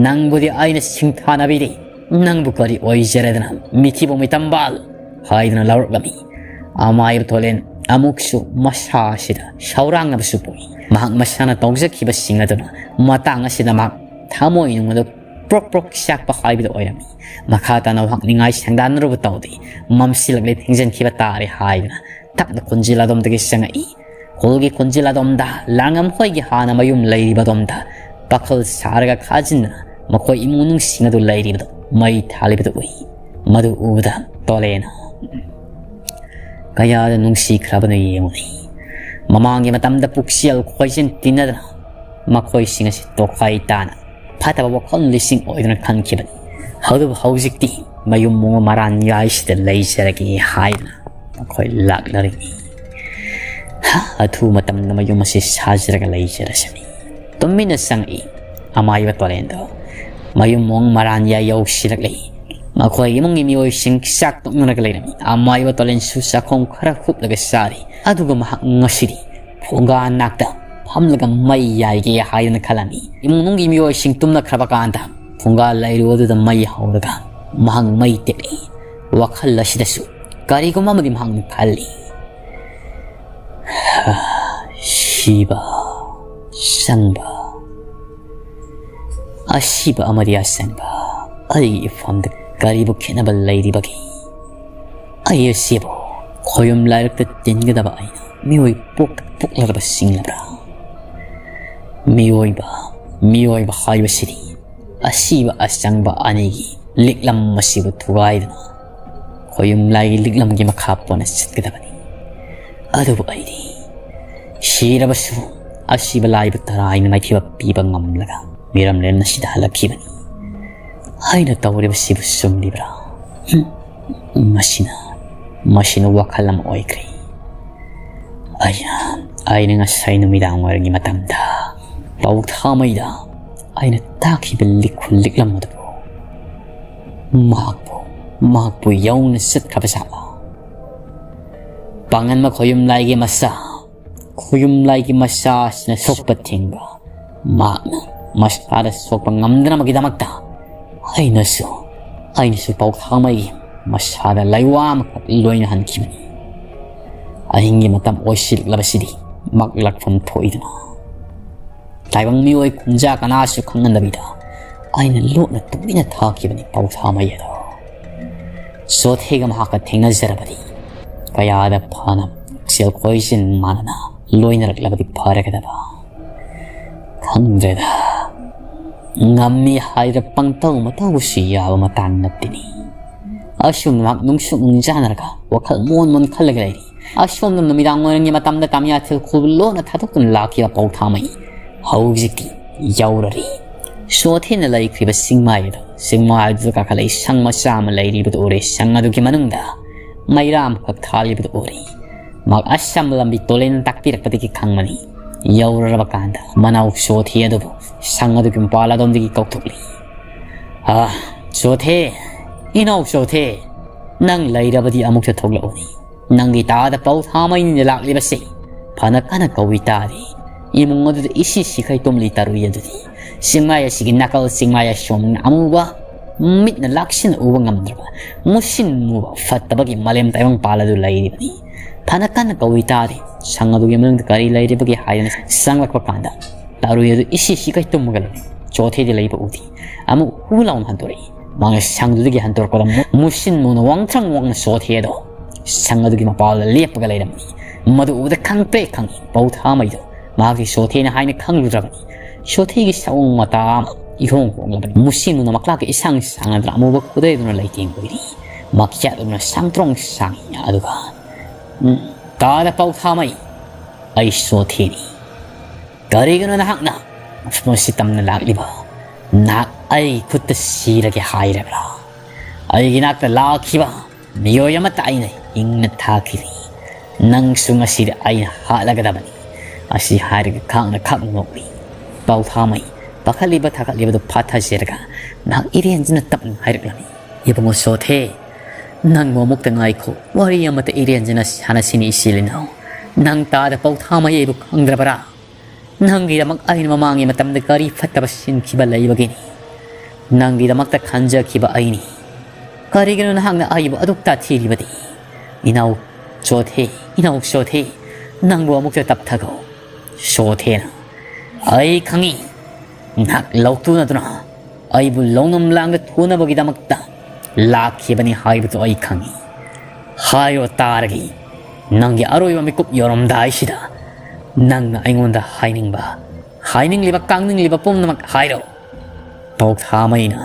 ꯅꯪꯕꯨꯗꯤ ꯑꯩꯅ ꯁꯤꯡꯊꯥꯅꯕꯤꯔꯤ, ꯅꯪꯕꯨ ꯀꯔꯤ ꯑꯣꯏꯖꯔꯦꯗꯅ ꯃꯤꯊꯤꯕ ꯃꯤꯇꯝꯕꯥꯜ ꯍꯥꯏꯗꯨꯅ ꯂꯥꯎꯔꯛꯂꯝꯃꯤ꯫ ꯑꯃꯥꯏꯕ ꯇꯣꯂꯦꯟ ꯑꯃꯨꯛꯁꯨ ꯃꯁꯥ ꯑꯁꯤꯗ ꯁꯧꯔꯥꯡꯅꯕꯁꯨ ꯄꯣꯛꯏ꯫ ꯃꯍꯥꯛ ꯃꯁꯥꯅ ꯇꯧꯖꯈꯤꯕꯁꯤꯡ ꯑꯗꯨꯅ ꯃꯇꯥꯡ ꯑꯁꯤꯗ ꯃꯍꯥꯛ ꯊꯃꯣꯏ ꯅꯨꯡ ꯑꯗꯨ ꯄ꯭ꯔꯣꯛ ꯄ꯭ꯔꯣꯛ ꯆꯥꯛꯄ ꯍꯥꯏꯕꯗꯨ ꯑꯣꯏꯔꯝꯃꯤ꯫ ꯃꯈꯥ ꯇꯥꯅ ꯋꯥꯍꯪ ꯅꯤꯡꯉꯥꯏ ꯁꯪꯗꯥꯟꯅꯔꯨꯕ ꯇꯧꯗꯦ꯫ ꯃꯝꯁꯤꯜꯂꯛꯂꯦ, ꯊꯦꯡꯖꯤꯟꯈꯤꯕ ꯇꯥꯔꯦ ꯍꯥꯏꯗꯨꯅ ꯇꯞꯅ ꯈꯣꯟꯖꯦꯜ ꯑꯗꯣꯝꯗꯒꯤ ꯆꯪꯉꯛꯏ꯫ ꯈꯨꯜꯒꯤ ꯈꯣꯟꯖꯦꯜ ꯑꯗꯣꯝꯗ, ꯂꯥꯡꯉꯝ ꯍꯣꯏꯒꯤ ꯍꯥꯟꯅ ꯃꯌꯨꯝ ꯂꯩꯔꯤꯕ ꯑꯗꯣꯝꯗ ꯄꯥꯈꯜ ꯁꯥꯔꯒ ꯈꯥꯖꯤꯟꯗꯨꯅ ꯃꯈꯣꯏ ꯏꯃꯨꯡ ꯃꯅꯨꯡꯁꯤꯡ ꯑꯗꯨ ꯂꯩꯔꯤꯕꯗꯨ ꯃꯩ ꯊꯥꯜꯂꯤꯕꯗꯨ ꯎꯏ꯫ ꯃꯗꯨ ꯎꯕꯗ ꯇꯣꯂꯦꯅ ꯀꯌꯥꯗ ꯅꯨꯡꯁꯤꯈ꯭ꯔꯕꯅꯣ ꯌꯦꯡꯉꯨꯅꯦ꯫ ꯃꯃꯥꯡꯒꯤ ꯃꯇꯝꯗ ꯄꯨꯛꯆꯦꯜ ꯈꯣꯏꯖꯤꯟ ꯇꯤꯟꯅꯗꯅ ꯃꯈꯣꯏꯁꯤꯡ ꯑꯁꯤ ꯇꯣꯈꯥꯏ ꯇꯥꯅ ꯐꯠꯇꯕ ꯋꯥꯈꯜ ꯂꯤꯁꯤꯡ ꯑꯣꯏꯗꯨꯅ ꯈꯟꯈꯤꯕꯅꯤ꯫ ꯑꯗꯨꯕꯨ ꯍꯧꯖꯤꯛꯇꯤ ꯃꯌꯨꯝ ꯃꯣꯡ ꯃꯔꯥꯟ ꯌꯥꯏꯁꯤꯗ ꯂꯩꯖꯔꯒꯦ ꯍꯥꯏꯗꯨꯅ ꯃꯈꯣꯏ ꯂꯥꯛꯅꯔꯤꯅꯤ꯫ ꯍꯥ, ꯑꯊꯨꯕ ꯃꯇꯝꯗ ꯃꯌꯨꯝ ꯑꯁꯤ ꯁꯥꯖꯔꯒ ꯂꯩꯖꯔꯁꯅꯤ꯫ ꯇꯨꯃꯤꯟꯅ ꯆꯪꯉꯛꯏ ꯑꯃꯥꯏꯕ ꯇꯣꯂꯦꯟꯗꯣ꯫ ꯃꯌꯨꯝ ꯃꯣꯡ ꯃꯔꯥꯟ ꯌꯥꯏ ꯌꯧꯁꯤꯜꯂꯛꯂꯤ꯫ ꯃꯈꯣꯏ ꯏꯃꯨꯡꯒꯤ ꯃꯤꯑꯣꯏꯁꯤꯡ ꯆꯥꯛ ꯇꯣꯛꯅꯔꯒ ꯂꯩꯔꯝꯃꯤ꯫ ꯑꯃꯥꯏꯕ ꯇꯣꯂꯦꯟꯁꯨ ꯆꯥꯛꯈꯣꯡ ꯈꯔ ꯍꯨꯞꯂꯒ ꯆꯥꯔꯤ꯫ ꯑꯗꯨꯒ ꯃꯍꯥꯛ ꯉꯁꯤꯗꯤ ꯐꯨꯡꯒꯥ ꯅꯥꯛꯇ ꯐꯝꯂꯒ ꯃꯩ ꯌꯥꯏꯒꯦ ꯍꯥꯏꯗꯅ ꯈꯜꯂꯝꯃꯤ꯫ ꯏꯃꯨꯡ ꯃꯅꯨꯡꯒꯤ ꯃꯤꯑꯣꯏꯁꯤꯡ ꯇꯨꯝꯅꯈ꯭ꯔꯕ ꯀꯥꯟꯗ ꯐꯨꯡꯒꯥ ꯂꯩꯔꯨ ꯑꯗꯨꯗ ꯃꯩ ꯍꯧꯔꯒ ꯃꯍꯥꯛ ꯃꯩ ꯇꯦꯛꯂꯤ꯫ ꯋꯥꯈꯜ ꯑꯁꯤꯗꯁꯨ ꯀꯔꯤꯒꯨꯝꯕ ꯑꯃꯗꯤ ꯃꯍꯥꯛꯅ ꯈꯜꯂꯤ꯫ ꯁꯤꯕ, ꯆꯪꯕ, ꯑꯁꯤꯕ ꯑꯃꯗꯤ ꯑꯆꯪꯕ, ꯑꯩꯒꯤ ꯏꯐꯝꯗ ꯀꯔꯤꯕꯨ ꯈꯦꯠꯅꯕ ꯂꯩꯔꯤꯕꯒꯦ? ꯑꯩ ꯑꯁꯤꯕꯨ ꯈꯣꯌꯨꯝ ꯂꯥꯏꯔꯛꯇ ꯇꯤꯟꯒꯗꯕ ꯑꯩꯅ ꯃꯤꯑꯣꯏ ꯄꯣꯛꯇ ꯄꯣꯛꯂꯒ ꯁꯤꯡꯂꯕ꯭ꯔꯥ? ꯃꯤꯑꯣꯏꯕ, ꯃꯤꯑꯣꯏꯕ ꯍꯥꯏꯕꯁꯤꯗꯤ ꯑꯁꯤꯕ ꯑꯆꯪꯕ ꯑꯅꯤꯒꯤ ꯂꯤꯛꯂꯝ ꯑꯁꯤꯕꯨ ꯊꯨꯒꯥꯏꯗꯨꯅ ꯈꯣꯌꯨꯝ ꯂꯥꯏꯒꯤ ꯂꯤꯛꯂꯝꯒꯤ ꯃꯈꯥ ꯄꯣꯟꯅ ꯆꯠꯀꯗꯕꯅꯤ꯫ ꯑꯗꯨꯕꯨ ꯑꯩꯗꯤ ꯁꯤꯔꯕꯁꯨ ꯑꯁꯤꯕ ꯂꯥꯏꯕꯨ ꯇꯔꯥꯏꯅ ꯃꯥꯏꯊꯤꯕ ꯄꯤꯕ ꯉꯝꯂꯒ ꯃꯤꯔꯝꯂꯦꯟ ꯑꯁꯤꯗ ꯍꯜꯂꯛꯈꯤꯕꯅꯤ꯫ ꯑꯩꯅ ꯇꯧꯔꯤꯕꯁꯤꯕꯨ ꯆꯨꯝꯂꯤꯕ꯭ꯔꯥ? ꯍꯨꯝ, ꯃꯁꯤꯅ, ꯃꯁꯤꯅ ꯋꯥꯈꯜ ꯑꯃ ꯑꯣꯏꯈ꯭ꯔꯦ꯫ ꯑꯩꯅ, ꯑꯩꯅ ꯉꯁꯥꯏ ꯅꯨꯃꯤꯗꯥꯡ ꯋꯥꯏꯔꯝꯒꯤ ꯃꯇꯝꯗ ꯄꯥꯎꯊꯥꯃꯩꯗ ꯑꯩꯅ ꯇꯥꯛꯈꯤꯕ ꯂꯤꯛꯈꯨꯜ ꯂꯤꯛꯂꯝ ꯑꯗꯨꯕꯨ ꯃꯍꯥꯛꯄꯨ, ꯃꯍꯥꯛꯄꯨ ꯌꯧꯅ ꯆꯠꯈ꯭ꯔꯕ ꯖꯥꯠꯂꯥ? ꯄꯥꯡꯒꯟꯕ ꯈꯣꯌꯨꯝ ꯂꯥꯏꯒꯤ ꯃꯆꯥ, ꯈꯣꯌꯨꯝ ꯂꯥꯏꯒꯤ ꯃꯆꯥ ꯑꯁꯤꯅ ꯁꯣꯛꯄ ꯊꯤꯡꯕ, ꯃꯍꯥꯛꯅ ꯃꯁꯥꯗ ꯁꯣꯛꯄ ꯉꯝꯗꯅꯕꯒꯤꯗꯃꯛꯇ ꯑꯩꯅꯁꯨ, ꯑꯩꯅꯁꯨ ꯄꯥꯎꯊꯥꯃꯩꯒꯤ ꯃꯁꯥꯗ ꯂꯥꯏꯋꯥ ꯑꯃꯈꯛ ꯂꯣꯏꯅꯍꯟꯈꯤꯕꯅꯤ꯫ ꯑꯍꯤꯡꯒꯤ ꯃꯇꯝ ꯑꯣꯏꯁꯤꯜꯂꯛꯂꯕꯁꯤꯗꯤ ꯃꯛꯂꯛꯐꯝ ꯊꯣꯛꯏꯗꯅ ꯇꯥꯏꯕꯪ ꯃꯤꯑꯣꯏ ꯈꯣꯡꯖꯥ ꯀꯅꯥꯁꯨ ꯈꯪꯍꯟꯗꯕꯤꯗ ꯑꯩꯅ ꯂꯣꯠꯅ ꯇꯨꯃꯤꯟꯅ ꯊꯥꯈꯤꯕꯅꯤ ꯄꯥꯎꯊꯥꯃꯩ ꯑꯗꯣ꯫ ꯆꯣꯊꯦꯒ ꯃꯍꯥꯛꯀ ꯊꯦꯡꯅꯖꯔꯕꯗꯤ ꯀꯌꯥꯗ ꯐꯅ ꯄꯨꯛꯆꯦꯜ ꯈꯣꯏꯖꯤꯟ ꯃꯥꯟꯅꯅ ꯂꯣꯏꯅꯔꯛꯂꯕꯗꯤ ꯐꯔꯒꯗꯕ꯫ ꯈꯪꯗ꯭ꯔꯦꯗ꯫ ꯉꯝꯃꯤ ꯍꯥꯏꯔ ꯄꯪꯇꯧ ꯃꯇꯧꯁꯨ ꯌꯥꯕ ꯃꯇꯥꯡ ꯅꯠꯇꯦꯅꯤ꯫ ꯑꯁꯨꯝ ꯉꯥꯏꯍꯥꯛ ꯅꯨꯡꯁꯨꯛ ꯅꯨꯡꯖꯥꯅꯔꯒ ꯋꯥꯈꯜ ꯃꯣꯟ ꯃꯣꯟ ꯈꯜꯂꯒ ꯂꯩꯔꯤ꯫ ꯑꯁꯣꯝꯗ ꯅꯨꯃꯤꯗꯥꯡ ꯋꯥꯏꯔꯝꯒꯤ ꯃꯇꯝꯗ ꯇꯥꯃꯤꯌꯥ ꯊꯤꯜꯈꯨꯜ ꯂꯣꯟꯅ ꯊꯥꯗꯣꯛꯇꯨꯅ ꯂꯥꯛꯈꯤꯕ ꯄꯥꯎꯊꯥꯃꯩ ꯍꯧꯖꯤꯛꯇꯤ ꯌꯧꯔꯔꯤ꯫ ꯁꯣꯊꯦꯅ ꯂꯩꯈ꯭ꯔꯤꯕ ꯆꯤꯡꯃꯥꯏ ꯑꯗꯨ, ꯆꯤꯡꯃꯥꯏ ꯑꯗꯨꯗ ꯀꯥꯈꯠꯂꯛꯏ ꯁꯪ ꯃꯆꯥ ꯑꯃ ꯂꯩꯔꯤꯕꯗꯨ ꯎꯔꯦ꯫ ꯁꯪ ꯑꯗꯨꯒꯤ ꯃꯅꯨꯡꯗ ꯃꯩꯔꯥ ꯑꯃꯈꯛ ꯊꯥꯜꯂꯤꯕꯗꯨ ꯎꯔꯦ꯫ ꯃꯍꯥꯛ ꯑꯁꯝꯕ ꯂꯝꯕꯤ ꯇꯣꯂꯦꯟꯅ ꯇꯥꯛꯄꯤꯔꯛꯄꯗꯒꯤ ꯈꯪꯕꯅꯤ꯫ ꯌꯧꯔꯔꯕ ꯀꯥꯟꯗ ꯃꯅꯥꯎ ꯁꯣꯊꯦ ꯑꯗꯨꯕꯨ ꯁꯪ ꯑꯗꯨꯒꯤ ꯃꯄꯥꯜ ꯑꯗꯣꯝꯗꯒꯤ ꯀꯧꯊꯣꯛꯂꯤ꯫ "ꯑꯥ, ꯁꯣꯊꯦ, ꯏꯅꯥꯎ ꯁꯣꯊꯦ, ꯅꯪ ꯂꯩꯔꯕꯗꯤ ꯑꯃꯨꯛꯇ ꯊꯣꯛꯂꯛꯎꯅꯤ꯫ ꯅꯪꯒꯤ ꯇꯥꯗ ꯄꯥꯎ ꯊꯥꯃꯩꯅꯤꯅ ꯂꯥꯛꯂꯤꯕꯁꯦ꯫ ꯐꯅ ꯀꯟꯅ ꯀꯧꯏ ꯇꯥꯔꯤ꯫ ꯏꯃꯨꯡ ꯑꯗꯨꯗ ꯏꯁꯤ ꯁꯤꯈꯩ ꯇꯨꯝꯂꯤ ꯇꯔꯨꯏ ꯑꯗꯨꯗꯤ꯫ ꯆꯤꯡꯃꯥꯏ ꯑꯁꯤꯒꯤ ꯅꯥꯀꯜ ꯆꯤꯡꯃꯥꯏ ꯑꯁꯣꯝꯅ ꯑꯃꯨꯕ ꯃꯤꯠꯅ ꯂꯥꯛꯁꯤꯟꯅ ꯎꯕ ꯉꯝꯗ꯭ꯔꯕ ꯃꯨꯁꯤꯟ ꯃꯨꯕ ꯐꯠꯇꯕꯒꯤ ꯃꯥꯂꯦꯝ ꯇꯥꯏꯕꯪꯄꯥꯜ ꯑꯗꯨ ꯂꯩꯔꯤꯕꯅꯤ꯫ ꯐꯅ ꯀꯟꯅ ꯀꯧꯏ ꯇꯥꯔꯤ꯫ ꯁꯪ ꯑꯗꯨꯒꯤ ꯃꯅꯨꯡꯗ ꯀꯔꯤ ꯂꯩꯔꯤꯕꯒꯦ ꯍꯥꯏꯗꯨꯅ ꯆꯪꯂꯛꯄ ꯀꯥꯟꯗ ꯇꯔꯨꯏ ꯑꯗꯨ ꯏꯁꯤ ꯁꯤꯈꯩ ꯇꯨꯝꯃꯒ ꯂꯩ꯫ ꯆꯣꯊꯦꯗꯤ ꯂꯩꯕ ꯎꯗꯦ꯫ ꯑꯃꯨꯛ ꯍꯨ ꯂꯥꯎꯅ ꯍꯟꯗꯣꯔꯛꯏ꯫ ꯃꯥꯅ ꯁꯪꯗꯨꯗꯒꯤ ꯍꯟꯗꯣꯔꯛꯄꯗ ꯃꯨ-, ꯃꯨꯁꯤꯟ ꯃꯨꯅ ꯋꯥꯡꯊ꯭ꯔꯪ ꯋꯥꯡꯅ ꯆꯣꯊꯦ ꯑꯗꯣ ꯁꯪ ꯑꯗꯨꯒꯤ ꯃꯄꯥꯜꯗ ꯂꯦꯞꯄꯒ ꯂꯩꯔꯝꯃꯤ꯫ ꯃꯗꯨ ꯎꯕꯗ ꯈꯪꯄ꯭ꯔꯦꯛ ꯈꯪꯉꯤ꯫ ꯄꯥꯎꯊꯥꯃꯩꯗꯣ ꯃꯍꯥꯛꯀꯤ ꯆꯣꯊꯦꯅ ꯍꯥꯏꯅ ꯈꯪꯂꯨꯗ꯭ꯔꯕꯅꯤ꯫ ꯆꯣꯊꯦꯒꯤ ꯁꯑꯣꯡ ꯃꯇꯥ ꯑꯃ ꯏꯍꯣꯡ ꯍꯣꯡꯂꯕꯅꯤ꯫ ꯃꯨꯁꯤꯟ ꯃꯨꯅ ꯃꯀ꯭ꯂꯥꯛꯀ ꯏꯁꯥꯡ ꯁꯥꯡꯅꯗꯅ ꯑꯃꯨꯕ ꯈꯨꯗꯩꯗꯨꯅ ꯂꯩꯇꯦꯡ ꯑꯣꯏꯔꯤ꯫ ꯃꯈ꯭ꯌꯥꯠ ꯑꯗꯨꯅ ꯁꯥꯡꯇ꯭ꯔꯣꯡ ꯁꯥꯡꯉꯤ꯫ ꯑꯗꯨꯒ, "ꯎꯝ, ꯇꯥꯗ ꯄꯥꯎꯊꯥꯃꯩ, ꯑꯩ ꯆꯣꯊꯦꯅꯤ꯫ ꯀꯔꯤꯒꯤꯅꯣ ꯅꯍꯥꯛꯅ ꯃꯁꯤ ꯇꯝꯅ ꯂꯥꯛꯂꯤꯕ? ꯅꯍꯥꯛ ꯑꯩꯒꯤ ꯈꯨꯠꯇ ꯁꯤꯔꯒꯦ ꯍꯥꯏꯔꯕ꯭ꯔꯥ? ꯑꯩꯒꯤ ꯅꯥꯛꯇ ꯂꯥꯛꯈꯤꯕ ꯃꯤꯑꯣꯏ ꯑꯃꯠꯇ ꯑꯩꯅ ꯍꯤꯡꯅ ꯊꯥꯈꯤꯔꯤ꯫ ꯅꯪꯁꯨ ꯉꯁꯤꯗꯤ ꯑꯩꯅ ꯍꯥꯠꯂꯒꯗꯕꯅꯤ꯫" ꯑꯁꯤ ꯍꯥꯏꯔꯒ ꯈꯥꯡꯅ ꯈꯥꯛ ꯅꯣꯛꯂꯤ꯫ ꯄꯥꯎꯊꯥꯃꯩ ꯄꯥꯈꯠꯂꯤꯕ ꯊꯥꯈꯠꯂꯤꯕꯗꯨ ꯐꯥꯊꯖꯔꯒ ꯃꯍꯥꯛ ꯏꯔꯦꯟꯖꯅ ꯇꯞꯅ ꯍꯥꯏꯔꯛꯂꯝꯃꯤ, "ꯏꯕꯨꯡꯉꯣ ꯁꯣꯊꯦ, ꯅꯪꯕꯨ ꯑꯃꯨꯛꯇ ꯉꯥꯏꯈꯣ, ꯋꯥꯔꯤ ꯑꯃꯇ ꯏꯔꯦꯟꯖꯅ ꯁꯥꯟꯅꯁꯤꯅꯤ ꯏꯆꯤꯜ ꯏꯅꯥꯎ꯫ ꯅꯪ ꯇꯥꯗ ꯄꯥꯎꯊꯥꯃꯩ ꯑꯩꯕꯨ ꯈꯪꯗ꯭ꯔꯕꯔꯥ? ꯅꯪꯒꯤꯗꯃꯛ ꯑꯩꯅ ꯃꯃꯥꯡꯒꯤ ꯃꯇꯝꯗ ꯀꯔꯤ ꯐꯠꯇꯕ ꯁꯤꯟꯈꯤꯕ ꯂꯩꯕꯒꯤꯅꯤ? ꯅꯪꯒꯤꯗꯃꯛꯇ ꯈꯟꯖꯈꯤꯕ ꯑꯩꯅꯤ꯫ ꯀꯔꯤꯒꯤꯅꯣ ꯅꯍꯥꯛꯅ ꯑꯩꯕꯨ ꯑꯗꯨꯛ ꯇꯥꯊꯤꯔꯤꯕꯗꯤ? ꯏꯅꯥꯎ, ꯆꯣꯊꯦ, ꯏꯅꯥꯎ ꯆꯣꯊꯦ, ꯅꯪꯕꯨ ꯑꯃꯨꯛꯇ ꯇꯞꯊꯈꯣ꯫ ꯆꯣꯊꯦꯅ, ꯑꯩ ꯈꯪꯏ, ꯅꯍꯥꯛ ꯂꯧꯇꯨꯅꯗꯨꯅ ꯑꯩꯕꯨ ꯂꯧꯅꯝ ꯂꯥꯡꯗ ꯊꯨꯅꯕꯒꯤꯗꯃꯛꯇ ꯂꯥꯛꯈꯤꯕꯅꯤ ꯍꯥꯏꯕꯗꯨ ꯑꯩ ꯈꯪꯏ꯫ ꯍꯥꯏꯔꯣ ꯇꯥꯔꯒꯦ, ꯅꯪꯒꯤ ꯑꯔꯣꯏꯕ ꯃꯤꯀꯨꯞ ꯌꯧꯔꯝꯗꯥꯏꯁꯤꯗ ꯅꯪꯅ ꯑꯩꯉꯣꯟꯗ ꯍꯥꯏꯅꯤꯡꯕ, ꯍꯥꯏꯅꯤꯡꯂꯤꯕ, ꯀꯥꯡꯅꯤꯡꯂꯤꯕ ꯄꯨꯝꯅꯃꯛ ꯍꯥꯏꯔꯣ꯫ ꯄꯧꯊꯥꯃꯩꯅ,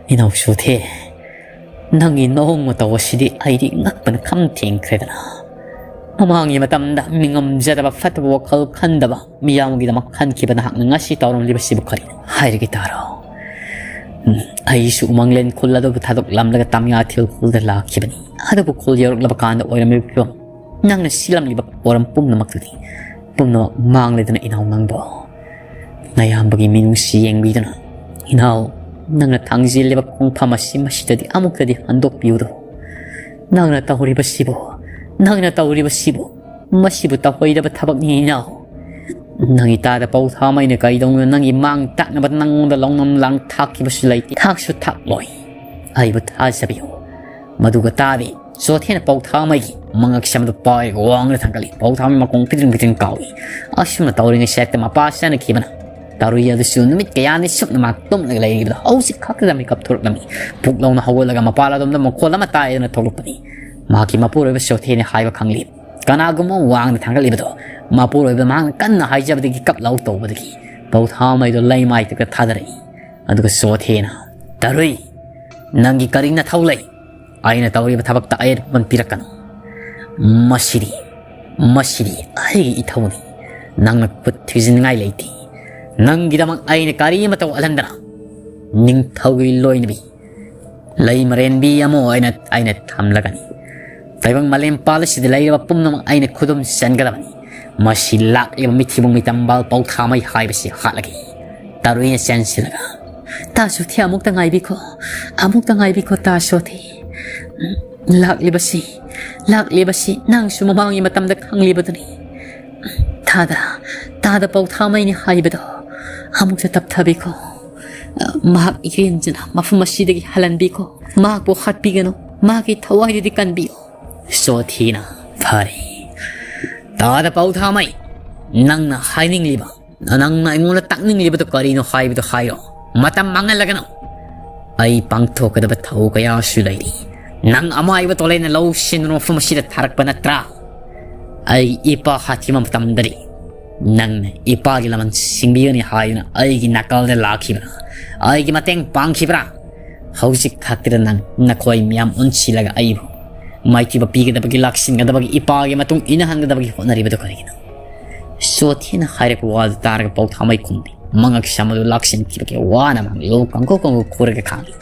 ꯏꯅꯥꯎ ꯆꯣꯊꯦ, ꯅꯪꯒꯤ ꯅꯑꯣꯡ ꯃꯇꯧ ꯑꯁꯤꯗꯤ ꯑꯩꯗꯤ ꯉꯛꯄꯅ ꯈꯝ ꯊꯦꯡꯈ꯭ꯔꯦꯗꯅ꯫ ꯃꯃꯥꯡꯒꯤ ꯃꯇꯝꯗ ꯃꯤꯉꯝꯖꯗꯕ, ꯐꯠꯇꯕ ꯋꯥꯈꯜ ꯈꯟꯗꯕ ꯃꯤꯌꯥꯝꯒꯤꯗꯃꯛ ꯈꯟꯈꯤꯕ ꯅꯍꯥꯛꯅ ꯉꯁꯤ ꯇꯧꯔꯝꯂꯤꯕꯁꯤꯕꯨ ꯀꯔꯤꯅꯣ? ꯍꯥꯏꯔꯒꯦ ꯇꯥꯔꯣ꯫ ꯎꯝ, ꯑꯩꯁꯨ ꯎꯃꯪꯂꯦꯟ ꯈꯨꯜ ꯑꯗꯨꯕꯨ ꯊꯥꯗꯣꯛꯂꯝꯂꯒ ꯇꯝꯌꯥꯊꯦꯜ ꯈꯨꯜꯗ ꯂꯥꯛꯈꯤꯕꯅꯤ꯫ ꯑꯗꯨꯕꯨ ꯈꯨꯜ ꯌꯧꯔꯛꯂꯕ ꯀꯥꯟꯗ ꯑꯣꯏꯔꯝꯂꯤꯕ ꯐꯤꯕꯝ, ꯅꯪꯅ ꯁꯤꯜꯂꯝꯂꯤꯕ ꯄꯣꯔꯝ ꯄꯨꯝꯅꯃꯛꯇꯨꯗꯤ ꯄꯨꯝꯅꯃꯛ ꯃꯥꯡꯂꯦꯗꯅ ꯏꯅꯥꯎ ꯅꯪꯕꯣ꯫ ꯅꯌꯥꯝꯕꯒꯤ ꯃꯤꯅꯨꯡꯁꯤ ꯌꯦꯡꯕꯤꯗꯨꯅ, ꯏꯅꯥꯎ, ꯅꯪꯅ ꯊꯥꯡꯖꯤꯜꯂꯤꯕ ꯈꯣꯡꯐꯝ ꯑꯁꯤ ꯃꯁꯤꯗꯗꯤ ꯑꯃꯨꯛꯇꯗꯤ ꯍꯟꯗꯣꯛꯄꯤꯌꯨꯗꯣ꯫ ꯅꯪꯅ ꯇꯧꯔꯤꯕꯁꯤꯕꯨ, ꯅꯪꯅ ꯇꯧꯔꯤꯕꯁꯤꯕꯨ, ꯃꯁꯤꯕꯨ ꯇꯧꯍꯩꯗꯕ ꯊꯕꯛꯅꯤ ꯏꯅꯥꯎ꯫ ꯅꯪꯒꯤ ꯇꯥꯗ ꯄꯧꯊꯥꯃꯩꯅ ꯀꯩꯗꯧꯅ ꯅꯪꯒꯤ ꯃꯥꯡ ꯇꯥꯛꯅꯕ ꯅꯪꯉꯣꯟꯗ ꯂꯧꯅꯝ ꯂꯥꯡ ꯊꯥꯛꯈꯤꯕꯁꯨ ꯂꯩꯇꯦ, ꯊꯥꯛꯁꯨ ꯊꯥꯛꯂꯣꯏ꯫ ꯑꯩꯕꯨ ꯊꯥꯖꯕꯤꯌꯨ꯫ ꯃꯗꯨꯒ ꯇꯥꯗꯦ꯫ ꯆꯣꯊꯦꯅ ꯄꯧꯊꯥꯃꯩꯒꯤ ꯃꯉꯛ ꯁꯝꯗꯨ ꯄꯥꯏꯔꯒ ꯋꯥꯡꯅ ꯊꯥꯡꯒꯠꯂꯤ꯫ ꯄꯧꯊꯥꯃꯩ ꯃꯈꯣꯡ ꯄꯤꯇ꯭ꯔꯤꯡ ꯄꯤꯇ꯭ꯔꯤꯡ ꯀꯥꯎꯏ꯫ ꯑꯁꯨꯝꯅ ꯇꯧꯔꯤꯉꯩ ꯁꯦꯛꯇ ꯃꯄꯥ ꯆꯠꯅꯈꯤꯕꯅ ꯇꯔꯨꯏ ꯑꯗꯨꯁꯨ ꯅꯨꯃꯤꯠ ꯀꯌꯥꯅꯤ ꯁꯨꯞꯅ ꯃꯥ ꯇꯨꯝꯂꯒ ꯂꯩꯔꯤꯕꯗ ꯍꯧꯖꯤꯛ ꯈꯛꯇꯗ ꯃꯤꯀꯞ ꯊꯣꯛꯂꯛꯂꯝꯃꯤ꯫ ꯄꯨꯛ ꯂꯥꯎꯅ ꯍꯧꯒꯠꯂꯒ ꯃꯄꯥ ꯂꯥꯗꯣꯝꯗ ꯃꯈꯣꯜ ꯑꯃ ꯇꯥꯏꯗꯅ ꯊꯣꯛꯂꯛꯄꯅꯤ꯫ ꯃꯍꯥꯛꯀꯤ ꯃꯄꯨꯔꯣꯏꯕ ꯆꯣꯊꯦꯅ ꯍꯥꯏꯕ ꯈꯪꯂꯤ꯫ ꯀꯅꯥꯒꯨꯝꯕ ꯑꯃ ꯋꯥꯡꯅ ꯊꯥꯡꯒꯠꯂꯤꯕꯗꯣ ꯃꯄꯨꯔꯣꯏꯕ ꯃꯍꯥꯛꯅ ꯀꯟꯅ ꯍꯥꯏꯖꯕꯗꯒꯤ ꯀꯞ ꯂꯥꯎ ꯇꯧꯕꯗꯒꯤ ꯄꯧꯊꯥꯃꯩꯗꯣ ꯂꯩꯃꯥꯏꯗꯒ ꯊꯥꯗꯔꯛꯏ꯫ ꯑꯗꯨꯒ ꯆꯣꯊꯦꯅ, "ꯇꯔꯨꯏ, ꯅꯪꯒꯤ ꯀꯔꯤ ꯅꯊꯧ ꯂꯩ? ꯑꯩꯅ ꯇꯧꯔꯤꯕ ꯊꯕꯛꯇ ꯑꯌꯦꯠꯄ ꯄꯤꯔꯛꯀꯅꯨ꯫ ꯃꯁꯤꯗꯤ, ꯃꯁꯤꯗꯤ ꯑꯩꯒꯤ ꯏꯊꯧꯅꯤ꯫ ꯅꯪꯅ ꯈꯨꯠ ꯊꯤꯖꯤꯟꯅꯤꯡꯉꯥꯏ ꯂꯩꯇꯦ꯫ ꯅꯪꯒꯤꯗꯃꯛ ꯑꯩꯅ ꯀꯔꯤ ꯑꯃꯠꯇ ꯋꯥꯠꯍꯟꯗꯅ ꯅꯤꯡꯊꯧꯒꯤ ꯂꯣꯏꯅꯕꯤ, ꯂꯩꯃꯔꯦꯟꯕꯤ ꯑꯃ ꯑꯣꯏꯅ ꯑꯩꯅ ꯊꯝꯂꯒꯅꯤ꯫ ꯇꯥꯏꯕꯪ ꯃꯥꯂꯦꯝ ꯄꯥꯜ ꯑꯁꯤꯗ ꯂꯩꯔꯤꯕ ꯄꯨꯝꯅꯃꯛ ꯑꯩꯅ ꯈꯨꯗꯨꯝ ꯆꯟꯒꯗꯕꯅꯤ꯫ ꯃꯁꯤ ꯂꯥꯛꯂꯤꯕ ꯃꯤꯊꯤꯕꯣꯡ ꯃꯤꯇꯝꯕꯥꯜ ꯄꯧꯊꯥꯃꯩ ꯍꯥꯏꯕꯁꯤ ꯍꯥꯠꯂꯒꯦ꯫" ꯇꯔꯨꯏꯅ ꯆꯦꯟꯁꯤꯜꯂꯒ, "ꯇꯥ ꯆꯣꯊꯦ, ꯑꯃꯨꯛꯇ ꯉꯥꯏꯕꯤꯈꯣ, ꯑꯃꯨꯛꯇ ꯉꯥꯏꯕꯤꯈꯣ ꯇꯥ ꯆꯣꯊꯦ꯫ ꯂꯥꯛꯂꯤꯕꯁꯤ, ꯂꯥꯛꯂꯤꯕꯁꯤ ꯅꯪꯁꯨ ꯃꯃꯥꯡꯒꯤ ꯃꯇꯝꯗ ꯈꯪꯂꯤꯕꯗꯨꯅꯤ꯫ ꯇꯥꯗ, ꯇꯥꯗ ꯄꯧꯊꯥꯃꯩꯅꯤ ꯍꯥꯏꯕꯗꯣ ꯑꯃꯨꯛꯇ ꯇꯞꯊꯕꯤꯈꯣ꯫ ꯃꯍꯥꯛ ꯏꯔꯦꯟꯖꯅ ꯃꯐꯝ ꯑꯁꯤꯗꯒꯤ ꯍꯜꯍꯟꯕꯤꯈꯣ꯫ ꯃꯍꯥꯛꯄꯨ ꯍꯥꯠꯄꯤꯒꯅꯨ꯫ ꯃꯍꯥꯛꯀꯤ ꯊꯋꯥꯏꯗꯨꯗꯤ ꯀꯟꯕꯤꯌꯨ꯫" ꯁꯣꯊꯤꯅ, "ꯐꯔꯦ꯫ ꯇꯥꯗ ꯄꯥꯎꯊꯥꯃꯩ, ꯅꯪꯅ ꯍꯥꯏꯅꯤꯡꯂꯤꯕ, ꯅꯪꯅ ꯑꯩꯉꯣꯟꯗ ꯇꯥꯛꯅꯤꯡꯂꯤꯕꯗꯨ ꯀꯔꯤꯅꯣ ꯍꯥꯏꯕꯗꯨ ꯍꯥꯏꯔꯣ꯫ ꯃꯇꯝ ꯃꯥꯡꯍꯜꯂꯒꯅꯨ꯫ ꯑꯩ ꯄꯥꯡꯊꯣꯛꯀꯗꯕ ꯊꯧ ꯀꯌꯥꯁꯨ ꯂꯩꯔꯤ꯫ ꯅꯪ ꯑꯃꯥꯏꯕ ꯇꯣꯂꯦꯟꯅ ꯂꯧ ꯁꯤꯟꯗꯨꯅ ꯃꯐꯝ ꯑꯁꯤꯗ ꯊꯥꯔꯛꯄ ꯅꯠꯇ꯭ꯔꯥ? ꯑꯩ ꯏꯄꯥ ꯍꯥꯠꯈꯤꯕ ꯃꯇꯝꯗꯗꯤ ꯅꯪꯅ ꯏꯄꯥꯒꯤ ꯂꯃꯟ ꯁꯤꯡꯕꯤꯒꯅꯤ ꯍꯥꯏꯗꯨꯅ ꯑꯩꯒꯤ ꯅꯥꯀꯜꯗ ꯂꯥꯛꯈꯤꯕ꯭ꯔꯥ? ꯑꯩꯒꯤ ꯃꯇꯦꯡ ꯄꯥꯡꯈꯤꯕ꯭ꯔꯥ? ꯍꯧꯖꯤꯛ ꯈꯛꯇꯗ ꯅꯪ ꯅꯈꯣꯏ ꯃꯌꯥꯝ ꯑꯣꯟꯁꯤꯜꯂꯒ ꯑꯩꯕꯨ ꯃꯥꯏꯊꯤꯕ ꯄꯤꯒꯗꯕꯒꯤ, ꯂꯥꯛꯁꯤꯟꯒꯗꯕꯒꯤ, ꯏꯄꯥꯒꯤ ꯃꯇꯨꯡ ꯏꯟꯅꯍꯟꯒꯗꯕꯒꯤ ꯍꯣꯠꯅꯔꯤꯕꯗꯨ ꯀꯔꯤꯒꯤꯅꯣ?" ꯁꯣꯊꯤꯅ ꯍꯥꯏꯔꯛꯄ ꯋꯥꯗꯨ ꯇꯥꯔꯒ ꯄꯥꯎꯊꯥꯃꯩ ꯈꯨꯝꯗꯦ꯫ ꯃꯉꯛ ꯁꯝ ꯑꯗꯨ ꯂꯥꯛꯁꯤꯟꯈꯤꯕꯒꯤ ꯋꯥꯅ ꯃꯍꯥꯛ ꯂꯨ ꯀꯥꯡꯈꯨ ꯀꯥꯡꯈꯨ ꯈꯨꯔꯒ ꯈꯥꯡꯂꯤ꯫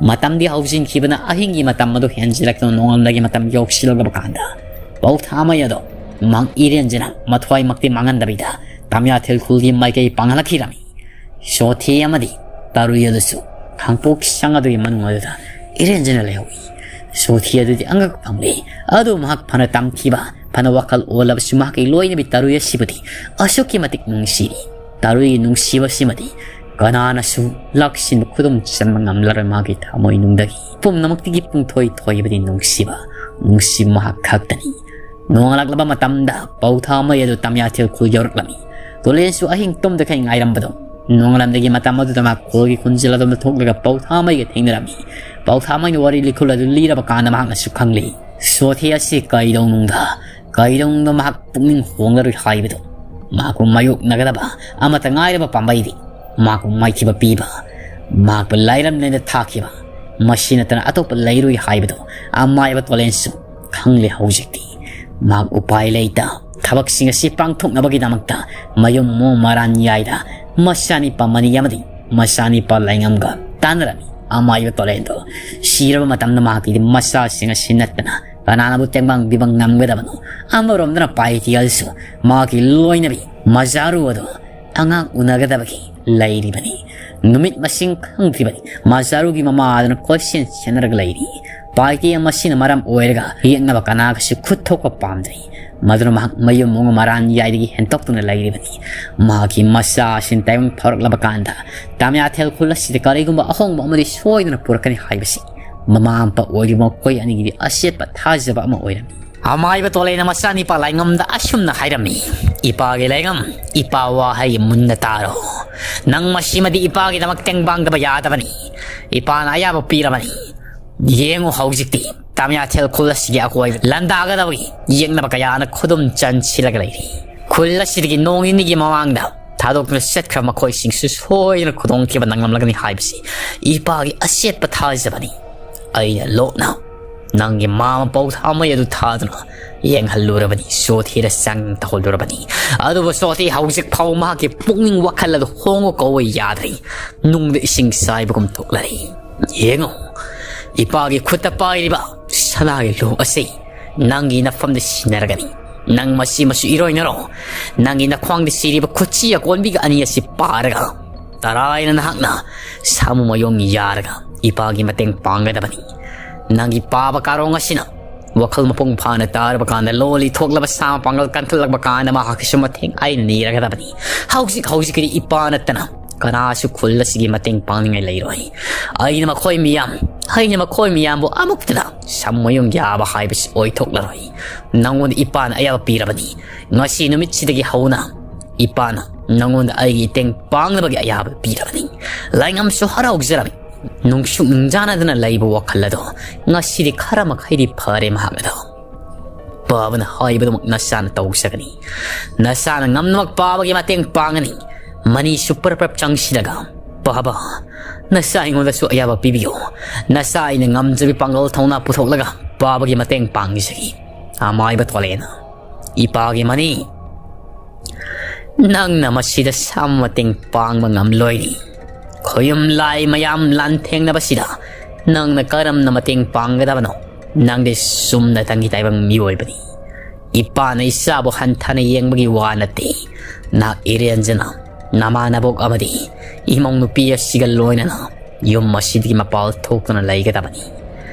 ꯃꯇꯝꯗꯤ ꯍꯧꯖꯤꯟꯈꯤꯕꯅ ꯑꯍꯤꯡꯒꯤ ꯃꯇꯝ ꯑꯗꯨ ꯍꯦꯟꯖꯤꯜꯂꯛꯇꯨꯅ ꯅꯣꯡꯉꯥꯟꯕꯒꯤ ꯃꯇꯝ ꯌꯧꯁꯤꯜꯂꯛꯂꯕ ꯀꯥꯟꯗ ꯄꯥꯎꯊꯥꯃꯩ ꯑꯗꯣ ꯃꯍꯥꯛ ꯏꯔꯦꯟꯖꯅ ꯃꯊ꯭ꯋꯥꯏꯃꯛꯇꯤ ꯃꯥꯡꯍꯟꯗꯕꯤꯗ ꯇꯝꯌꯥꯊꯦꯜ ꯈꯨꯜꯒꯤ ꯃꯥꯏꯀꯩ ꯄꯥꯡꯍꯜꯂꯛꯈꯤꯔꯝꯃꯤ꯫ ꯁꯣꯊꯤ ꯑꯃꯗꯤ ꯇꯔꯨꯏ ꯑꯗꯨꯁꯨ ꯈꯥꯡꯄꯣꯛ ꯁꯪ ꯑꯗꯨꯒꯤ ꯃꯅꯨꯡ ꯑꯗꯨꯗ ꯏꯔꯦꯟꯖꯅ ꯂꯩꯍꯧꯏ꯫ ꯁꯣꯊꯤ ꯑꯗꯨꯗꯤ ꯑꯉꯛꯄ ꯐꯪꯂꯦ꯫ ꯑꯗꯨ ꯃꯍꯥꯛ ꯐꯅ ꯇꯝꯈꯤꯕ, ꯐꯅ ꯋꯥꯈꯜ ꯑꯣꯜꯂꯕꯁꯨ ꯃꯍꯥꯛꯀꯤ ꯂꯣꯏꯅꯕꯤ ꯇꯔꯨꯏ ꯑꯁꯤꯕꯨꯗꯤ ꯑꯁꯨꯛꯀꯤ ꯃꯇꯤꯛ ꯅꯨꯡꯁꯤꯔꯤ꯫ ꯇꯔꯨꯏꯒꯤ ꯅꯨꯡꯁꯤꯕꯁꯤꯃꯗꯤ ꯀꯅꯥꯅꯁꯨ ꯂꯥꯛꯁꯤꯟꯕ ꯈꯨꯗꯨꯝ ꯆꯟꯕ ꯉꯝꯂꯔꯣꯏ꯫ ꯃꯥꯒꯤ ꯊꯃꯣꯏꯅꯨꯡꯗꯒꯤ ꯄꯨꯝꯅꯃꯛꯇꯒꯤ ꯄꯨꯡꯊꯣꯏ ꯊꯣꯏꯕꯗꯤ ꯅꯨꯡꯁꯤꯕ, ꯅꯨꯡꯁꯤꯕ ꯃꯍꯥꯛ ꯈꯛꯇꯅꯤ꯫ ꯅꯣꯡꯉꯥꯜꯂꯛꯂꯕ ꯃꯇꯝꯗ ꯄꯥꯎꯊꯥꯃꯩ ꯑꯗꯨ ꯇꯝꯌꯥꯊꯦꯜ ꯈꯨꯜ ꯌꯧꯔꯛꯂꯝꯃꯤ꯫ ꯇꯣꯂꯦꯟꯁꯨ ꯑꯍꯤꯡ ꯇꯨꯝꯗꯈꯩ ꯉꯥꯏꯔꯝꯕꯗꯣ ꯅꯣꯡꯉꯥꯜꯂꯝꯗꯒꯤ ꯃꯇꯝ ꯑꯗꯨꯗ ꯃꯍꯥꯛ ꯈꯨꯜꯒꯤ ꯈꯨꯟꯖꯤꯜ ꯑꯗꯣꯝꯗ ꯊꯣꯛꯂꯒ ꯄꯥꯎꯊꯥꯃꯩꯒ ꯊꯦꯡꯅꯔꯝꯃꯤ꯫ ꯄꯥꯎꯊꯥꯃꯩꯅ ꯋꯥꯔꯤ ꯂꯤꯈꯨꯜ ꯑꯗꯨ ꯂꯤꯔꯕ ꯀꯥꯟꯗ ꯃꯍꯥꯛꯅꯁꯨ ꯈꯪꯂꯤ꯫ ꯁꯣꯊꯤ ꯑꯁꯤ ꯀꯩꯗꯧꯅꯨꯡꯗ, ꯀꯩꯗꯧꯅꯨꯡꯗ ꯃꯍꯥꯛ ꯄꯨꯛꯅꯤꯡ ꯍꯣꯡꯂꯔꯣꯏ ꯍꯥꯏꯕꯗꯨ꯫ ꯃꯍꯥꯛꯄꯨ ꯃꯥꯌꯣꯛꯅꯒꯗꯕ ꯑꯃꯠꯇ ꯉꯥꯏꯔꯕ ꯄꯥꯝꯕꯩꯗꯤ ꯃꯍꯥꯛꯄꯨ ꯃꯥꯏꯊꯤꯕ ꯄꯤꯕ, ꯃꯍꯥꯛꯄꯨ ꯂꯥꯏꯔꯝꯂꯦꯟꯗ ꯊꯥꯈꯤꯕ, ꯃꯁꯤ ꯅꯠꯇꯅ ꯑꯇꯣꯞꯄ ꯂꯩꯔꯣꯏ ꯍꯥꯏꯕꯗꯨ ꯑꯃꯥꯏꯕ ꯇꯣꯂꯦꯟꯁꯨ ꯈꯪꯂꯦ꯫ ꯍꯧꯖꯤꯛꯇꯤ ꯃꯍꯥꯛ ꯎꯄꯥꯏ ꯂꯩꯇ ꯊꯕꯛꯁꯤꯡ ꯑꯁꯤ ꯄꯥꯡꯊꯣꯛꯅꯕꯒꯤꯗꯃꯛꯇ ꯃꯌꯨꯝ ꯃꯣ ꯃꯔꯥꯟ ꯌꯥꯏꯗ ꯃꯆꯥꯅꯤꯄꯥ ꯃꯅꯤ ꯑꯃꯗꯤ ꯃꯆꯥꯅꯤꯄꯥ ꯂꯩꯉꯝꯒ ꯇꯥꯟꯅꯔꯝꯃꯤ꯫ ꯑꯃꯥꯏꯕ ꯇꯣꯂꯦꯟꯗꯣ ꯁꯤꯔꯕ ꯃꯇꯝꯗ ꯃꯍꯥꯛꯀꯤꯗꯤ ꯃꯆꯥꯁꯤꯡ ꯑꯁꯤ ꯅꯠꯇꯅ ꯀꯅꯥꯅꯕꯨ ꯇꯦꯡꯕꯥꯡ ꯄꯤꯕ ꯉꯝꯒꯗꯕꯅꯣ? ꯑꯃꯔꯣꯝꯗꯅ ꯄꯥꯏꯇꯤꯌꯜꯁꯨ ꯃꯍꯥꯛꯀꯤ ꯂꯣꯏꯅꯕꯤ ꯃꯖꯥꯔꯨ ꯑꯗꯨ ꯑꯉꯥꯡ ꯎꯅꯒꯗꯕꯒꯤ ꯂꯩꯔꯤꯕꯅꯤ꯫ ꯅꯨꯃꯤꯠ ꯃꯁꯤꯡ ꯈꯪꯗ꯭ꯔꯤꯕꯅꯤ꯫ ꯃꯖꯥꯔꯨꯒꯤ ꯃꯃꯥ ꯑꯗꯨꯅ ꯀꯣꯏꯁꯦꯟ ꯁꯦꯟꯅꯔꯒ ꯂꯩꯔꯤ꯫ ꯄꯥꯏꯇꯤꯌꯜ ꯑꯁꯤꯅ ꯃꯔꯝ ꯑꯣꯏꯔꯒ ꯌꯦꯛꯅꯕ ꯀꯅꯥꯒꯁꯨ ꯈꯨꯠ ꯊꯣꯛꯄ ꯄꯥꯝꯗ꯭ꯔꯤ꯫ ꯃꯗꯨꯅ ꯃꯍꯥꯛ ꯃꯌꯨꯝ ꯃꯣꯡ ꯃꯔꯥꯟ ꯌꯥꯏꯗꯒꯤ ꯍꯦꯟꯇꯣꯛꯇꯨꯅ ꯂꯩꯔꯤꯕꯅꯤ꯫ ꯃꯍꯥꯛꯀꯤ ꯃꯆꯥꯁꯤꯡ ꯇꯥꯏꯕꯪ ꯐꯥꯎꯔꯛꯂꯕ ꯀꯥꯟꯗ ꯇꯥꯃꯤꯌꯥꯊꯦꯜ ꯈꯨꯜ ꯑꯁꯤꯗ ꯀꯔꯤꯒꯨꯝꯕ ꯑꯍꯣꯡꯕ ꯑꯃꯗꯤ ꯁꯣꯏꯗꯅ ꯄꯨꯔꯛꯀꯅꯤ ꯍꯥꯏꯕꯁꯤ ꯃꯃꯥ ꯃꯄꯥ ꯑꯣꯏꯔꯤꯕ ꯃꯈꯣꯏ ꯑꯅꯤꯒꯤꯗꯤ ꯑꯆꯦꯠꯄ ꯊꯥꯖꯕ ꯑꯃ ꯑꯣꯏꯔꯝꯃꯤ꯫ ꯑꯃꯥꯏꯕ ꯇꯣꯂꯩꯅ ꯃꯆꯥꯅꯤꯄꯥ ꯂꯥꯏꯉꯝꯗ ꯑꯁꯨꯝꯅ ꯍꯥꯏꯔꯝꯃꯤ, "ꯏꯄꯥꯒꯤ ꯂꯥꯏꯉꯝ, ꯏꯄꯥ ꯋꯥꯍꯩ ꯃꯨꯟꯅ ꯇꯥꯔꯣ꯫ ꯅꯪ ꯃꯁꯤꯃꯗꯤ ꯏꯄꯥꯒꯤꯗꯃꯛ ꯇꯦꯡꯕꯥꯡꯗꯕ ꯌꯥꯗꯕꯅꯤ꯫ ꯏꯄꯥꯅ ꯑꯌꯥꯕ ꯄꯤꯔꯕꯅꯤ꯫ ꯌꯦꯡꯉꯨ, ꯍꯧꯖꯤꯛꯇꯤ ꯇꯥꯃꯤꯌꯥꯊꯦꯜ ꯈꯨꯜ ꯑꯁꯤꯒꯤ ꯑꯀꯣꯏꯕ ꯂꯥꯟꯗꯥꯒꯗꯕꯒꯤ ꯌꯦꯡꯅꯕ ꯀꯌꯥꯅ ꯈꯨꯗꯨꯝ ꯆꯟꯁꯤꯜꯂꯒ ꯂꯩꯔꯤ꯫ ꯈꯨꯜ ꯑꯁꯤꯗꯒꯤ ꯅꯣꯡ ꯅꯤꯅꯤꯒꯤ ꯃꯃꯥꯡꯗ ꯊꯥꯗꯣꯛꯇꯨꯅ ꯆꯠꯈ꯭ꯔꯕ ꯃꯈꯣꯏꯁꯤꯡꯁꯨ ꯁꯣꯏꯗꯅ ꯈꯨꯗꯣꯡꯊꯤꯕ ꯅꯪꯂꯝꯂꯒꯅꯤ ꯍꯥꯏꯕꯁꯤ ꯏꯄꯥꯒꯤ ꯑꯆꯦꯠꯄ ꯊꯥꯖꯕꯅꯤ꯫ ꯑꯩꯅ ꯂꯣꯠꯅ ꯅꯪꯒꯤ ꯃꯃꯥ ꯃꯄꯥ ꯊꯥꯃꯩ ꯑꯗꯨ ꯊꯥꯗꯨꯅ ꯌꯦꯡꯍꯜꯂꯨꯔꯕꯅꯤ, ꯁꯣꯊꯤꯗ ꯆꯪ ꯇꯧꯍꯜꯂꯨꯔꯕꯅꯤ꯫ ꯑꯗꯨꯕꯨ ꯁꯣꯊꯤ ꯍꯧꯖꯤꯛ ꯐꯥꯎ ꯃꯍꯥꯛꯀꯤ ꯄꯨꯛꯅꯤꯡ ꯋꯥꯈꯜ ꯑꯗꯨ ꯍꯣꯡꯉꯨ ꯀꯧꯕ ꯌꯥꯗ꯭ꯔꯤ꯫ ꯅꯨꯡꯗ ꯏꯁꯤꯡ ꯆꯥꯏꯕꯒꯨꯝ ꯊꯣꯛꯂꯔꯤ꯫ ꯌꯦꯡꯉꯨ, ꯏꯄꯥꯒꯤ ꯈꯨꯠꯇ ꯄꯥꯏꯔꯤꯕ ꯁꯅꯥꯒꯤ ꯂꯨ ꯑꯁꯤ ꯅꯪꯒꯤ ꯅꯐꯝꯗ ꯁꯤꯟꯅꯔꯒꯅꯤ꯫ ꯅꯪ ꯃꯁꯤꯃꯁꯨ ꯏꯔꯣꯏꯅꯔꯣ꯫ ꯅꯪꯒꯤ ꯅꯈ꯭ꯋꯥꯡꯗ ꯁꯤꯔꯤꯕ ꯈꯨꯠꯁꯤ ꯑꯀꯣꯟꯕꯤꯒ ꯑꯅꯤ ꯑꯁꯤ ꯄꯥꯔꯒ ꯇꯔꯥꯏꯅ ꯅꯍꯥꯛꯅ ꯁꯥꯃꯨ ꯃꯌꯣꯡ ꯌꯥꯔꯒ ꯏꯄꯥꯒꯤ ꯃꯇꯦꯡ ꯄꯥꯡꯒꯗꯕꯅꯤ꯫ ꯅꯪꯒꯤ ꯄꯥꯕ ꯀꯥꯔꯣꯡ ꯑꯁꯤꯅ ꯋꯥꯈꯜ ꯃꯄꯨꯡ ꯐꯥꯅ ꯇꯥꯔꯕ ꯀꯥꯟꯗ ꯂꯣꯜꯂꯤ ꯊꯣꯛꯂꯕ ꯁꯥ ꯃꯄꯥꯡꯒꯜ ꯀꯟꯈꯠꯂꯛꯄ ꯀꯥꯟꯗ ꯃꯍꯥꯛꯀꯤꯁꯨ ꯃꯇꯦꯡ ꯑꯩꯅ ꯅꯤꯔꯒꯗꯕꯅꯤ꯫ ꯍꯧꯖꯤꯛ ꯍꯧꯖꯤꯛꯀꯤꯗꯤ ꯏꯄꯥ ꯅꯠꯇꯅ ꯀꯅꯥꯁꯨ ꯈꯨꯜ ꯑꯁꯤꯒꯤ ꯃꯇꯦꯡ ꯄꯥꯡꯅꯤꯡꯉꯥꯏ ꯂꯩꯔꯣꯏ꯫ ꯑꯩꯅ ꯃꯈꯣꯏ ꯃꯤꯌꯥꯝ, ꯑꯩꯅ ꯃꯈꯣꯏ ꯃꯤꯌꯥꯝꯕꯨ ꯑꯃꯨꯛꯇꯗ ꯁꯥꯃꯨ ꯃꯌꯣꯡ ꯌꯥꯕ ꯍꯥꯏꯕꯁꯤ ꯑꯣꯏꯊꯣꯛꯂꯔꯣꯏ꯫ ꯅꯪꯉꯣꯟꯗ ꯏꯄꯥꯅ ꯑꯌꯥꯕ ꯄꯤꯔꯕꯅꯤ꯫ ꯉꯁꯤ ꯅꯨꯃꯤꯠꯁꯤꯗꯒꯤ ꯍꯧꯅ ꯏꯄꯥꯅ ꯅꯪꯉꯣꯟꯗ ꯑꯩꯒꯤ ꯃꯇꯦꯡ ꯄꯥꯡꯅꯕꯒꯤ ꯑꯌꯥꯕ ꯄꯤꯔꯕꯅꯤ꯫ ꯂꯥꯏꯉꯝꯁꯨ ꯍꯔꯥꯎꯖꯔꯝꯃꯤ꯫ ꯅꯨꯡꯁꯨꯛ ꯅꯨꯡꯖꯥꯅꯗꯅ ꯂꯩꯕ ꯋꯥꯈꯜ ꯑꯗꯣ ꯉꯁꯤꯗꯤ ꯈꯔ ꯃꯈꯩꯗꯤ ꯐꯔꯦ ꯃꯍꯥꯛ ꯑꯗꯣ꯫ ꯄꯥꯕꯅ ꯍꯥꯏꯕꯗꯨꯃꯛ ꯅꯆꯥꯅ ꯇꯧꯖꯒꯅꯤ꯫ ꯅꯆꯥꯅ ꯉꯝꯅꯃꯛ ꯄꯥꯕꯒꯤ ꯃꯇꯦꯡ ꯄꯥꯡꯒꯅꯤ꯫ ꯃꯅꯤꯁꯨ ꯄꯔꯞ ꯄꯔꯞ ꯆꯪꯁꯤꯜꯂꯒ, "ꯄꯥꯕ, ꯅꯆꯥ ꯑꯩꯉꯣꯟꯗꯁꯨ ꯑꯌꯥꯕ ꯄꯤꯕꯤꯌꯨ꯫ ꯅꯆꯥ ꯑꯩꯅ ꯉꯝꯖꯕꯤ ꯄꯥꯡꯒꯜ ꯊꯧꯅꯥ ꯄꯨꯊꯣꯛꯂꯒ ꯄꯥꯕꯒꯤ ꯃꯇꯦꯡ ꯄꯥꯡꯖꯒꯦ꯫" ꯑꯃꯥꯏꯕ ꯊꯣꯂꯦꯅ ꯏꯄꯥꯒꯤ ꯃꯅꯤ, ꯅꯪꯅ ꯃꯁꯤꯗ ꯁꯝ ꯃꯇꯦꯡ ꯄꯥꯡꯕ ꯉꯝꯂꯣꯏꯅꯤ꯫ ꯈꯣꯌꯨꯝ ꯂꯥꯏ ꯃꯌꯥꯝ ꯂꯥꯟꯊꯦꯡꯅꯕꯁꯤꯗ ꯅꯪꯅ ꯀꯔꯝꯅ ꯃꯇꯦꯡ ꯄꯥꯡꯒꯗꯕꯅꯣ? ꯅꯪꯗꯤ ꯆꯨꯝꯅ ꯇꯪꯒꯤ ꯇꯥꯏꯕꯪ ꯃꯤꯑꯣꯏꯕꯅꯤ꯫ ꯏꯄꯥꯅ ꯏꯆꯥꯕꯨ ꯍꯟꯊꯅ ꯌꯦꯡꯕꯒꯤ ꯋꯥ ꯅꯠꯇꯦ꯫ ꯅꯍꯥꯛ ꯏꯔꯦꯟꯖꯅ ꯅꯃꯥꯟꯅꯕꯣꯛ ꯑꯃꯗꯤ ꯏꯃꯧ ꯅꯨꯄꯤ ꯑꯁꯤꯒ ꯂꯣꯏꯅꯅ ꯌꯨꯝ ꯑꯁꯤꯗꯒꯤ ꯃꯄꯥꯜ ꯊꯣꯛꯇꯨꯅ ꯂꯩꯒꯗꯕꯅꯤ꯫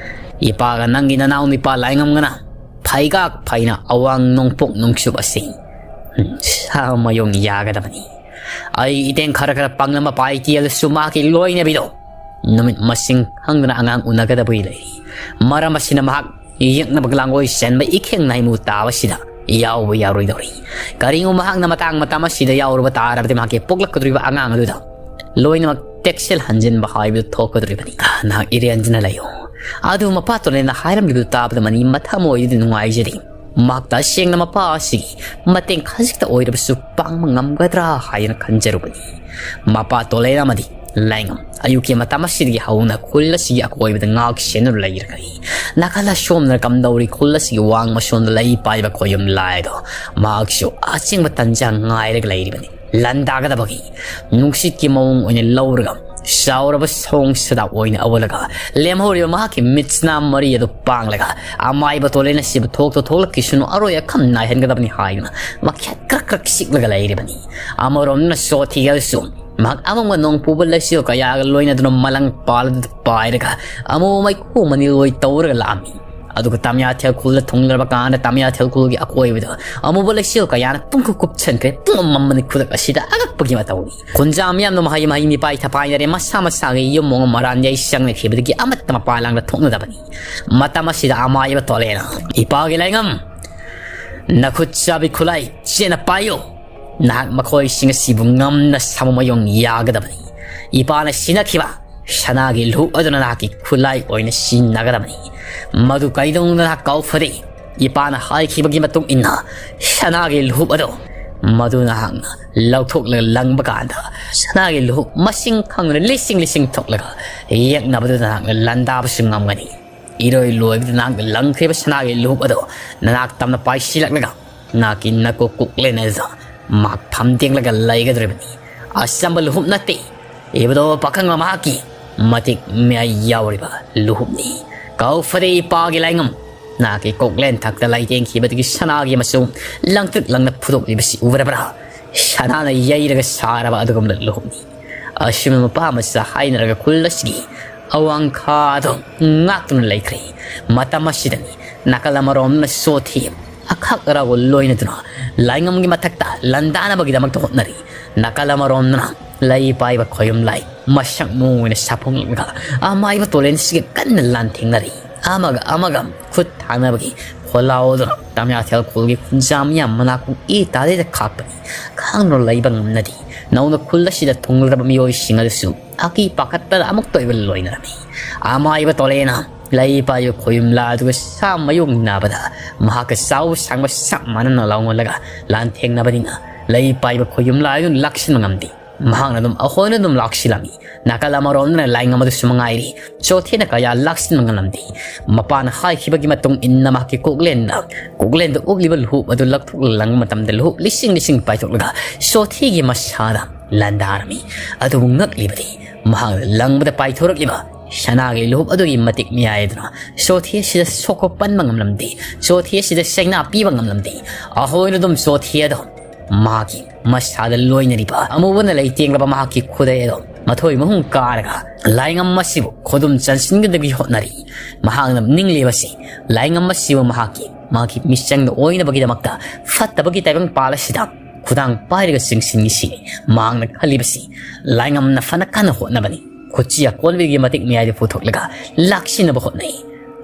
ꯏꯄꯥꯒ ꯅꯪꯒꯤ ꯅꯅꯥꯎ ꯅꯨꯄꯥ ꯂꯥꯏꯉꯝꯒꯅ ꯐꯩꯒꯥꯛ ꯐꯩꯅ ꯑꯋꯥꯡ ꯅꯣꯡꯄꯣꯛ ꯅꯣꯡꯆꯨꯞ ꯑꯁꯤ ꯁꯥ ꯃꯌꯣꯡ ꯌꯥꯒꯗꯕꯅꯤ꯫ ꯑꯩ ꯏꯇꯦꯡ ꯈꯔ ꯈꯔ ꯄꯥꯡꯂꯝꯕ ꯄꯥꯏꯇꯦꯜꯁꯨ ꯃꯍꯥꯛꯀꯤ ꯂꯣꯏꯅꯕꯤꯗꯣ ꯅꯨꯃꯤꯠ ꯃꯁꯤꯡ ꯈꯪꯗꯅ ꯑꯉꯥꯡ ꯎꯅꯒꯗꯕꯒꯤ ꯂꯩꯔꯤ꯫ ꯃꯔꯝ ꯑꯁꯤꯅ ꯃꯍꯥꯛ ꯌꯦꯛꯅꯕ ꯂꯥꯡꯒꯣꯏ ꯆꯦꯟꯕ ꯏꯈꯦꯡ ꯅꯥꯏꯃꯨ ꯇꯥꯕꯁꯤꯗ ꯌꯥꯎꯕ ꯌꯥꯔꯣꯏꯗꯧꯔꯤ꯫ ꯀꯔꯤꯒꯨꯝꯕ ꯃꯍꯥꯛꯅ ꯃꯇꯥꯡ ꯃꯇꯝ ꯑꯁꯤꯗ ꯌꯥꯎꯔꯨꯕ ꯇꯥꯔꯕꯗꯤ ꯃꯍꯥꯛꯀꯤ ꯄꯣꯛꯂꯛꯀꯗꯧꯔꯤꯕ ꯑꯉꯥꯡ ꯑꯗꯨꯗ ꯂꯣꯏꯅꯃꯛ ꯇꯦꯛꯁꯤꯜ ꯍꯟꯖꯤꯟꯕ ꯍꯥꯏꯕꯗꯨ ꯊꯣꯛꯀꯗꯧꯔꯤꯕꯅꯤ꯫ ꯅꯍꯥꯛ ꯏꯔꯦꯟꯖꯅ ꯂꯩꯌꯨ꯫ ꯑꯗꯨ ꯃꯄꯥ ꯇꯣꯂꯦꯅ ꯍꯥꯏꯔꯝꯂꯤꯕꯗꯨ ꯇꯥꯕꯗ ꯃꯅꯤ ꯃꯊꯃꯣꯏꯗꯗꯤ ꯅꯨꯡꯉꯥꯏꯖꯔꯤ꯫ ꯃꯍꯥꯛ ꯇꯁꯦꯡꯅ ꯃꯄꯥ ꯑꯁꯤꯒꯤ ꯃꯇꯦꯡ ꯈꯖꯤꯛꯇ ꯑꯣꯏꯔꯕꯁꯨ ꯄꯥꯡꯕ ꯉꯝꯒꯗ꯭ꯔꯥ ꯍꯥꯏꯅ ꯈꯟꯖꯔꯨꯕꯅꯤ꯫ ꯃꯄꯥ ꯇꯣꯂꯦꯟ ꯑꯃꯗꯤ ꯂꯥꯏꯉꯝ ꯑꯌꯨꯛꯀꯤ ꯃꯇꯝ ꯑꯁꯤꯗꯒꯤ ꯍꯧꯅ ꯈꯨꯜ ꯑꯁꯤꯒꯤ ꯑꯀꯣꯏꯕꯗ ꯉꯥꯛ ꯁꯦꯟꯅꯗꯨꯅ ꯂꯩꯔꯒꯅꯤ꯫ ꯅꯥꯀꯜ ꯑꯁꯣꯝꯗꯅ ꯀꯝꯗꯧꯔꯤ ꯈꯨꯜ ꯑꯁꯤꯒꯤ ꯋꯥꯡꯃ ꯁꯣꯝꯗ ꯂꯩ ꯄꯥꯏꯕ ꯈꯣꯌꯨꯝ ꯂꯥꯏꯗꯣ ꯃꯍꯥꯛꯁꯨ ꯑꯆꯤꯡꯕ ꯇꯟꯖꯥ ꯉꯥꯏꯔꯒ ꯂꯩꯔꯤꯕꯅꯤ꯫ ꯂꯥꯟꯗꯥꯒꯗꯕꯒꯤ ꯅꯨꯡꯁꯤꯠꯀꯤ ꯃꯑꯣꯡ ꯑꯣꯏꯅ ꯂꯧꯔꯒ ꯆꯥꯎꯔꯕ ꯁꯑꯣꯡ ꯁꯥꯗꯥ ꯑꯣꯏꯅ ꯑꯣꯜꯂꯒ ꯂꯦꯝꯍꯧꯔꯤꯕ ꯃꯍꯥꯛꯀꯤ ꯃꯤꯠꯁꯅꯥ ꯃꯔꯤ ꯑꯗꯨ ꯄꯥꯡꯂꯒ ꯑꯃꯥꯏꯕ ꯇꯣꯂꯦꯟ ꯑꯁꯤꯕꯨ ꯊꯣꯛꯇ ꯊꯣꯛꯂꯛꯈꯤꯁꯅꯨ, ꯑꯔꯣꯏ ꯑꯈꯝ ꯅꯥꯏꯍꯟꯒꯗꯕꯅꯤ ꯍꯥꯏꯗꯨꯅ ꯃꯈꯦꯠ ꯀ꯭ꯔꯛ ꯀ꯭ꯔꯛ ꯆꯤꯛꯂꯒ ꯂꯩꯔꯤꯕꯅꯤ꯫ ꯑꯃꯔꯣꯝꯗꯅ ꯁꯣꯊꯤꯒꯦꯜꯁꯨ ꯃꯍꯥꯛ ꯑꯃꯝꯕ ꯅꯣꯡ ꯄꯨꯕ ꯂꯩꯆꯤꯜ ꯀꯌꯥꯒ ꯂꯣꯏꯅꯗꯨꯅ ꯃꯂꯪ ꯄꯥꯜꯂꯗꯨꯅ ꯄꯥꯏꯔꯒ ꯑꯃꯨꯕ ꯃꯩꯈꯨ ꯃꯅꯤꯜ ꯑꯣꯏ ꯇꯧꯔꯒ ꯂꯥꯛꯑꯝꯃꯤ꯫ ꯑꯗꯨꯒ ꯇꯥꯃꯤꯌꯥꯊꯦꯜ ꯈꯨꯜꯗ ꯊꯨꯡꯂꯔꯕ ꯀꯥꯟꯗ ꯇꯥꯃꯤꯌꯥꯊꯦꯜ ꯈꯨꯜꯒꯤ ꯑꯀꯣꯏꯕꯗ ꯑꯃꯨꯕ ꯂꯩꯆꯤꯜ ꯀꯌꯥꯅ ꯄꯨꯡꯀꯨꯞ ꯀꯨꯞꯁꯟꯈ꯭ꯔꯦ꯫ ꯄꯨꯡ ꯑꯃꯝꯕꯅ ꯈꯨꯗꯛ ꯑꯁꯤꯗ ꯑꯉꯛꯄꯒꯤ ꯃꯇꯧꯅꯤ꯫ ꯈꯨꯟꯖꯥ ꯃꯤꯌꯥꯝꯅ ꯃꯍꯩ ꯃꯍꯩ ꯃꯤꯄꯥꯏ ꯊꯄꯥꯏꯅꯔꯦ꯫ ꯃꯁꯥ ꯃꯁꯥꯒꯤ ꯌꯨꯝ ꯃꯣꯡ ꯃꯔꯥꯟ ꯌꯩ ꯆꯪꯅꯈꯤꯕꯗꯒꯤ ꯑꯃꯠꯇ ꯃꯄꯥꯟ ꯂꯥꯡꯗ ꯊꯣꯛꯅꯗꯕꯅꯤ꯫ ꯃꯇꯝ ꯑꯁꯤꯗ ꯑꯃꯥꯏꯕ ꯇꯣꯂꯦꯅ, "ꯏꯄꯥꯒꯤ ꯂꯥꯏꯉꯝ, ꯅꯈꯨꯠ ꯆꯥꯕꯤ ꯈꯨꯠꯂꯥꯏ ꯆꯦꯠꯅ ꯄꯥꯏꯌꯨ꯫ ꯅꯍꯥꯛ ꯃꯈꯣꯏꯁꯤꯡ ꯑꯁꯤꯕꯨ ꯉꯝꯅ ꯁꯥꯃꯨ ꯃꯌꯣꯡ ꯌꯥꯒꯗꯕꯅꯤ꯫ ꯏꯄꯥꯅ ꯁꯤꯟꯅꯈꯤꯕ ꯁꯅꯥꯒꯤ ꯂꯨꯍꯨꯞ ꯑꯗꯨꯅ ꯅꯍꯥꯛꯀꯤ ꯈꯨꯠꯂꯥꯏ ꯑꯣꯏꯅ ꯁꯤꯖꯤꯟꯅꯒꯗꯕꯅꯤ꯫ ꯃꯗꯨ ꯀꯩꯗꯧꯅꯨꯡꯗ ꯅꯍꯥꯛ ꯀꯥꯎꯐꯗꯦ꯫ ꯏꯄꯥꯅ ꯍꯥꯏꯈꯤꯕꯒꯤ ꯃꯇꯨꯡ ꯏꯟꯅ ꯁꯅꯥꯒꯤ ꯂꯨꯍꯨꯞ ꯑꯗꯨ ꯃꯗꯨ ꯅꯍꯥꯛꯅ ꯂꯧꯊꯣꯛꯂꯒ ꯂꯪꯕ ꯀꯥꯟꯗ ꯁꯅꯥꯒꯤ ꯂꯨꯍꯨꯞ ꯃꯁꯤꯡ ꯈꯪꯗꯅ ꯂꯤꯁꯤꯡ ꯂꯤꯁꯤꯡ ꯊꯣꯛꯂꯒ ꯌꯦꯛꯅꯕꯗꯨꯗ ꯅꯍꯥꯛꯅ ꯂꯥꯟꯗꯥꯕꯁꯨ ꯉꯝꯒꯅꯤ꯫ ꯏꯔꯣꯏ ꯂꯣꯏꯕꯗ ꯅꯍꯥꯛꯅ ꯂꯪꯈ꯭ꯔꯤꯕ ꯁꯅꯥꯒꯤ ꯂꯨꯍꯨꯞ ꯑꯗꯨ ꯅꯅꯥꯛ ꯇꯝꯅ ꯄꯥꯏꯁꯤꯜꯂꯛꯂꯒ ꯅꯍꯥꯛꯀꯤ ꯅꯀꯣꯛ ꯀꯣꯛꯂꯦꯟ ꯑꯗꯨꯗ ꯃꯍꯥꯛ ꯐꯝꯇꯦꯛꯂꯒ ꯂꯩꯒꯗꯧꯔꯤꯕꯅꯤ꯫ ꯑꯆꯝꯕ ꯂꯨꯍꯨꯞ ꯅꯠꯇꯦ꯫ ꯏꯕꯗꯣ ꯄꯥꯈꯪꯕ ꯃꯍꯥꯛꯀꯤ ꯃꯇꯤꯛ ꯃꯌꯥꯏ ꯌꯥꯎꯔꯤꯕ ꯂꯨꯍꯨꯞꯅꯤ꯫ ꯀꯥꯎꯐꯗꯦ ꯏꯄꯥꯒꯤ ꯂꯥꯏꯉꯝ, ꯅꯍꯥꯛꯀꯤ ꯀꯣꯛꯂꯦꯟ ꯊꯛꯇ ꯂꯩꯇꯦꯡꯈꯤꯕꯗꯒꯤ ꯁꯅꯥꯒꯤ ꯃꯆꯨ ꯂꯪꯇ꯭ꯔꯤꯛ ꯂꯪꯅ ꯐꯨꯗꯣꯛꯂꯤꯕꯁꯤ ꯎꯔꯕ꯭ꯔꯥ? ꯁꯅꯥꯅ ꯌꯩꯔꯒ ꯁꯥꯔꯕ ꯑꯗꯨꯒꯨꯝꯂꯕ ꯂꯨꯍꯨꯞꯅꯤ꯫ ꯑꯁꯨꯝꯅ ꯃꯄꯥ ꯃꯆꯥ ꯍꯥꯏꯅꯔꯒ ꯈꯨꯜ ꯑꯁꯤꯒꯤ ꯑꯋꯥꯡ ꯈꯥ ꯑꯗꯨ ꯉꯥꯛꯇꯨꯅ ꯂꯩꯈ꯭ꯔꯦ꯫ ꯃꯇꯝ ꯑꯁꯤꯗꯅꯤ ꯅꯥꯀꯜ ꯑꯃꯔꯣꯝꯅ ꯁꯣꯊꯤ ꯑꯈꯛ ꯑꯔꯥꯎ ꯂꯣꯏꯅꯗꯨꯅ ꯂꯥꯏꯉꯝꯒꯤ ꯃꯊꯛꯇ ꯂꯥꯟꯗꯥꯅꯕꯒꯤꯗꯃꯛꯇ ꯍꯣꯠꯅꯔꯤ꯫ ꯅꯥꯀꯜ ꯑꯃꯔꯣꯝꯗꯅ ꯂꯩ ꯄꯥꯏꯕ ꯈꯣꯌꯨꯝ ꯂꯥꯏ ꯃꯁꯛ ꯃꯑꯣꯡ ꯑꯣꯏꯅ ꯁꯥꯐꯣꯡꯂꯒ ꯑꯃꯥꯏꯕ ꯇꯣꯂꯦꯟꯁꯤꯒ ꯀꯟꯅ ꯂꯥꯟꯊꯦꯡꯅꯔꯤ꯫ ꯑꯃꯒ ꯑꯃꯒ ꯈꯨꯠ ꯊꯥꯅꯕꯒꯤ ꯈꯣꯜꯂꯥꯎꯗꯨꯅ ꯇꯥꯃꯤꯌꯥꯊꯦꯜ ꯈꯨꯜꯒꯤ ꯈꯨꯟꯖꯥ ꯃꯤꯌꯥꯝ ꯃꯅꯥꯀꯣꯡ ꯏ ꯇꯥꯗꯩꯗ ꯈꯥꯛꯄꯅꯤ꯫ ꯈꯥꯡꯗꯨꯅ ꯂꯩꯕ ꯉꯝꯅꯗꯦ꯫ ꯅꯧꯅ ꯈꯨꯜ ꯑꯁꯤꯗ ꯊꯨꯡꯂꯔꯕ ꯃꯤꯑꯣꯏꯁꯤꯡ ꯑꯗꯨꯁꯨ ꯑꯀꯤ ꯄꯥꯈꯠꯇꯅ ꯑꯃꯨꯛꯇ ꯑꯣꯏꯕ ꯂꯣꯏꯅꯔꯝꯃꯤ꯫ ꯑꯃꯥꯏꯕ ꯇꯣꯂꯦꯅ ꯂꯩ ꯄꯥꯏꯕ ꯈꯣꯌꯨꯝ ꯂꯥꯏ ꯑꯗꯨꯒ ꯁꯥ ꯃꯌꯣꯡꯅꯕꯗ ꯃꯍꯥꯛꯀ ꯆꯥꯎꯕ ꯁꯥꯡꯕ ꯆꯞ ꯃꯥꯟꯅꯅ ꯂꯥꯎꯉꯜꯂꯒ ꯂꯥꯟꯊꯦꯡꯅꯕꯅꯤꯅ ꯂꯩ ꯄꯥꯏꯕ ꯈꯣꯌꯨꯝ ꯂꯥꯏ ꯑꯗꯨꯅ ꯂꯥꯛꯁꯤꯟꯕ ꯉꯝꯗꯦ꯫ ꯃꯍꯥꯛꯅ ꯑꯗꯨꯝ ꯑꯩꯈꯣꯏꯅ ꯑꯗꯨꯝ ꯂꯥꯛꯁꯤꯜꯂꯝꯃꯤ꯫ ꯅꯥꯀꯜ ꯑꯃꯔꯣꯝꯗꯅ ꯂꯥꯏꯉꯝ ꯑꯗꯨꯁꯨ ꯃꯉꯥꯏꯔꯤ꯫ ꯆꯣꯊꯦꯅ ꯀꯌꯥ ꯂꯥꯛꯁꯤꯟꯕ ꯉꯝꯂꯝꯗꯦ꯫ ꯃꯄꯥꯅ ꯍꯥꯏꯈꯤꯕꯒꯤ ꯃꯇꯨꯡ ꯏꯟꯅ ꯃꯍꯥꯛꯀꯤ ꯀꯣꯛꯂꯦꯟꯗ, ꯀꯣꯛꯂꯦꯟꯗ ꯎꯛꯂꯤꯕ ꯂꯨꯍꯨꯞ ꯑꯗꯨ ꯂꯧꯊꯣꯛꯂꯒ ꯂꯪꯕ ꯃꯇꯝꯗ ꯂꯨꯍꯨꯞ ꯂꯤꯁꯤꯡ ꯂꯤꯁꯤꯡ ꯄꯥꯏꯊꯣꯛꯂꯒ ꯆꯣꯊꯦꯒꯤ ꯃꯁꯥꯗ ꯂꯥꯟꯗꯥꯔꯝꯃꯤ꯫ ꯑꯗꯨꯕꯨ ꯉꯛꯂꯤꯕꯗꯤ ꯃꯍꯥꯛꯅ ꯂꯪꯕꯗ ꯄꯥꯏꯊꯣꯔꯛꯂꯤꯕ ꯁꯅꯥꯒꯤ ꯂꯨꯍꯨꯞ ꯑꯗꯨꯒꯤ ꯃꯇꯤꯛ ꯃꯌꯥꯏ ꯑꯗꯨꯅ ꯆꯣꯊꯦ ꯑꯁꯤꯗ ꯁꯣꯛꯄ ꯄꯟꯕ ꯉꯝꯂꯝꯗꯦ꯫ ꯆꯣꯊꯦ ꯑꯁꯤꯗ ꯆꯩꯅꯥ ꯄꯤꯕ ꯉꯝꯂꯝꯗꯦ꯫ ꯑꯩꯈꯣꯏꯅ ꯑꯗꯨꯝ ꯆꯣꯊꯦ ꯑꯗꯣ ꯃꯥꯒꯤ ꯃꯁꯥꯗ ꯂꯣꯏꯅꯔꯤꯕ ꯑꯃꯨꯕꯅ ꯂꯩꯇꯦꯡꯂꯕ ꯃꯍꯥꯛꯀꯤ ꯈꯨꯗꯩ ꯑꯗꯣ ꯃꯊꯣꯏ ꯃꯍꯨꯝ ꯀꯥꯔꯒ ꯂꯥꯏꯉꯝ ꯑꯁꯤꯕꯨ ꯈꯨꯗꯨꯝ ꯆꯟꯁꯤꯟꯒꯗꯕꯒꯤ ꯍꯣꯠꯅꯔꯤ꯫ ꯃꯍꯥꯛꯅ ꯅꯤꯡꯂꯤꯕꯁꯤ ꯂꯥꯏꯉꯝ ꯑꯁꯤꯕꯨ ꯃꯍꯥꯛꯀꯤ, ꯃꯍꯥꯛꯀꯤ ꯃꯤꯆꯪꯗ ꯑꯣꯏꯅꯕꯒꯤꯗꯃꯛꯇ ꯐꯠꯇꯕꯒꯤ ꯇꯥꯏꯕꯪ ꯄꯥꯜ ꯑꯁꯤꯗ ꯈꯨꯗꯥꯡ ꯄꯥꯏꯔꯒ ꯆꯤꯡꯁꯤꯟꯈꯤꯁꯤ꯫ ꯃꯍꯥꯛꯅ ꯈꯜꯂꯤꯕꯁꯤ ꯂꯥꯏꯉꯝꯅ ꯐꯅ ꯀꯟꯅ ꯍꯣꯠꯅꯕꯅꯤ꯫ ꯈꯨꯠꯁꯤ ꯑꯀꯣꯟꯕꯒꯤ ꯃꯇꯤꯛ ꯃꯌꯥꯏꯗ ꯄꯨꯊꯣꯛꯂꯒ ꯂꯥꯛꯁꯤꯟꯅꯕ ꯍꯣꯠꯅꯩ꯫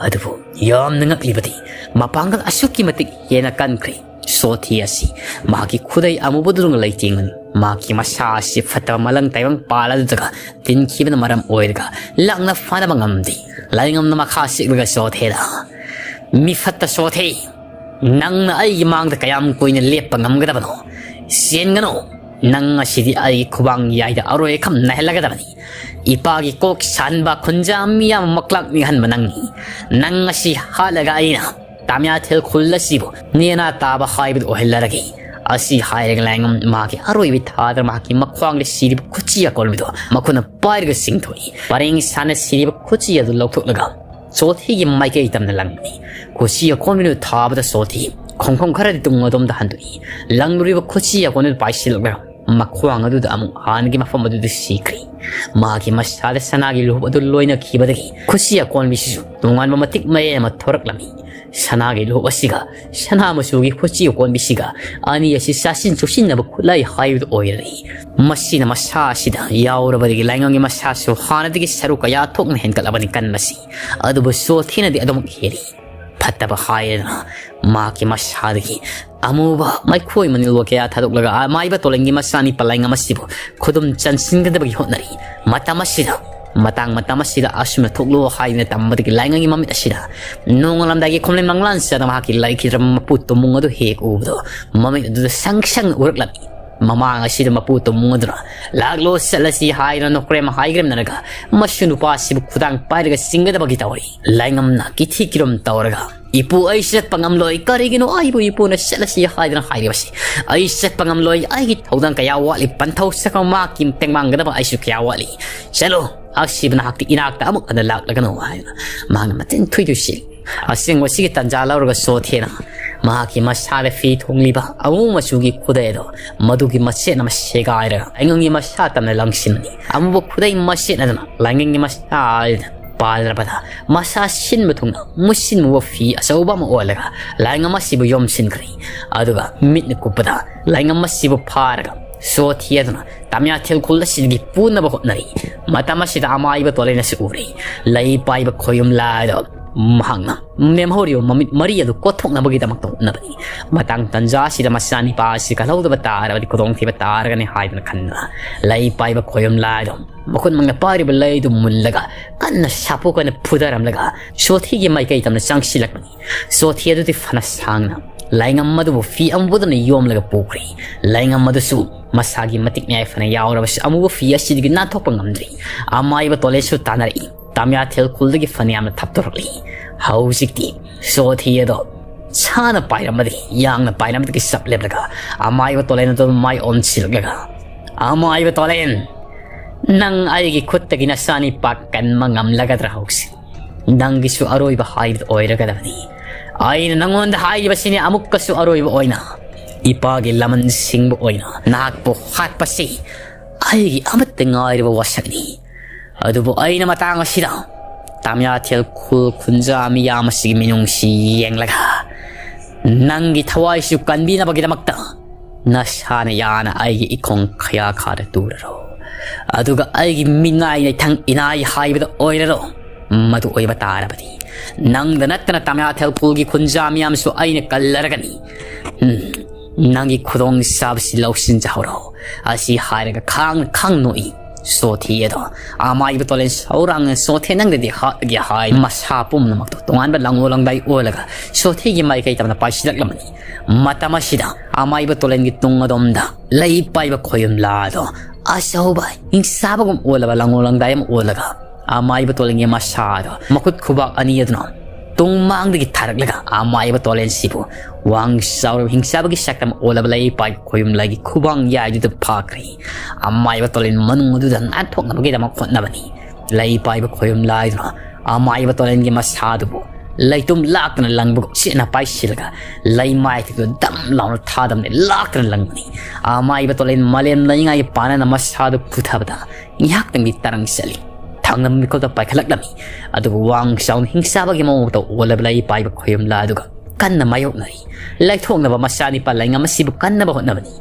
ꯑꯗꯨꯕꯨ ꯌꯥꯝꯅ ꯉꯛꯂꯤꯕꯗꯤ ꯃꯄꯥꯡꯒꯜ ꯑꯁꯨꯛꯀꯤ ꯃꯇꯤꯛ ꯍꯦꯟꯅ ꯀꯟꯈ꯭ꯔꯦ꯫ ꯁꯣꯊꯤ ꯑꯁꯤ ꯃꯍꯥꯛꯀꯤ ꯈꯨꯗꯩ ꯑꯃꯨꯕꯗꯨꯅ ꯂꯩꯇꯦꯡꯂꯅꯤ꯫ ꯃꯍꯥꯛꯀꯤ ꯃꯁꯥ ꯑꯁꯤ ꯐꯠꯇꯕ ꯃꯂꯪ ꯇꯥꯏꯕꯪ ꯄꯥꯜ ꯑꯗꯨꯗꯒ ꯇꯤꯟꯈꯤꯕꯅ ꯃꯔꯝ ꯑꯣꯏꯔꯒ ꯂꯥꯛꯅ ꯐꯥꯅꯕ ꯉꯝꯗꯦ꯫ ꯂꯥꯏꯉꯝꯅ ꯃꯈꯥ ꯆꯤꯛꯂꯒ ꯁꯣꯊꯦꯗ, "ꯃꯤ ꯐꯠꯇ ꯁꯣꯊꯦ, ꯅꯪꯅ ꯑꯩꯒꯤ ꯃꯥꯡꯗ ꯀꯌꯥꯝ ꯀꯨꯏꯅ ꯂꯦꯞꯄ ꯉꯝꯒꯗꯕꯅꯣ? ꯆꯦꯟꯒꯅꯨ꯫ ꯅꯪ ꯉꯁꯤꯗꯤ ꯑꯩꯒꯤ ꯈꯨꯕꯥꯡ ꯌꯥꯏꯗ ꯑꯔꯣꯏ ꯑꯈꯝ ꯅꯥꯏꯍꯜꯂꯒꯗꯕꯅꯤ꯫ ꯏꯄꯥꯒꯤ ꯀꯣꯛ ꯁꯥꯟꯕ ꯈꯨꯟꯖꯥ ꯃꯤꯌꯥꯝ ꯃꯛꯂꯥꯛ ꯅꯤꯡꯍꯟꯕ ꯅꯪꯅꯤ꯫ ꯅꯪ ꯉꯁꯤ ꯍꯥꯠꯂꯒ ꯑꯩꯅ ꯇꯥꯃꯤꯌꯥꯊꯦꯜ ꯈꯨꯜ ꯑꯁꯤꯕꯨ ꯅꯦꯅꯥ ꯇꯥꯕ ꯍꯥꯏꯕꯗꯨ ꯑꯣꯏꯍꯜꯂꯔꯒꯦ"꯫ ꯑꯁꯤ ꯍꯥꯏꯔꯒ ꯂꯥꯏꯉꯝ ꯃꯍꯥꯛꯀꯤ ꯑꯔꯣꯏꯕ ꯊꯥꯗ ꯃꯍꯥꯛꯀꯤ ꯃꯈ꯭ꯋꯥꯡꯗ ꯁꯤꯔꯤꯕ ꯈꯨꯠꯁꯤ ꯑꯀꯣꯟꯕꯗꯨ ꯃꯈꯨꯠꯅ ꯄꯥꯏꯔꯒ ꯆꯤꯡꯊꯣꯛꯏ꯫ ꯄꯔꯦꯡ ꯁꯥꯅ ꯁꯤꯔꯤꯕ ꯈꯨꯠꯁꯤ ꯑꯗꯨ ꯂꯧꯊꯣꯛꯂꯒ ꯁꯣꯊꯤꯒꯤ ꯃꯥꯏꯀꯩ ꯇꯝꯅ ꯂꯪꯕꯅꯤ꯫ ꯈꯨꯠꯁꯤ ꯑꯀꯣꯟꯕꯗꯨ ꯊꯥꯕꯗ ꯁꯣꯊꯤ ꯈꯣꯡꯐꯝ ꯈꯔꯗꯤ ꯇꯨꯡ ꯑꯗꯣꯝꯗ ꯍꯟꯗꯣꯛꯏ꯫ ꯂꯪꯂꯨꯔꯤꯕ ꯈꯨꯠꯁꯤ ꯑꯀꯣꯟꯕꯗꯨ ꯄꯥꯏꯁꯤꯜꯂꯛꯂꯒ ꯃꯈ꯭ꯋꯥꯡ ꯑꯗꯨꯗ ꯑꯃꯨꯛ ꯍꯥꯟꯅꯒꯤ ꯃꯐꯝ ꯑꯗꯨꯗ ꯁꯤꯈ꯭ꯔꯦ꯫ ꯃꯍꯥꯛꯀꯤ ꯃꯁꯥꯗ ꯁꯅꯥꯒꯤ ꯂꯨꯍꯨꯞ ꯑꯗꯨ ꯂꯣꯏꯅꯈꯤꯕꯗꯒꯤ ꯈꯨꯠꯁꯤ ꯑꯀꯣꯟꯕꯤꯁꯤꯁꯨ ꯇꯣꯉꯥꯟꯕ ꯃꯇꯤꯛ ꯃꯌꯦꯛ ꯑꯃ ꯊꯣꯔꯛꯂꯝꯃꯤ꯫ ꯁꯅꯥꯒꯤ ꯂꯨꯍꯨꯞ ꯑꯁꯤꯒ ꯁꯅꯥ ꯃꯆꯨꯒꯤ ꯈꯨꯠꯁꯤ ꯑꯀꯣꯟꯕꯤꯁꯤꯒ ꯑꯅꯤ ꯑꯁꯤ ꯆꯥꯁꯤꯟ ꯆꯨꯁꯤꯟꯅꯕ ꯈꯨꯠꯂꯥꯏ ꯍꯥꯏꯕꯗꯨ ꯑꯣꯏꯔꯛꯏ꯫ ꯃꯁꯤꯅ ꯃꯁꯥ ꯑꯁꯤꯗ ꯌꯥꯎꯔꯕꯗꯒꯤ ꯂꯥꯏꯉꯝꯒꯤ ꯃꯁꯥꯁꯨ ꯍꯥꯟꯅꯗꯒꯤ ꯁꯔꯨꯛ ꯀꯌꯥ ꯊꯣꯛꯅ ꯍꯦꯟꯒꯠꯂꯕꯅꯤ ꯀꯟꯕꯁꯤ꯫ ꯑꯗꯨꯕꯨ ꯁꯣꯊꯤꯅꯗꯤ ꯑꯗꯨꯃꯛ ꯍꯦꯜꯂꯤ꯫ ꯐꯠꯇꯕ ꯍꯥꯏꯔꯗꯅ ꯃꯍꯥꯛꯀꯤ ꯃꯁꯥꯗꯒꯤ ꯑꯃꯨꯕ ꯃꯩꯈꯣꯏ ꯃꯅꯤꯜ ꯀꯌꯥ ꯊꯥꯗꯣꯛꯂꯒ ꯑꯃꯥꯏꯕ ꯇꯣꯂꯦꯟꯒꯤ ꯃꯆꯥꯅꯤ ꯄꯂꯥꯏꯉꯝ ꯑꯁꯤꯕꯨ ꯈꯨꯗꯨꯝ ꯆꯟꯁꯤꯟꯒꯗꯕꯒꯤ ꯍꯣꯠꯅꯔꯤ꯫ ꯃꯇꯝ ꯑꯁꯤꯗ, ꯃꯇꯥꯡ ꯃꯇꯝ ꯑꯁꯤꯗ ꯑꯁꯨꯝꯅ ꯊꯣꯛꯂꯣ ꯍꯥꯏꯗꯨꯅ ꯇꯝꯕꯗꯒꯤ ꯂꯥꯏꯉꯝꯒꯤ ꯃꯃꯤꯠ ꯑꯁꯤꯗ ꯅꯣꯡꯉꯥꯜꯂꯝꯗꯥꯏꯒꯤ ꯈꯣꯝꯂꯦꯟ ꯃꯪꯂꯥꯟ ꯆꯠꯅ ꯃꯍꯥꯛꯀꯤ ꯂꯩꯈꯤꯗ꯭ꯔꯕ ꯃꯄꯨ ꯇꯨꯝꯃꯨꯡ ꯑꯗꯨ ꯍꯦꯛ ꯎꯕꯗꯣ ꯃꯃꯤꯠ ꯑꯗꯨꯗ ꯁꯪ ꯁꯪꯅ ꯎꯔꯛꯂꯝꯃꯤ꯫ ꯃꯃꯥꯡ ꯑꯁꯤꯗ ꯃꯄꯨ ꯇꯨꯝꯃꯨꯡ ꯑꯗꯨꯅ "ꯂꯥꯛꯂꯣ, ꯆꯠꯂꯁꯤ" ꯍꯥꯏꯗꯨꯅ ꯅꯣꯀ꯭ꯔꯦꯝ ꯍꯥꯏꯒ꯭ꯔꯦꯝꯅꯔꯒ ꯃꯁꯨ ꯅꯨꯄꯥ ꯑꯁꯤꯕꯨ ꯈꯨꯗꯥꯡ ꯄꯥꯏꯔꯒ ꯆꯤꯡꯒꯗꯕꯒꯤ ꯇꯧꯔꯤ꯫ ꯂꯥꯏꯉꯝꯅ ꯀꯤꯊꯤ ꯀꯤꯔꯨꯝ ꯇꯧꯔꯒ, "ꯏꯄꯨ, ꯑꯩ ꯆꯠꯄ ꯉꯝꯂꯣꯏ꯫ ꯀꯔꯤꯒꯤꯅꯣ ꯑꯩꯕꯨ ꯏꯄꯨꯅ ꯆꯠꯂꯁꯤ ꯍꯥꯏꯗꯨꯅ ꯍꯥꯏꯔꯤꯕꯁꯤ? ꯑꯩ ꯆꯠꯄ ꯉꯝꯂꯣꯏ꯫ ꯑꯩꯒꯤ ꯊꯧꯗꯥꯡ ꯀꯌꯥ ꯋꯥꯠꯂꯤ꯫ ꯄꯟꯊꯧ ꯆꯠꯄ ꯃꯍꯥꯛꯀꯤ ꯃꯇꯦꯡ ꯄꯥꯡꯒꯗꯕ ꯑꯩꯁꯨ ꯀꯌꯥ ꯋꯥꯠꯂꯤ꯫ ꯆꯠꯂꯣ, ꯑꯁꯤꯕ ꯅꯍꯥꯛꯇꯤ ꯏꯅꯥꯛꯇ ꯑꯃꯨꯛ ꯍꯟꯅ ꯂꯥꯛꯂꯒꯅꯨ" ꯍꯥꯏꯗꯨꯅ ꯃꯍꯥꯛꯅ ꯃꯆꯤꯟ ꯊꯨꯏ ꯊꯨꯏ ꯁꯤꯜꯂꯤ꯫ ꯑꯁꯦꯡꯕꯁꯤꯒꯤ ꯇꯥꯟꯖꯥ ꯂꯧꯔꯒ ꯁꯣꯊꯦꯅ ꯃꯍꯥꯛꯀꯤ ꯃꯁꯥꯗ ꯐꯤ ꯊꯣꯡꯂꯤꯕ ꯑꯃꯨ ꯃꯆꯨꯒꯤ ꯈꯨꯗꯩ ꯑꯗꯣ ꯃꯗꯨꯒꯤ ꯃꯆꯦꯠ ꯑꯃ ꯁꯦꯒꯥꯏꯔꯒ ꯂꯥꯏꯉꯝꯒꯤ ꯃꯁꯥ ꯇꯝꯅ ꯂꯪꯁꯤꯟꯕꯅꯤ꯫ ꯑꯃꯨꯕ ꯈꯨꯗꯩ ꯃꯆꯦꯠ ꯑꯗꯨꯅ ꯂꯥꯏꯉꯝꯒꯤ ꯃꯁꯥ ꯄꯥꯜꯂꯕꯗ ꯃꯁꯥ ꯁꯤꯟꯕ ꯊꯨꯡꯅ ꯃꯨꯁꯤꯟ ꯃꯨꯕ ꯐꯤ ꯑꯆꯧꯕ ꯑꯃ ꯑꯣꯜꯂꯒ ꯂꯥꯏꯉꯝ ꯑꯁꯤꯕꯨ ꯌꯣꯝꯁꯤꯟꯈ꯭ꯔꯦ꯫ ꯑꯗꯨꯒ ꯃꯤꯠꯅ ꯀꯨꯞꯄꯗ ꯂꯥꯏꯉꯝ ꯑꯁꯤꯕꯨ ꯐꯥꯔꯒ ꯁꯣꯊꯤ ꯑꯗꯨꯅ ꯇꯥꯃꯤꯌꯥꯊꯦꯜ ꯈꯨꯜ ꯑꯁꯤꯗꯒꯤ ꯄꯨꯅꯕ ꯍꯣꯠꯅꯔꯤ꯫ ꯃꯇꯝ ꯑꯁꯤꯗ ꯑꯃꯥꯏꯕ ꯇꯣꯂꯦꯟ ꯑꯁꯤ ꯎꯔꯦ꯫ ꯂꯩ ꯄꯥꯏꯕ ꯈꯣꯌꯨꯝ ꯂꯥꯏꯗꯣ ꯃꯍꯥꯛꯅ ꯂꯦꯝꯍꯧꯔꯤꯕ ꯃꯃꯤꯠ ꯃꯔꯤ ꯑꯗꯨ ꯀꯣꯠꯊꯣꯛꯅꯕꯒꯤꯗꯃꯛꯇ ꯍꯣꯠꯅꯕꯅꯤ꯫ ꯃꯇꯥꯡ ꯇꯟꯖꯥ ꯑꯁꯤꯗ ꯃꯆꯥꯅꯤꯄꯥ ꯑꯁꯤ ꯀꯜꯍꯧꯗꯕ ꯇꯥꯔꯕꯗꯤ ꯈꯨꯗꯣꯡꯊꯤꯕ ꯇꯥꯔꯒꯅꯤ ꯍꯥꯏꯗꯨꯅ ꯈꯟꯗꯨꯅ ꯂꯩ ꯄꯥꯏꯕ ꯈꯣꯌꯨꯝ ꯂꯥꯏꯗꯣ ꯃꯈꯨꯠꯃꯛꯅ ꯄꯥꯏꯔꯤꯕ ꯂꯩꯗꯨ ꯃꯨꯜꯂꯒ ꯀꯟꯅ ꯁꯥꯄꯣꯛ ꯑꯣꯏꯅ ꯐꯨꯊꯔꯝꯂꯒ ꯁꯣꯊꯤꯒꯤ ꯃꯥꯏꯀꯩ ꯇꯝꯅ ꯆꯪꯁꯤꯜꯂꯛꯄꯅꯤ꯫ ꯁꯣꯊꯤ ꯑꯗꯨꯗꯤ ꯐꯅ ꯁꯥꯡꯅ ꯂꯥꯏꯉꯝ ꯑꯗꯨꯕꯨ ꯐꯤ ꯑꯃꯨꯕꯗꯨꯅ ꯌꯣꯝꯂꯒ ꯄꯨꯈ꯭ꯔꯦ꯫ ꯂꯥꯏꯉꯝ ꯑꯗꯨꯁꯨ ꯃꯁꯥꯒꯤ ꯃꯇꯤꯛ ꯃꯌꯥꯏ ꯐꯅ ꯌꯥꯎꯔꯕꯁꯨ ꯑꯃꯨꯕ ꯐꯤ ꯑꯁꯤꯗꯒꯤ ꯅꯥꯟꯊꯣꯛꯄ ꯉꯝꯗ꯭ꯔꯤ꯫ ꯑꯃꯥꯏꯕ ꯇꯣꯂꯦꯟꯁꯨ ꯇꯥꯟꯅꯔꯛꯏ꯫ ꯇꯥꯃꯤꯌꯥꯊꯦꯜ ꯈꯨꯜꯗꯒꯤ ꯐꯅꯌꯥꯝꯅ ꯊꯞꯇꯣꯔꯛꯂꯤ꯫ ꯍꯧꯖꯤꯛꯇꯤ ꯁꯣꯊꯤ ꯑꯗꯣ ꯁꯥꯅ ꯄꯥꯏꯔꯝꯕꯗꯒꯤ, ꯌꯥꯡꯅ ꯄꯥꯏꯔꯝꯕꯗꯒꯤ ꯆꯞ ꯂꯦꯞꯂꯒ ꯑꯃꯥꯏꯕ ꯇꯣꯂꯦꯟ ꯑꯗꯣ ꯃꯥꯏ ꯑꯣꯟꯁꯤꯜꯂꯛꯂꯒ, "ꯑꯃꯥꯏꯕ ꯇꯣꯂꯦꯟ, ꯅꯪ ꯑꯩꯒꯤ ꯈꯨꯠꯇꯒꯤ ꯅꯆꯥꯅꯤꯄꯥ ꯀꯟꯕ ꯉꯝꯂꯒꯗ꯭ꯔꯥ ꯍꯧꯖꯤꯛ? ꯅꯪꯒꯤꯁꯨ ꯑꯔꯣꯏꯕ ꯍꯥꯏꯕꯗꯨ ꯑꯣꯏꯔꯒꯗꯕꯅꯤ꯫ ꯑꯩꯅ ꯅꯪꯉꯣꯟꯗ ꯍꯥꯏꯔꯤꯕꯁꯤꯅꯤ, ꯑꯃꯨꯛꯀꯁꯨ ꯑꯔꯣꯏꯕ ꯑꯣꯏꯅ ꯏꯄꯥꯒꯤ ꯂꯃꯟ ꯁꯤꯡꯕ ꯑꯣꯏꯅ ꯅꯍꯥꯛꯄꯨ ꯍꯥꯠꯄꯁꯤ ꯑꯩꯒꯤ ꯑꯃꯠꯇ ꯉꯥꯏꯔꯕ ꯋꯥꯁꯛꯅꯤ꯫ ꯑꯗꯨꯕꯨ ꯑꯩꯅ ꯃꯇꯥꯡ ꯑꯁꯤꯗ ꯇꯥꯃꯤꯌꯥꯊꯦꯜ ꯈꯨꯜ ꯈꯨꯟꯖꯥ ꯃꯤꯌꯥꯝ ꯑꯁꯤꯒꯤ ꯃꯤꯅꯨꯡꯁꯤ ꯌꯦꯡꯂꯒ ꯅꯪꯒꯤ ꯊꯋꯥꯏꯁꯨ ꯀꯟꯕꯤꯅꯕꯒꯤꯗꯃꯛꯇ ꯅꯁꯥꯅ ꯌꯥꯅ ꯑꯩꯒꯤ ꯏꯈꯣꯡ ꯈꯌꯥꯈꯥꯗ ꯇꯨꯔꯔꯣ꯫ ꯑꯗꯨꯒ ꯑꯩꯒꯤ ꯃꯤꯅꯥꯏ ꯅꯩꯊꯪ ꯏꯅꯥꯏ ꯍꯥꯏꯕꯗ ꯑꯣꯏꯔꯔꯣ꯫ ꯃꯗꯨ ꯑꯣꯏꯕ ꯇꯥꯔꯕꯗꯤ ꯅꯪꯗ ꯅꯠꯇꯅ ꯇꯥꯃꯤꯌꯥꯊꯦꯜ ꯈꯨꯜꯒꯤ ꯈꯨꯟꯖꯥ ꯃꯤꯌꯥꯝꯁꯨ ꯑꯩꯅ ꯀꯜꯂꯔꯒꯅꯤ꯫ ꯎꯝ, ꯅꯪꯒꯤ ꯈꯨꯗꯣꯡ ꯆꯥꯕꯁꯤ ꯂꯧꯁꯤꯟꯖꯍꯧꯔꯣ꯫ ꯑꯁꯤ ꯍꯥꯏꯔꯒ ꯈꯥꯡꯅ ꯈꯥꯡ ꯅꯣꯛꯏ ꯁꯣꯊꯤ ꯑꯗꯣ꯫ ꯑꯃꯥꯏꯕ ꯇꯣꯂꯦꯟ ꯁꯧꯔꯥꯡꯅ ꯁꯣꯊꯦ ꯅꯪꯗꯗꯤ ꯍꯥꯠꯂꯒꯦ ꯍꯥꯏ ꯃꯁꯥ ꯄꯨꯝꯅꯃꯛꯇꯣ ꯇꯣꯉꯥꯟꯕ ꯂꯪꯉꯣ ꯂꯪꯗꯥꯏ ꯑꯣꯜꯂꯒ ꯁꯣꯊꯦꯒꯤ ꯃꯥꯏꯀꯩ ꯇꯝꯅ ꯄꯥꯏꯁꯤꯜꯂꯛꯂꯝꯕꯅꯤ꯫ ꯃꯇꯝ ꯑꯁꯤꯗ ꯑꯃꯥꯏꯕ ꯇꯣꯂꯦꯟꯒꯤ ꯇꯨꯡ ꯑꯗꯣꯝꯗ ꯂꯩ ꯄꯥꯏꯕ ꯈꯣꯌꯨꯝꯂꯥꯗꯣ ꯑꯆꯧꯕ ꯍꯤꯡꯆꯥꯕꯒꯨꯝ ꯑꯣꯜꯂꯕ ꯂꯪꯉꯣ ꯂꯪꯗꯥꯏ ꯑꯃ ꯑꯣꯜꯂꯒ ꯑꯃꯥꯏꯕ ꯇꯣꯂꯦꯟꯒꯤ ꯃꯁꯥꯗꯣ ꯃꯈꯨꯠ ꯈꯨꯕꯥꯛ ꯑꯅꯤ ꯑꯗꯨꯅ ꯇꯨꯡ ꯃꯥꯡꯗꯒꯤ ꯊꯥꯔꯛꯂꯒ ꯑꯃꯥꯏꯕ ꯇꯣꯂꯦꯟꯁꯤꯕꯨ ꯋꯥꯡ ꯆꯥꯎꯔꯕ ꯍꯤꯡꯆꯥꯕꯒꯤ ꯁꯛꯇꯝ ꯑꯣꯜꯂꯕ ꯂꯩ ꯄꯥꯏꯕ ꯈꯣꯌꯨꯝ ꯂꯥꯏꯒꯤ ꯈꯨꯕꯥꯡ ꯌꯥꯏꯗꯨꯗ ꯐꯥꯈ꯭ꯔꯦ꯫ ꯑꯃꯥꯏꯕ ꯇꯣꯂꯦꯟ ꯃꯅꯨꯡ ꯑꯗꯨꯗ ꯅꯥꯟꯊꯣꯛꯅꯕꯒꯤꯗꯃꯛ ꯍꯣꯠꯅꯕꯅꯤ꯫ ꯂꯩ ꯄꯥꯏꯕ ꯈꯣꯌꯨꯝ ꯂꯥꯏꯗꯨꯅ ꯑꯃꯥꯏꯕ ꯇꯣꯂꯦꯟꯒꯤ ꯃꯁꯥꯗꯨꯕꯨ ꯂꯩꯇꯨꯝ ꯂꯥꯛꯇꯅ ꯂꯪꯕꯒꯨꯝ ꯆꯦꯠꯅ ꯄꯥꯏꯁꯤꯜꯂꯒ ꯂꯩꯃꯥꯏꯊꯛꯇꯨ ꯗꯝ ꯂꯥꯎꯅ ꯊꯥꯗꯝꯅ ꯂꯥꯛꯇꯅ ꯂꯪꯕꯅꯤ꯫ ꯑꯃꯥꯏꯕ ꯇꯣꯂꯦꯟ ꯃꯥꯂꯦꯝ ꯂꯩꯉꯥꯏꯒꯤ ꯄꯥꯟꯅꯅ ꯃꯁꯥꯗꯨ ꯄꯨꯊꯕꯗ ꯉꯥꯏꯍꯥꯛꯇꯪꯗꯤ ꯇꯔꯪ ꯆꯠꯂꯤ꯫ ꯊꯪꯅꯕ ꯃꯤꯀꯨꯞꯇ ꯄꯥꯏꯈꯠꯂꯛꯂꯝꯃꯤ꯫ ꯑꯗꯨꯕꯨ ꯋꯥꯡ ꯆꯥꯎꯅ ꯍꯤꯡꯆꯥꯕꯒꯤ ꯃꯑꯣꯡꯗ ꯑꯣꯜꯂꯕ ꯂꯩ ꯄꯥꯏꯕ ꯈꯣꯌꯨꯝꯂꯥ ꯑꯗꯨꯒ ꯀꯟꯅ ꯃꯥꯌꯣꯛꯅꯔꯤ꯫ ꯂꯩꯊꯣꯛꯅꯕ ꯃꯆꯥꯅꯤꯄꯥ ꯂꯥꯏꯉꯝ ꯑꯁꯤꯕꯨ ꯀꯟꯅꯕ ꯍꯣꯠꯅꯕꯅꯤ꯫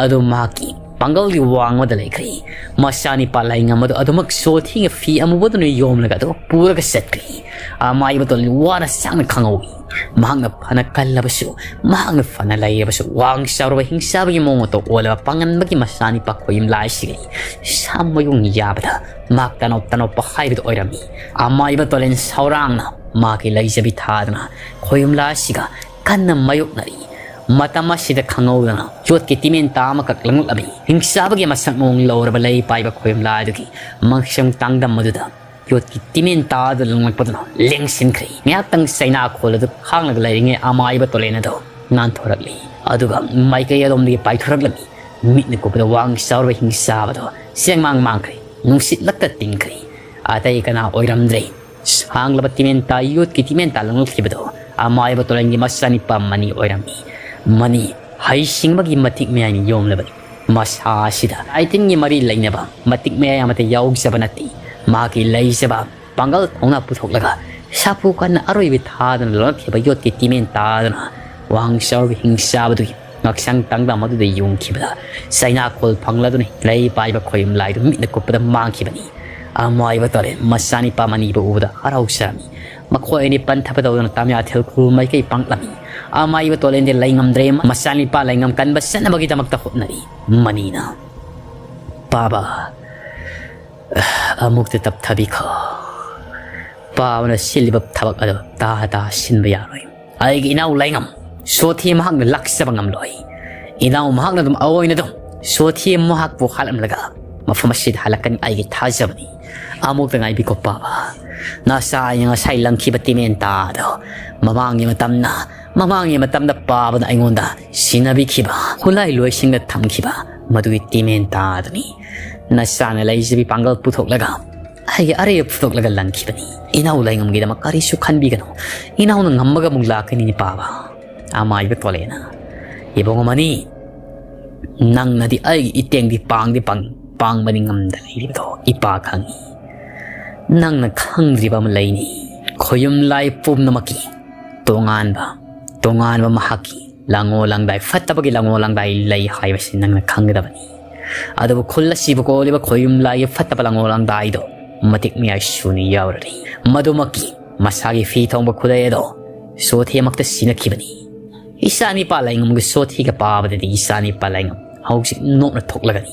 ꯑꯗꯨ ꯃꯍꯥꯛꯀꯤ ꯄꯥꯡꯒꯜꯒꯤ ꯋꯥꯡꯃꯗ ꯂꯩꯈ꯭ꯔꯤ꯫ ꯃꯆꯥꯅꯤꯄꯥ ꯂꯥꯏꯉꯝ ꯑꯗꯨ ꯑꯗꯨꯃꯛ ꯁꯣꯊꯤꯒ ꯐꯤ ꯑꯃꯨꯕꯗꯨꯅ ꯌꯣꯝꯂꯒ ꯑꯗꯨꯃꯛ ꯄꯨꯔꯒ ꯆꯠꯈ꯭ꯔꯤ꯫ ꯑꯃꯥꯏꯕ ꯇꯣꯂꯤ ꯋꯥꯅ ꯁꯥꯡꯅ ꯈꯪꯍꯧꯏ꯫ ꯃꯍꯥꯛꯅ ꯐꯅ ꯀꯜꯂꯕꯁꯨ, ꯃꯍꯥꯛꯅ ꯐꯅ ꯂꯩꯔꯕꯁꯨ, ꯋꯥꯡ ꯆꯥꯎꯔꯕ ꯍꯤꯡꯆꯥꯕꯒꯤ ꯃꯑꯣꯡ ꯃꯇꯧ ꯑꯣꯜꯂꯕ ꯄꯥꯡꯒꯟꯕꯒꯤ ꯃꯆꯥꯅꯤꯄꯥ ꯈꯣꯌꯨꯝ ꯂꯥꯏꯁꯤꯒꯤ ꯁꯥ ꯃꯌꯨꯡ ꯌꯥꯕꯗ ꯃꯍꯥꯛ ꯇꯅꯧ ꯇꯅꯧꯄ ꯍꯥꯏꯕꯗꯨ ꯑꯣꯏꯔꯝꯃꯤ꯫ ꯑꯃꯥꯏꯕ ꯇꯣꯂꯦꯟ ꯁꯧꯔꯥꯡꯅ ꯃꯍꯥꯛꯀꯤ ꯂꯩꯖꯕꯤ ꯊꯥꯗꯨꯅ ꯈꯣꯌꯨꯝ ꯂꯥꯏꯁꯤꯒ ꯀꯟꯅ ꯃꯥꯌꯣꯛꯅꯔꯤ꯫ ꯃꯇꯝ ꯑꯁꯤꯗ ꯈꯪꯍꯧꯗꯅ ꯌꯣꯠꯀꯤ ꯇꯤꯃꯦꯟ ꯇꯥ ꯑꯃꯈꯛ ꯂꯪꯂꯛꯂꯝꯃꯤ꯫ ꯍꯤꯡꯆꯥꯕꯒꯤ ꯃꯁꯛ ꯃꯑꯣꯡ ꯂꯧꯔꯕ ꯂꯩ ꯄꯥꯏꯕ ꯈꯣꯌꯨꯝ ꯂꯥꯏꯗꯨꯒꯤ ꯃꯁꯝ ꯇꯥꯡꯗꯝ ꯑꯗꯨꯗ ꯌꯣꯠꯀꯤ ꯇꯤꯃꯦꯟ ꯇꯥꯗꯨ ꯂꯪꯂꯛꯄꯗꯨꯅ ꯂꯦꯡꯁꯤꯟꯈ꯭ꯔꯦ꯫ ꯉꯥꯏꯍꯥꯛꯇꯪ ꯆꯩꯅꯥꯈꯣꯜ ꯑꯗꯨ ꯈꯥꯡꯂꯒ ꯂꯩꯔꯤꯉꯩ ꯑꯃꯥꯏꯕ ꯇꯣꯂꯦꯟ ꯑꯗꯣ ꯅꯥꯟꯊꯣꯔꯛꯂꯤ꯫ ꯑꯗꯨꯒ ꯃꯥꯏꯀꯩ ꯑꯗꯣꯝꯗꯒꯤ ꯄꯥꯏꯊꯣꯔꯛꯂꯝꯃꯤ꯫ ꯃꯤꯠꯅ ꯀꯨꯞꯄꯗ ꯋꯥꯡ ꯆꯥꯎꯔꯕ ꯍꯤꯡꯆꯥꯕꯗꯣ ꯆꯦꯡꯃꯥꯡ ꯃꯥꯡꯈ꯭ꯔꯦ꯫ ꯅꯨꯡꯁꯤꯠꯂꯛꯇ ꯇꯤꯡꯈ꯭ꯔꯦ꯫ ꯑꯇꯩ ꯀꯅꯥ ꯑꯣꯏꯔꯝꯗ꯭ꯔꯦ꯫ ꯁꯥꯡꯂꯕ ꯇꯤꯃꯦꯟ ꯇꯥ ꯌꯣꯠꯀꯤ ꯇꯤꯃꯦꯟ ꯇꯥ ꯂꯪꯂꯛꯈꯤꯕꯗꯣ ꯑꯃꯥꯏꯕ ꯇꯣꯂꯦꯟꯒꯤ ꯃꯆꯥꯅꯤꯄꯥ ꯃꯅꯤ ꯑꯣꯏꯔꯝꯃꯤ꯫ ꯃꯅꯤ ꯍꯩꯁꯤꯡꯕꯒꯤ ꯃꯇꯤꯛ ꯃꯌꯥꯏꯅ ꯌꯣꯝꯂꯕꯅꯤ꯫ ꯃꯁꯥ ꯑꯁꯤꯗ ꯇꯥꯏꯇꯤꯟꯒꯤ ꯃꯔꯤ ꯂꯩꯅꯕ ꯃꯇꯤꯛ ꯃꯌꯥꯏ ꯑꯃꯠꯇ ꯌꯥꯎꯖꯕ ꯅꯠꯇꯦ꯫ ꯃꯍꯥꯛꯀꯤ ꯂꯩꯖꯕ ꯄꯥꯡꯒꯜ ꯊꯧꯅꯥ ꯄꯨꯊꯣꯛꯂꯒ ꯁꯥꯐꯨ ꯀꯟꯅ ꯑꯔꯣꯏꯕ ꯊꯥꯗꯨꯅ ꯂꯧꯔꯛꯈꯤꯕ ꯌꯣꯠꯀꯤ ꯇꯤꯃꯦꯟ ꯇꯥꯗꯨꯅ ꯋꯥꯡ ꯆꯥꯎꯔꯕ ꯍꯤꯡꯆꯥꯕꯗꯨꯒꯤ ꯉꯛꯁꯪ ꯇꯥꯡꯗ ꯃꯗꯨꯗ ꯌꯨꯡꯈꯤꯕꯗ ꯆꯩꯅꯥꯈꯣꯜ ꯐꯪꯂꯗꯨꯅ ꯂꯩ ꯄꯥꯏꯕ ꯈꯣꯌꯨꯝ ꯂꯥꯏꯗꯨ ꯃꯤꯠꯅ ꯀꯨꯞꯄꯗ ꯃꯥꯡꯈꯤꯕꯅꯤ꯫ ꯑꯃꯥꯏꯕ ꯇꯣꯂꯦꯟ ꯃꯆꯥꯅꯤꯄꯥ ꯃꯅꯤꯕꯨ ꯎꯕꯗ ꯍꯔꯥꯎꯖꯔꯝꯃꯤ꯫ ꯃꯈꯣꯏ ꯑꯅꯤ ꯄꯟꯊꯕ ꯇꯧꯗꯨꯅ ꯇꯥꯃꯤꯌꯥ ꯊꯤꯜꯈꯨꯜ ꯃꯥꯏꯀꯩ ꯄꯥꯡꯂꯝꯃꯤ꯫ ꯑꯃꯥꯏꯕ ꯇꯣꯂꯦꯟꯗꯤ ꯂꯩꯉꯝꯗ꯭ꯔꯦ꯫ ꯃꯆꯥꯅꯤꯄꯥ ꯂꯩꯉꯝ ꯀꯟꯕ ꯆꯠꯅꯕꯒꯤꯗꯃꯛꯇ ꯍꯣꯠꯅꯔꯤ꯫ ꯃꯅꯤꯅ, "ꯄꯥꯕ, ꯑꯃꯨꯛꯇ ꯇꯞꯊꯕꯤꯈꯣ꯫ ꯄꯥꯕꯅ ꯁꯤꯜꯂꯤꯕ ꯊꯕꯛ ꯑꯗꯨ ꯇꯥ ꯇꯥ ꯁꯤꯟꯕ ꯌꯥꯔꯣꯏ꯫ ꯑꯩꯒꯤ ꯏꯅꯥꯎ ꯂꯩꯉꯝ, ꯁꯣꯊꯤ ꯃꯍꯥꯛꯅ ꯂꯥꯛꯆꯕ ꯉꯝꯂꯣꯏ꯫ ꯏꯅꯥꯎ ꯃꯍꯥꯛꯅ ꯑꯗꯨꯝ ꯑꯑꯣꯏꯅ ꯑꯗꯨꯝ ꯁꯣꯊꯤ ꯃꯍꯥꯛꯄꯨ ꯍꯥꯠꯂꯝꯂꯒ ꯃꯐꯝ ꯑꯁꯤꯗ ꯍꯜꯂꯛꯀꯅꯤ ꯑꯩꯒꯤ ꯊꯥꯖꯕꯅꯤ꯫ ꯑꯃꯨꯛꯇ ꯉꯥꯏꯕꯤꯈꯣ ꯄꯥꯕ꯫ ꯅꯆꯥ ꯑꯩꯅ ꯉꯁꯥꯏ ꯂꯪꯈꯤꯕ ꯇꯤꯃꯦꯟ ꯇꯥꯗꯣ ꯃꯃꯥꯡꯒꯤ ꯃꯇꯝꯅ, ꯃꯃꯥꯡꯒꯤ ꯃꯇꯝꯗ ꯄꯥꯕꯅ ꯑꯩꯉꯣꯟꯗ ꯁꯤꯟꯅꯕꯤꯈꯤꯕ, ꯈꯨꯠꯂꯥꯏ ꯂꯣꯏꯁꯤꯡꯗ ꯊꯝꯈꯤꯕ ꯃꯗꯨꯒꯤ ꯇꯤꯃꯦꯟ ꯇꯥꯗꯨꯅꯤ꯫ ꯅꯆꯥꯅ ꯂꯩꯖꯕꯤ ꯄꯥꯡꯒꯜ ꯄꯨꯊꯣꯛꯂꯒ ꯑꯩꯒꯤ ꯑꯔꯩꯕ ꯐꯨꯗꯣꯛꯂꯒ ꯂꯪꯈꯤꯕꯅꯤ꯫ ꯏꯅꯥꯎ ꯂꯩꯉꯝꯒꯤꯗꯃꯛ ꯀꯔꯤꯁꯨ ꯈꯟꯕꯤꯒꯅꯨ꯫ ꯏꯅꯥꯎꯅ ꯉꯝꯃꯒ ꯑꯃꯨꯛ ꯂꯥꯛꯀꯅꯤꯅꯦ ꯄꯥꯕ꯫" ꯑꯃꯥꯏꯕ ꯇꯣꯂꯦꯅ, "ꯏꯕꯨꯡꯉꯣ ꯃꯅꯤ, ꯅꯪꯅꯗꯤ ꯑꯩꯒꯤ ꯏꯇꯦꯡꯗꯤ ꯄꯥꯡꯗꯤ ꯄꯥꯡ-, ꯄꯥꯡꯕꯗꯤ ꯉꯝꯗ ꯂꯩꯔꯤꯕꯗꯣ ꯏꯄꯥ ꯈꯪꯉꯤ꯫ ꯅꯪꯅ ꯈꯪꯗ꯭ꯔꯤꯕ ꯑꯃ ꯂꯩꯅꯤ꯫ ꯈꯣꯌꯨꯝ ꯂꯥꯏ ꯄꯨꯝꯅꯃꯛꯀꯤ ꯇꯣꯉꯥꯟꯕ, ꯇꯣꯉꯥꯟꯕ ꯃꯍꯥꯛꯀꯤ ꯂꯥꯡꯉꯣ ꯂꯥꯡꯗꯥꯏ, ꯐꯠꯇꯕꯒꯤ ꯂꯥꯡꯉꯣ ꯂꯥꯡꯗꯥꯏ ꯂꯩ ꯍꯥꯏꯕꯁꯤ ꯅꯪꯅ ꯈꯪꯒꯗꯕꯅꯤ꯫ ꯑꯗꯨꯕꯨ ꯈꯨꯜ ꯑꯁꯤꯕꯨ ꯀꯣꯜꯂꯤꯕ ꯈꯣꯌꯨꯝ ꯂꯥꯏꯒꯤ ꯐꯠꯇꯕ ꯂꯥꯡꯉꯣ ꯂꯥꯡꯗꯥꯏꯗꯣ ꯃꯇꯤꯛ ꯃꯌꯥꯏ ꯁꯨꯅ ꯌꯥꯎꯔꯔꯤ꯫ ꯃꯗꯨꯃꯛꯀꯤ ꯃꯁꯥꯒꯤ ꯐꯤ ꯊꯣꯡꯕ ꯈꯨꯗꯩ ꯑꯗꯣ ꯁꯣꯊꯦꯃꯛꯇ ꯁꯤꯟꯅꯈꯤꯕꯅꯤ꯫ ꯏꯆꯥꯅꯤꯄꯥ ꯂꯩꯉꯝꯒꯤ ꯁꯣꯊꯤꯒ ꯄꯥꯕꯗꯗꯤ ꯏꯆꯥꯅꯤꯄꯥ ꯂꯩꯉꯝ ꯍꯧꯖꯤꯛ ꯅꯣꯛꯅ ꯊꯣꯛꯂꯒꯅꯤ꯫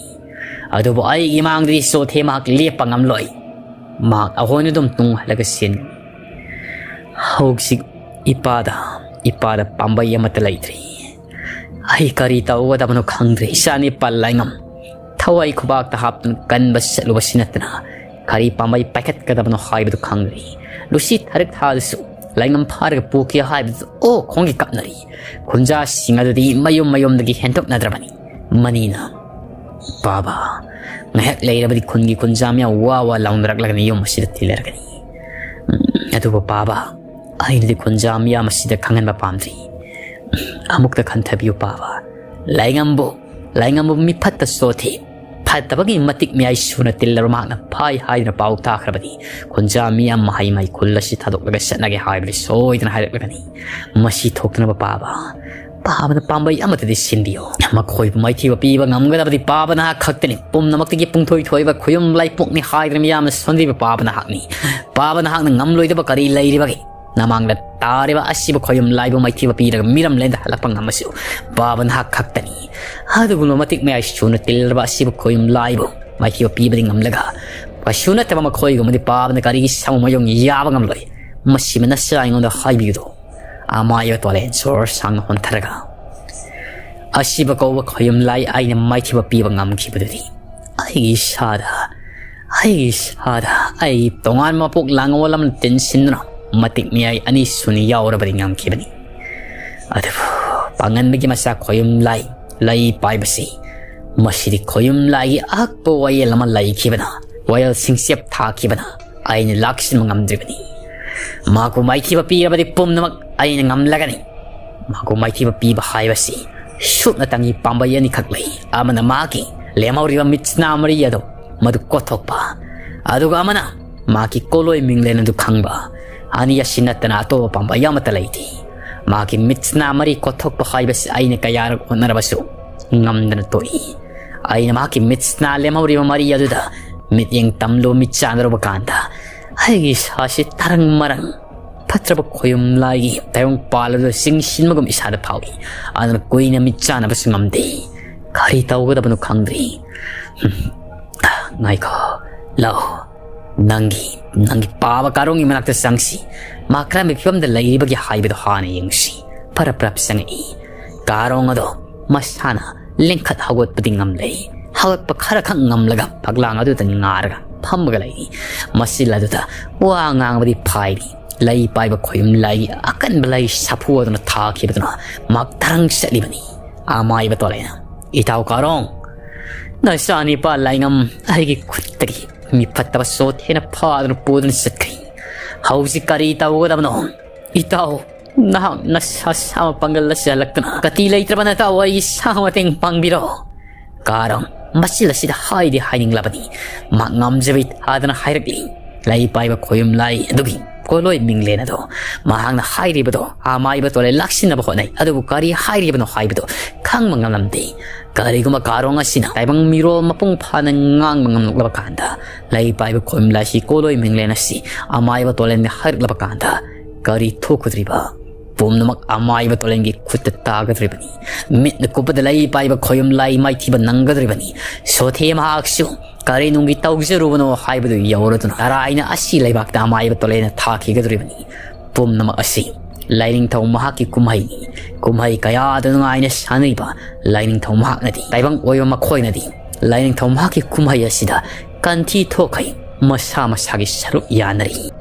ꯑꯗꯨꯕꯨ ꯑꯩꯒꯤ ꯃꯥꯡꯗꯗꯤ ꯁꯣꯊꯦ ꯃꯍꯥꯛ ꯂꯦꯞꯄ ꯉꯝꯂꯣꯏ꯫ ꯃꯍꯥꯛ ꯑꯍꯣꯏꯅ ꯑꯗꯨꯝ ꯇꯨꯡ ꯍꯜꯂꯒ ꯆꯦꯟꯒꯅꯤ꯫ ꯍꯧꯖꯤꯛ ꯏꯄꯥꯗ, ꯏꯄꯥꯗ ꯄꯥꯝꯕꯩ ꯑꯃꯠꯇ ꯂꯩꯇ꯭ꯔꯤ꯫ ꯑꯩ ꯀꯔꯤ ꯇꯧꯒꯗꯕꯅꯣ ꯈꯪꯗ꯭ꯔꯦ꯫ ꯏꯆꯥꯅꯤꯄꯥ ꯂꯩꯉꯝ ꯊꯋꯥꯏ ꯈꯨꯕꯥꯛꯇ ꯍꯥꯞꯇꯨꯅ ꯀꯟꯕ ꯆꯠꯂꯨꯕꯁꯤ ꯅꯠꯇꯅ ꯀꯔꯤ ꯄꯥꯝꯕꯩ ꯄꯥꯏꯈꯠꯀꯗꯕꯅꯣ ꯍꯥꯏꯕꯗꯨ ꯈꯪꯗ꯭ꯔꯤ꯫ ꯂꯨꯁꯤ ꯊꯥꯔꯛ ꯊꯥꯗꯁꯨ ꯂꯩꯉꯝ ꯐꯥꯔꯒ ꯄꯨꯈꯤ ꯍꯥꯏꯕꯗꯨ ꯑꯣ ꯈꯣꯡꯒꯤ ꯀꯞꯅꯔꯤ꯫ ꯈꯨꯟꯖꯥꯁꯤꯡ ꯑꯗꯨꯗꯤ ꯃꯌꯨꯝ ꯃꯌꯨꯝꯗꯒꯤ ꯍꯦꯟꯗꯣꯛꯅꯗ꯭ꯔꯕꯅꯤ꯫ ꯃꯅꯤꯅ, "ꯄꯥꯕ, ꯉꯥꯏꯍꯥꯛ ꯂꯩꯔꯕꯗꯤ ꯈꯨꯟꯒꯤ ꯈꯨꯟꯖꯥ ꯃꯌꯥꯝ ꯋꯥ ꯋꯥ ꯂꯥꯎꯅꯔꯛꯂꯒꯅꯤ ꯌꯨꯝ ꯑꯁꯤꯗ ꯊꯤꯜꯂꯔꯒꯅꯤ꯫ ꯎꯝ, ꯑꯗꯨꯕꯨ ꯄꯥꯕ, ꯑꯩꯅꯗꯤ ꯈꯨꯟꯖꯥ ꯃꯤꯌꯥꯝ ꯑꯁꯤꯗ ꯈꯪꯍꯟꯕ ꯄꯥꯝꯗ꯭ꯔꯤ꯫ ꯑꯃꯨꯛꯇ ꯈꯟꯊꯕꯤꯌꯨ ꯄꯥꯕ꯫ ꯂꯥꯏꯉꯝꯕꯨ, ꯂꯥꯏꯉꯝꯕꯨ ꯃꯤꯐꯠꯇ ꯆꯣꯊꯤ, ꯐꯠꯇꯕꯒꯤ ꯃꯇꯤꯛ ꯃꯌꯥꯏ ꯁꯨꯅ ꯇꯤꯜꯂꯕ ꯃꯍꯥꯛꯅ ꯐꯥꯏ ꯍꯥꯏꯗꯨꯅ ꯄꯥꯎ ꯇꯥꯈ꯭ꯔꯕꯗꯤ ꯈꯨꯟꯖꯥ ꯃꯤꯌꯥꯝ ꯃꯍꯩ ꯃꯍꯩ ꯈꯨꯜ ꯑꯁꯤ ꯊꯥꯗꯣꯛꯂꯒ ꯆꯠꯅꯒꯦ ꯍꯥꯏꯕꯗꯤ ꯁꯣꯏꯗꯅ ꯍꯥꯏꯔꯛꯂꯒꯅꯤ꯫ ꯃꯁꯤ ꯊꯣꯛꯇꯅꯕ ꯄꯥꯕ, ꯄꯥꯕꯅ ꯄꯥꯝꯕꯩ ꯑꯃꯠꯇꯗꯤ ꯁꯤꯟꯕꯤꯌꯨ꯫ ꯃꯈꯣꯏꯕꯨ ꯃꯥꯏꯊꯤꯕ ꯄꯤꯕ ꯉꯝꯒꯗꯕꯗꯤ ꯄꯥꯕ ꯅꯍꯥꯛ ꯈꯛꯇꯅꯤ꯫ ꯄꯨꯝꯅꯃꯛꯇꯒꯤ ꯄꯨꯡꯊꯣꯏ ꯊꯣꯏꯕ ꯈꯨꯌꯨꯝ ꯂꯥꯏꯄꯣꯛꯅꯤ ꯍꯥꯏꯗꯨꯅ ꯃꯤꯌꯥꯝꯅ ꯁꯣꯟꯕꯤꯕ ꯄꯥꯕ ꯅꯍꯥꯛꯅꯤ꯫ ꯄꯥꯕ ꯅꯍꯥꯛꯅ ꯉꯝꯂꯣꯏꯗꯕ ꯀꯔꯤ ꯂꯩꯔꯤꯕꯒꯦ? ꯅꯃꯥꯡꯗ ꯇꯥꯔꯤꯕ ꯑꯁꯤꯕ ꯈꯣꯌꯨꯝ ꯂꯥꯏꯕꯨ ꯃꯥꯏꯊꯤꯕ ꯄꯤꯔꯒ ꯃꯤꯔꯝꯂꯦꯟꯗ ꯍꯜꯂꯛꯄ ꯉꯝꯕꯁꯨ ꯄꯥꯕ ꯅꯍꯥꯛ ꯈꯛꯇꯅꯤ꯫ ꯑꯗꯨꯒꯨꯝꯕ ꯃꯇꯤꯛ ꯃꯌꯥꯏ ꯁꯨꯅ ꯇꯤꯜꯂꯕ ꯑꯁꯤꯕ ꯈꯣꯌꯨꯝ ꯂꯥꯏꯕꯨ ꯃꯥꯏꯊꯤꯕ ꯄꯤꯕꯗꯤ ꯉꯝꯂꯒ, ꯀꯩꯁꯨ ꯅꯠꯇꯕ ꯃꯈꯣꯏꯒꯨꯝꯕꯗꯤ ꯄꯥꯕꯅ ꯀꯔꯤꯒꯤ ꯁꯃꯨ ꯃꯌꯣꯡ ꯌꯥꯕ ꯉꯝꯂꯣꯏ꯫ ꯃꯁꯤꯃ ꯅꯁꯥ ꯑꯩꯉꯣꯟꯗ ꯍꯥꯏꯕꯤꯌꯨꯗꯣ꯫ ꯑꯃꯥꯏꯕ ꯇꯣꯂꯦꯟ ꯁꯣꯔ ꯁꯥꯡꯅ ꯍꯣꯟꯊꯔꯒ, ꯑꯁꯤꯕ ꯀꯧꯕ ꯈꯣꯌꯨꯝ ꯂꯥꯏ ꯑꯩꯅ ꯃꯥꯏꯊꯤꯕ ꯄꯤꯕ ꯉꯝꯈꯤꯕꯗꯨꯗꯤ ꯑꯩꯒꯤ ꯏꯁꯥꯗ, ꯑꯩꯒꯤ ꯏꯁꯥꯗ ꯑꯩꯒꯤ ꯇꯣꯉꯥꯟꯕ ꯃꯄꯣꯛ ꯂꯥꯡꯑꯣꯜ ꯑꯃꯅ ꯇꯤꯟꯁꯤꯟꯗꯨꯅ ꯃꯇꯤꯛ ꯃꯌꯥꯏ ꯑꯅꯤ ꯁꯨꯅ ꯌꯥꯎꯔꯕꯗꯤ ꯉꯝꯈꯤꯕꯅꯤ꯫ ꯑꯗꯨꯕꯨ ꯄꯥꯡꯒꯟꯕꯒꯤ ꯃꯆꯥ ꯈꯣꯌꯨꯝ ꯂꯥꯏ, ꯂꯩ ꯄꯥꯏꯕꯁꯤ, ꯃꯁꯤꯗꯤ ꯈꯣꯌꯨꯝ ꯂꯥꯏꯒꯤ ꯑꯍꯛꯄ ꯋꯥꯌꯦꯜ ꯑꯃ ꯂꯩꯈꯤꯕꯅ, ꯋꯥꯌꯦꯜ ꯁꯤꯡꯆꯦꯞ ꯊꯥꯈꯤꯕꯅ ꯑꯩꯅ ꯂꯥꯛꯁꯤꯟꯕ ꯉꯝꯗ꯭ꯔꯤꯕꯅꯤ꯫ ꯃꯍꯥꯛꯄꯨ ꯃꯥꯏꯊꯤꯕ ꯄꯤꯔꯕꯗꯤ ꯄꯨꯝꯅꯃꯛ ꯑꯩꯅ ꯉꯝꯂꯒꯅꯤ꯫ ꯃꯍꯥꯛꯄꯨ ꯃꯥꯏꯊꯤꯕ ꯄꯤꯕ ꯍꯥꯏꯕꯁꯤ ꯁꯨꯞꯅꯇꯪꯒꯤ ꯄꯥꯝꯕꯩ ꯑꯅꯤꯈꯛ ꯂꯩ꯫ ꯑꯃꯅ ꯃꯍꯥꯛꯀꯤ ꯂꯦꯝꯍꯧꯔꯤꯕ ꯃꯤꯠꯁꯅꯥ ꯃꯔꯤ ꯑꯗꯨ ꯃꯗꯨ ꯀꯣꯠꯊꯣꯛꯄ, ꯑꯗꯨꯒ ꯑꯃꯅ ꯃꯍꯥꯛꯀꯤ ꯀꯣꯂꯣꯏ ꯃꯤꯡꯂꯦꯟ ꯑꯗꯨ ꯈꯪꯕ꯫ ꯑꯅꯤ ꯑꯁꯤ ꯅꯠꯇꯅ ꯑꯇꯣꯞꯄ ꯄꯥꯝꯕꯩ ꯑꯃꯠꯇ ꯂꯩꯇꯦ꯫ ꯃꯍꯥꯛꯀꯤ ꯃꯤꯠꯁꯅꯥ ꯃꯔꯤ ꯀꯣꯠꯊꯣꯛꯄ ꯍꯥꯏꯕꯁꯤ ꯑꯩꯅ ꯀꯌꯥꯔꯛ ꯍꯣꯠꯅꯔꯕꯁꯨ ꯉꯝꯗꯅ ꯇꯣꯛꯏ꯫ ꯑꯩꯅ ꯃꯍꯥꯛꯀꯤ ꯃꯤꯠꯁꯅꯥ ꯂꯦꯝꯍꯧꯔꯤꯕ ꯃꯔꯤ ꯑꯗꯨꯗ ꯃꯤꯠꯌꯦꯡ ꯇꯝꯂꯨ ꯃꯤꯠ ꯆꯥꯟꯅꯔꯨꯕ ꯀꯥꯟꯗ ꯑꯩꯒꯤ ꯏꯁꯥꯁꯤ ꯇꯔꯪ ꯃꯔꯪ ꯐꯠꯇ꯭ꯔꯕ ꯈꯣꯌꯨꯝ ꯂꯥꯏꯒꯤ ꯇꯥꯏꯕꯪ ꯄꯥꯜ ꯑꯗꯨꯗ ꯆꯤꯡꯁꯤꯟꯕꯒꯨꯝ ꯏꯁꯥꯗ ꯐꯥꯎꯏ꯫ ꯑꯗꯨꯅ ꯀꯨꯏꯅ ꯃꯤꯠ ꯆꯥꯟꯅꯕꯁꯨ ꯉꯝꯗꯦ꯫ ꯀꯔꯤ ꯇꯧꯒꯗꯕꯅꯣ ꯈꯪꯗ꯭ꯔꯤ꯫ ꯍꯝ꯫ ꯉꯥꯏꯈꯣ, ꯂꯥꯛꯑꯣ꯫ ꯅꯪꯒꯤ, ꯅꯪꯒꯤ ꯄꯥꯕ ꯀꯥꯔꯣꯡꯒꯤ ꯃꯅꯥꯛꯇ ꯆꯪꯁꯤ꯫ ꯃꯥ ꯀꯔꯝꯕ ꯐꯤꯕꯝꯗ ꯂꯩꯔꯤꯕꯒꯦ ꯍꯥꯏꯕꯗꯨ ꯍꯥꯟꯅ ꯌꯦꯡꯁꯤ꯫ ꯄꯔꯞ ꯄꯔꯞ ꯆꯪꯉꯛꯏ꯫ ꯀꯥꯔꯣꯡ ꯑꯗꯣ ꯃꯁꯥꯅ ꯂꯦꯡꯈꯠ ꯍꯧꯒꯠꯄꯗꯤ ꯉꯝꯂꯦ꯫ ꯍꯧꯒꯠꯄ ꯈꯔꯈꯛ ꯉꯝꯂꯒ ꯐꯛꯂꯥꯡ ꯑꯗꯨꯗ ꯉꯥꯔꯒ ꯐꯝꯃꯒ ꯂꯩꯔꯤ꯫ ꯃꯆꯤꯜ ꯑꯗꯨꯗ ꯋꯥ ꯉꯥꯡꯕꯗꯤ ꯐꯥꯏꯔꯤ꯫ ꯂꯩ ꯄꯥꯏꯕ ꯈꯣꯌꯨꯝ ꯂꯥꯏꯒꯤ ꯑꯀꯟꯕ ꯂꯩ ꯁꯥꯐꯨ ꯑꯗꯨꯅ ꯊꯥꯈꯤꯕꯗꯨꯅ ꯃꯍꯥꯛ ꯇꯔꯪ ꯆꯠꯂꯤꯕꯅꯤ꯫ ꯑꯃꯥꯏꯕ ꯇꯣꯂꯦꯅ, "ꯏꯇꯥꯎ ꯀꯥꯔꯣꯡ, ꯅꯆꯥꯅꯤꯄꯥ ꯂꯥꯏꯉꯝ ꯑꯩꯒꯤ ꯈꯨꯠꯇꯒꯤ ꯃꯤ ꯐꯠꯇꯕ ꯆꯣꯊꯦꯅ ꯐꯥꯗꯨꯅ ꯄꯨꯗꯨꯅ ꯆꯠꯈ꯭ꯔꯦ꯫ ꯍꯧꯖꯤꯛ ꯀꯔꯤ ꯇꯧꯒꯗꯕꯅꯣ? ꯏꯇꯥꯎ, ꯅꯍꯥꯛ ꯅꯁꯥ ꯁꯥ ꯃꯄꯥꯡꯒꯜ ꯑꯁꯤ ꯍꯜꯂꯛꯇꯨꯅ ꯀꯇꯤ ꯂꯩꯇ꯭ꯔꯕ ꯅꯇꯥꯎ ꯑꯩ ꯁꯥ ꯃꯇꯦꯡ ꯄꯥꯡꯕꯤꯔꯣ꯫ ꯀꯥꯔꯣꯡ ꯃꯆꯤꯜ ꯑꯁꯤꯗ ꯍꯥꯏꯗꯤ ꯍꯥꯏꯅꯤꯡꯂꯕꯅꯤ꯫ ꯃꯍꯥꯛ ꯉꯝꯖꯕꯤ ꯊꯥꯗꯅ ꯍꯥꯏꯔꯛꯂꯤ꯫ ꯂꯩ ꯄꯥꯏꯕ ꯈꯣꯌꯨꯝ ꯂꯥꯏ ꯑꯗꯨꯒꯤ ꯀꯣꯂꯣꯏ ꯃꯤꯡꯂꯦꯟ ꯑꯗꯣ ꯃꯍꯥꯛꯅ ꯍꯥꯏꯔꯤꯕꯗꯣ ꯑꯃꯥꯏꯕ ꯇꯣꯂꯦꯟ ꯂꯥꯛꯁꯤꯟꯅꯕ ꯍꯣꯠꯅꯩ, ꯑꯗꯨꯕꯨ ꯀꯔꯤ ꯍꯥꯏꯔꯤꯕꯅꯣ ꯍꯥꯏꯕꯗꯨ ꯈꯪꯕ ꯉꯝꯂꯝꯗꯦ꯫ ꯀꯔꯤꯒꯨꯝꯕ ꯀꯥꯔꯣꯡ ꯑꯁꯤꯅ ꯇꯥꯏꯕꯪ ꯃꯤꯔꯣꯜ ꯃꯄꯨꯡ ꯐꯥꯅ ꯉꯥꯡꯕ ꯉꯝꯂꯛꯂꯕ ꯀꯥꯟꯗ, ꯂꯩ ꯄꯥꯏꯕ ꯈꯣꯌꯨꯝ ꯂꯥꯏꯁꯤ ꯀꯣꯂꯣꯏ ꯃꯤꯡꯂꯦꯟ ꯑꯁꯤ ꯑꯃꯥꯏꯕ ꯇꯣꯂꯦꯟꯗ ꯍꯥꯏꯔꯛꯂꯕ ꯀꯥꯟꯗ ꯀꯔꯤ ꯊꯣꯛꯀꯗ꯭ꯔꯤꯕ? ꯄꯨꯝꯅꯃꯛ ꯑꯃꯥꯏꯕ ꯇꯣꯂꯦꯟꯒꯤ ꯈꯨꯠꯇ ꯇꯥꯒꯗꯧꯔꯤꯕꯅꯤ꯫ ꯃꯤꯠꯅ ꯀꯨꯞꯄꯗ ꯂꯩ ꯄꯥꯏꯕ ꯈꯣꯌꯨꯝ ꯂꯥꯏ ꯃꯥꯏꯊꯤꯕ ꯅꯪꯒꯗꯧꯔꯤꯕꯅꯤ꯫ ꯁꯣꯊꯦ ꯃꯍꯥꯛꯁꯨ ꯀꯔꯤ ꯅꯨꯡꯒꯤ ꯇꯧꯖꯔꯨꯕꯅꯣ ꯍꯥꯏꯕꯗꯨ ꯌꯧꯔꯗꯨꯅ ꯇꯔꯥꯏꯅ ꯑꯁꯤ ꯂꯩꯕꯥꯛꯇ ꯑꯃꯥꯏꯕ ꯇꯣꯂꯦꯟꯅ ꯊꯥꯈꯤꯒꯗꯧꯔꯤꯕꯅꯤ꯫ ꯄꯨꯝꯅꯃꯛ ꯑꯁꯤ ꯂꯥꯏꯅꯤꯡꯊꯧ ꯃꯍꯥꯛꯀꯤ ꯀꯨꯝꯍꯩꯅꯤ꯫ ꯀꯨꯝꯍꯩ ꯀꯌꯥꯗ ꯅꯨꯡꯉꯥꯏꯅ ꯁꯥꯟꯅꯔꯤꯕ ꯂꯥꯏꯅꯤꯡꯊꯧ ꯃꯍꯥꯛꯅꯗꯤ, ꯇꯥꯏꯕꯪ ꯑꯣꯏꯕ ꯃꯈꯣꯏꯅꯗꯤ ꯂꯥꯏꯅꯤꯡꯊꯧ ꯃꯍꯥꯛꯀꯤ ꯀꯨꯝꯍꯩ ꯑꯁꯤꯗ ꯀꯟꯊꯤ ꯊꯣꯛꯈꯩ ꯃꯁꯥ ꯃꯁꯥꯒꯤ ꯁꯔꯨꯛ ꯌꯥꯅꯔꯤ꯫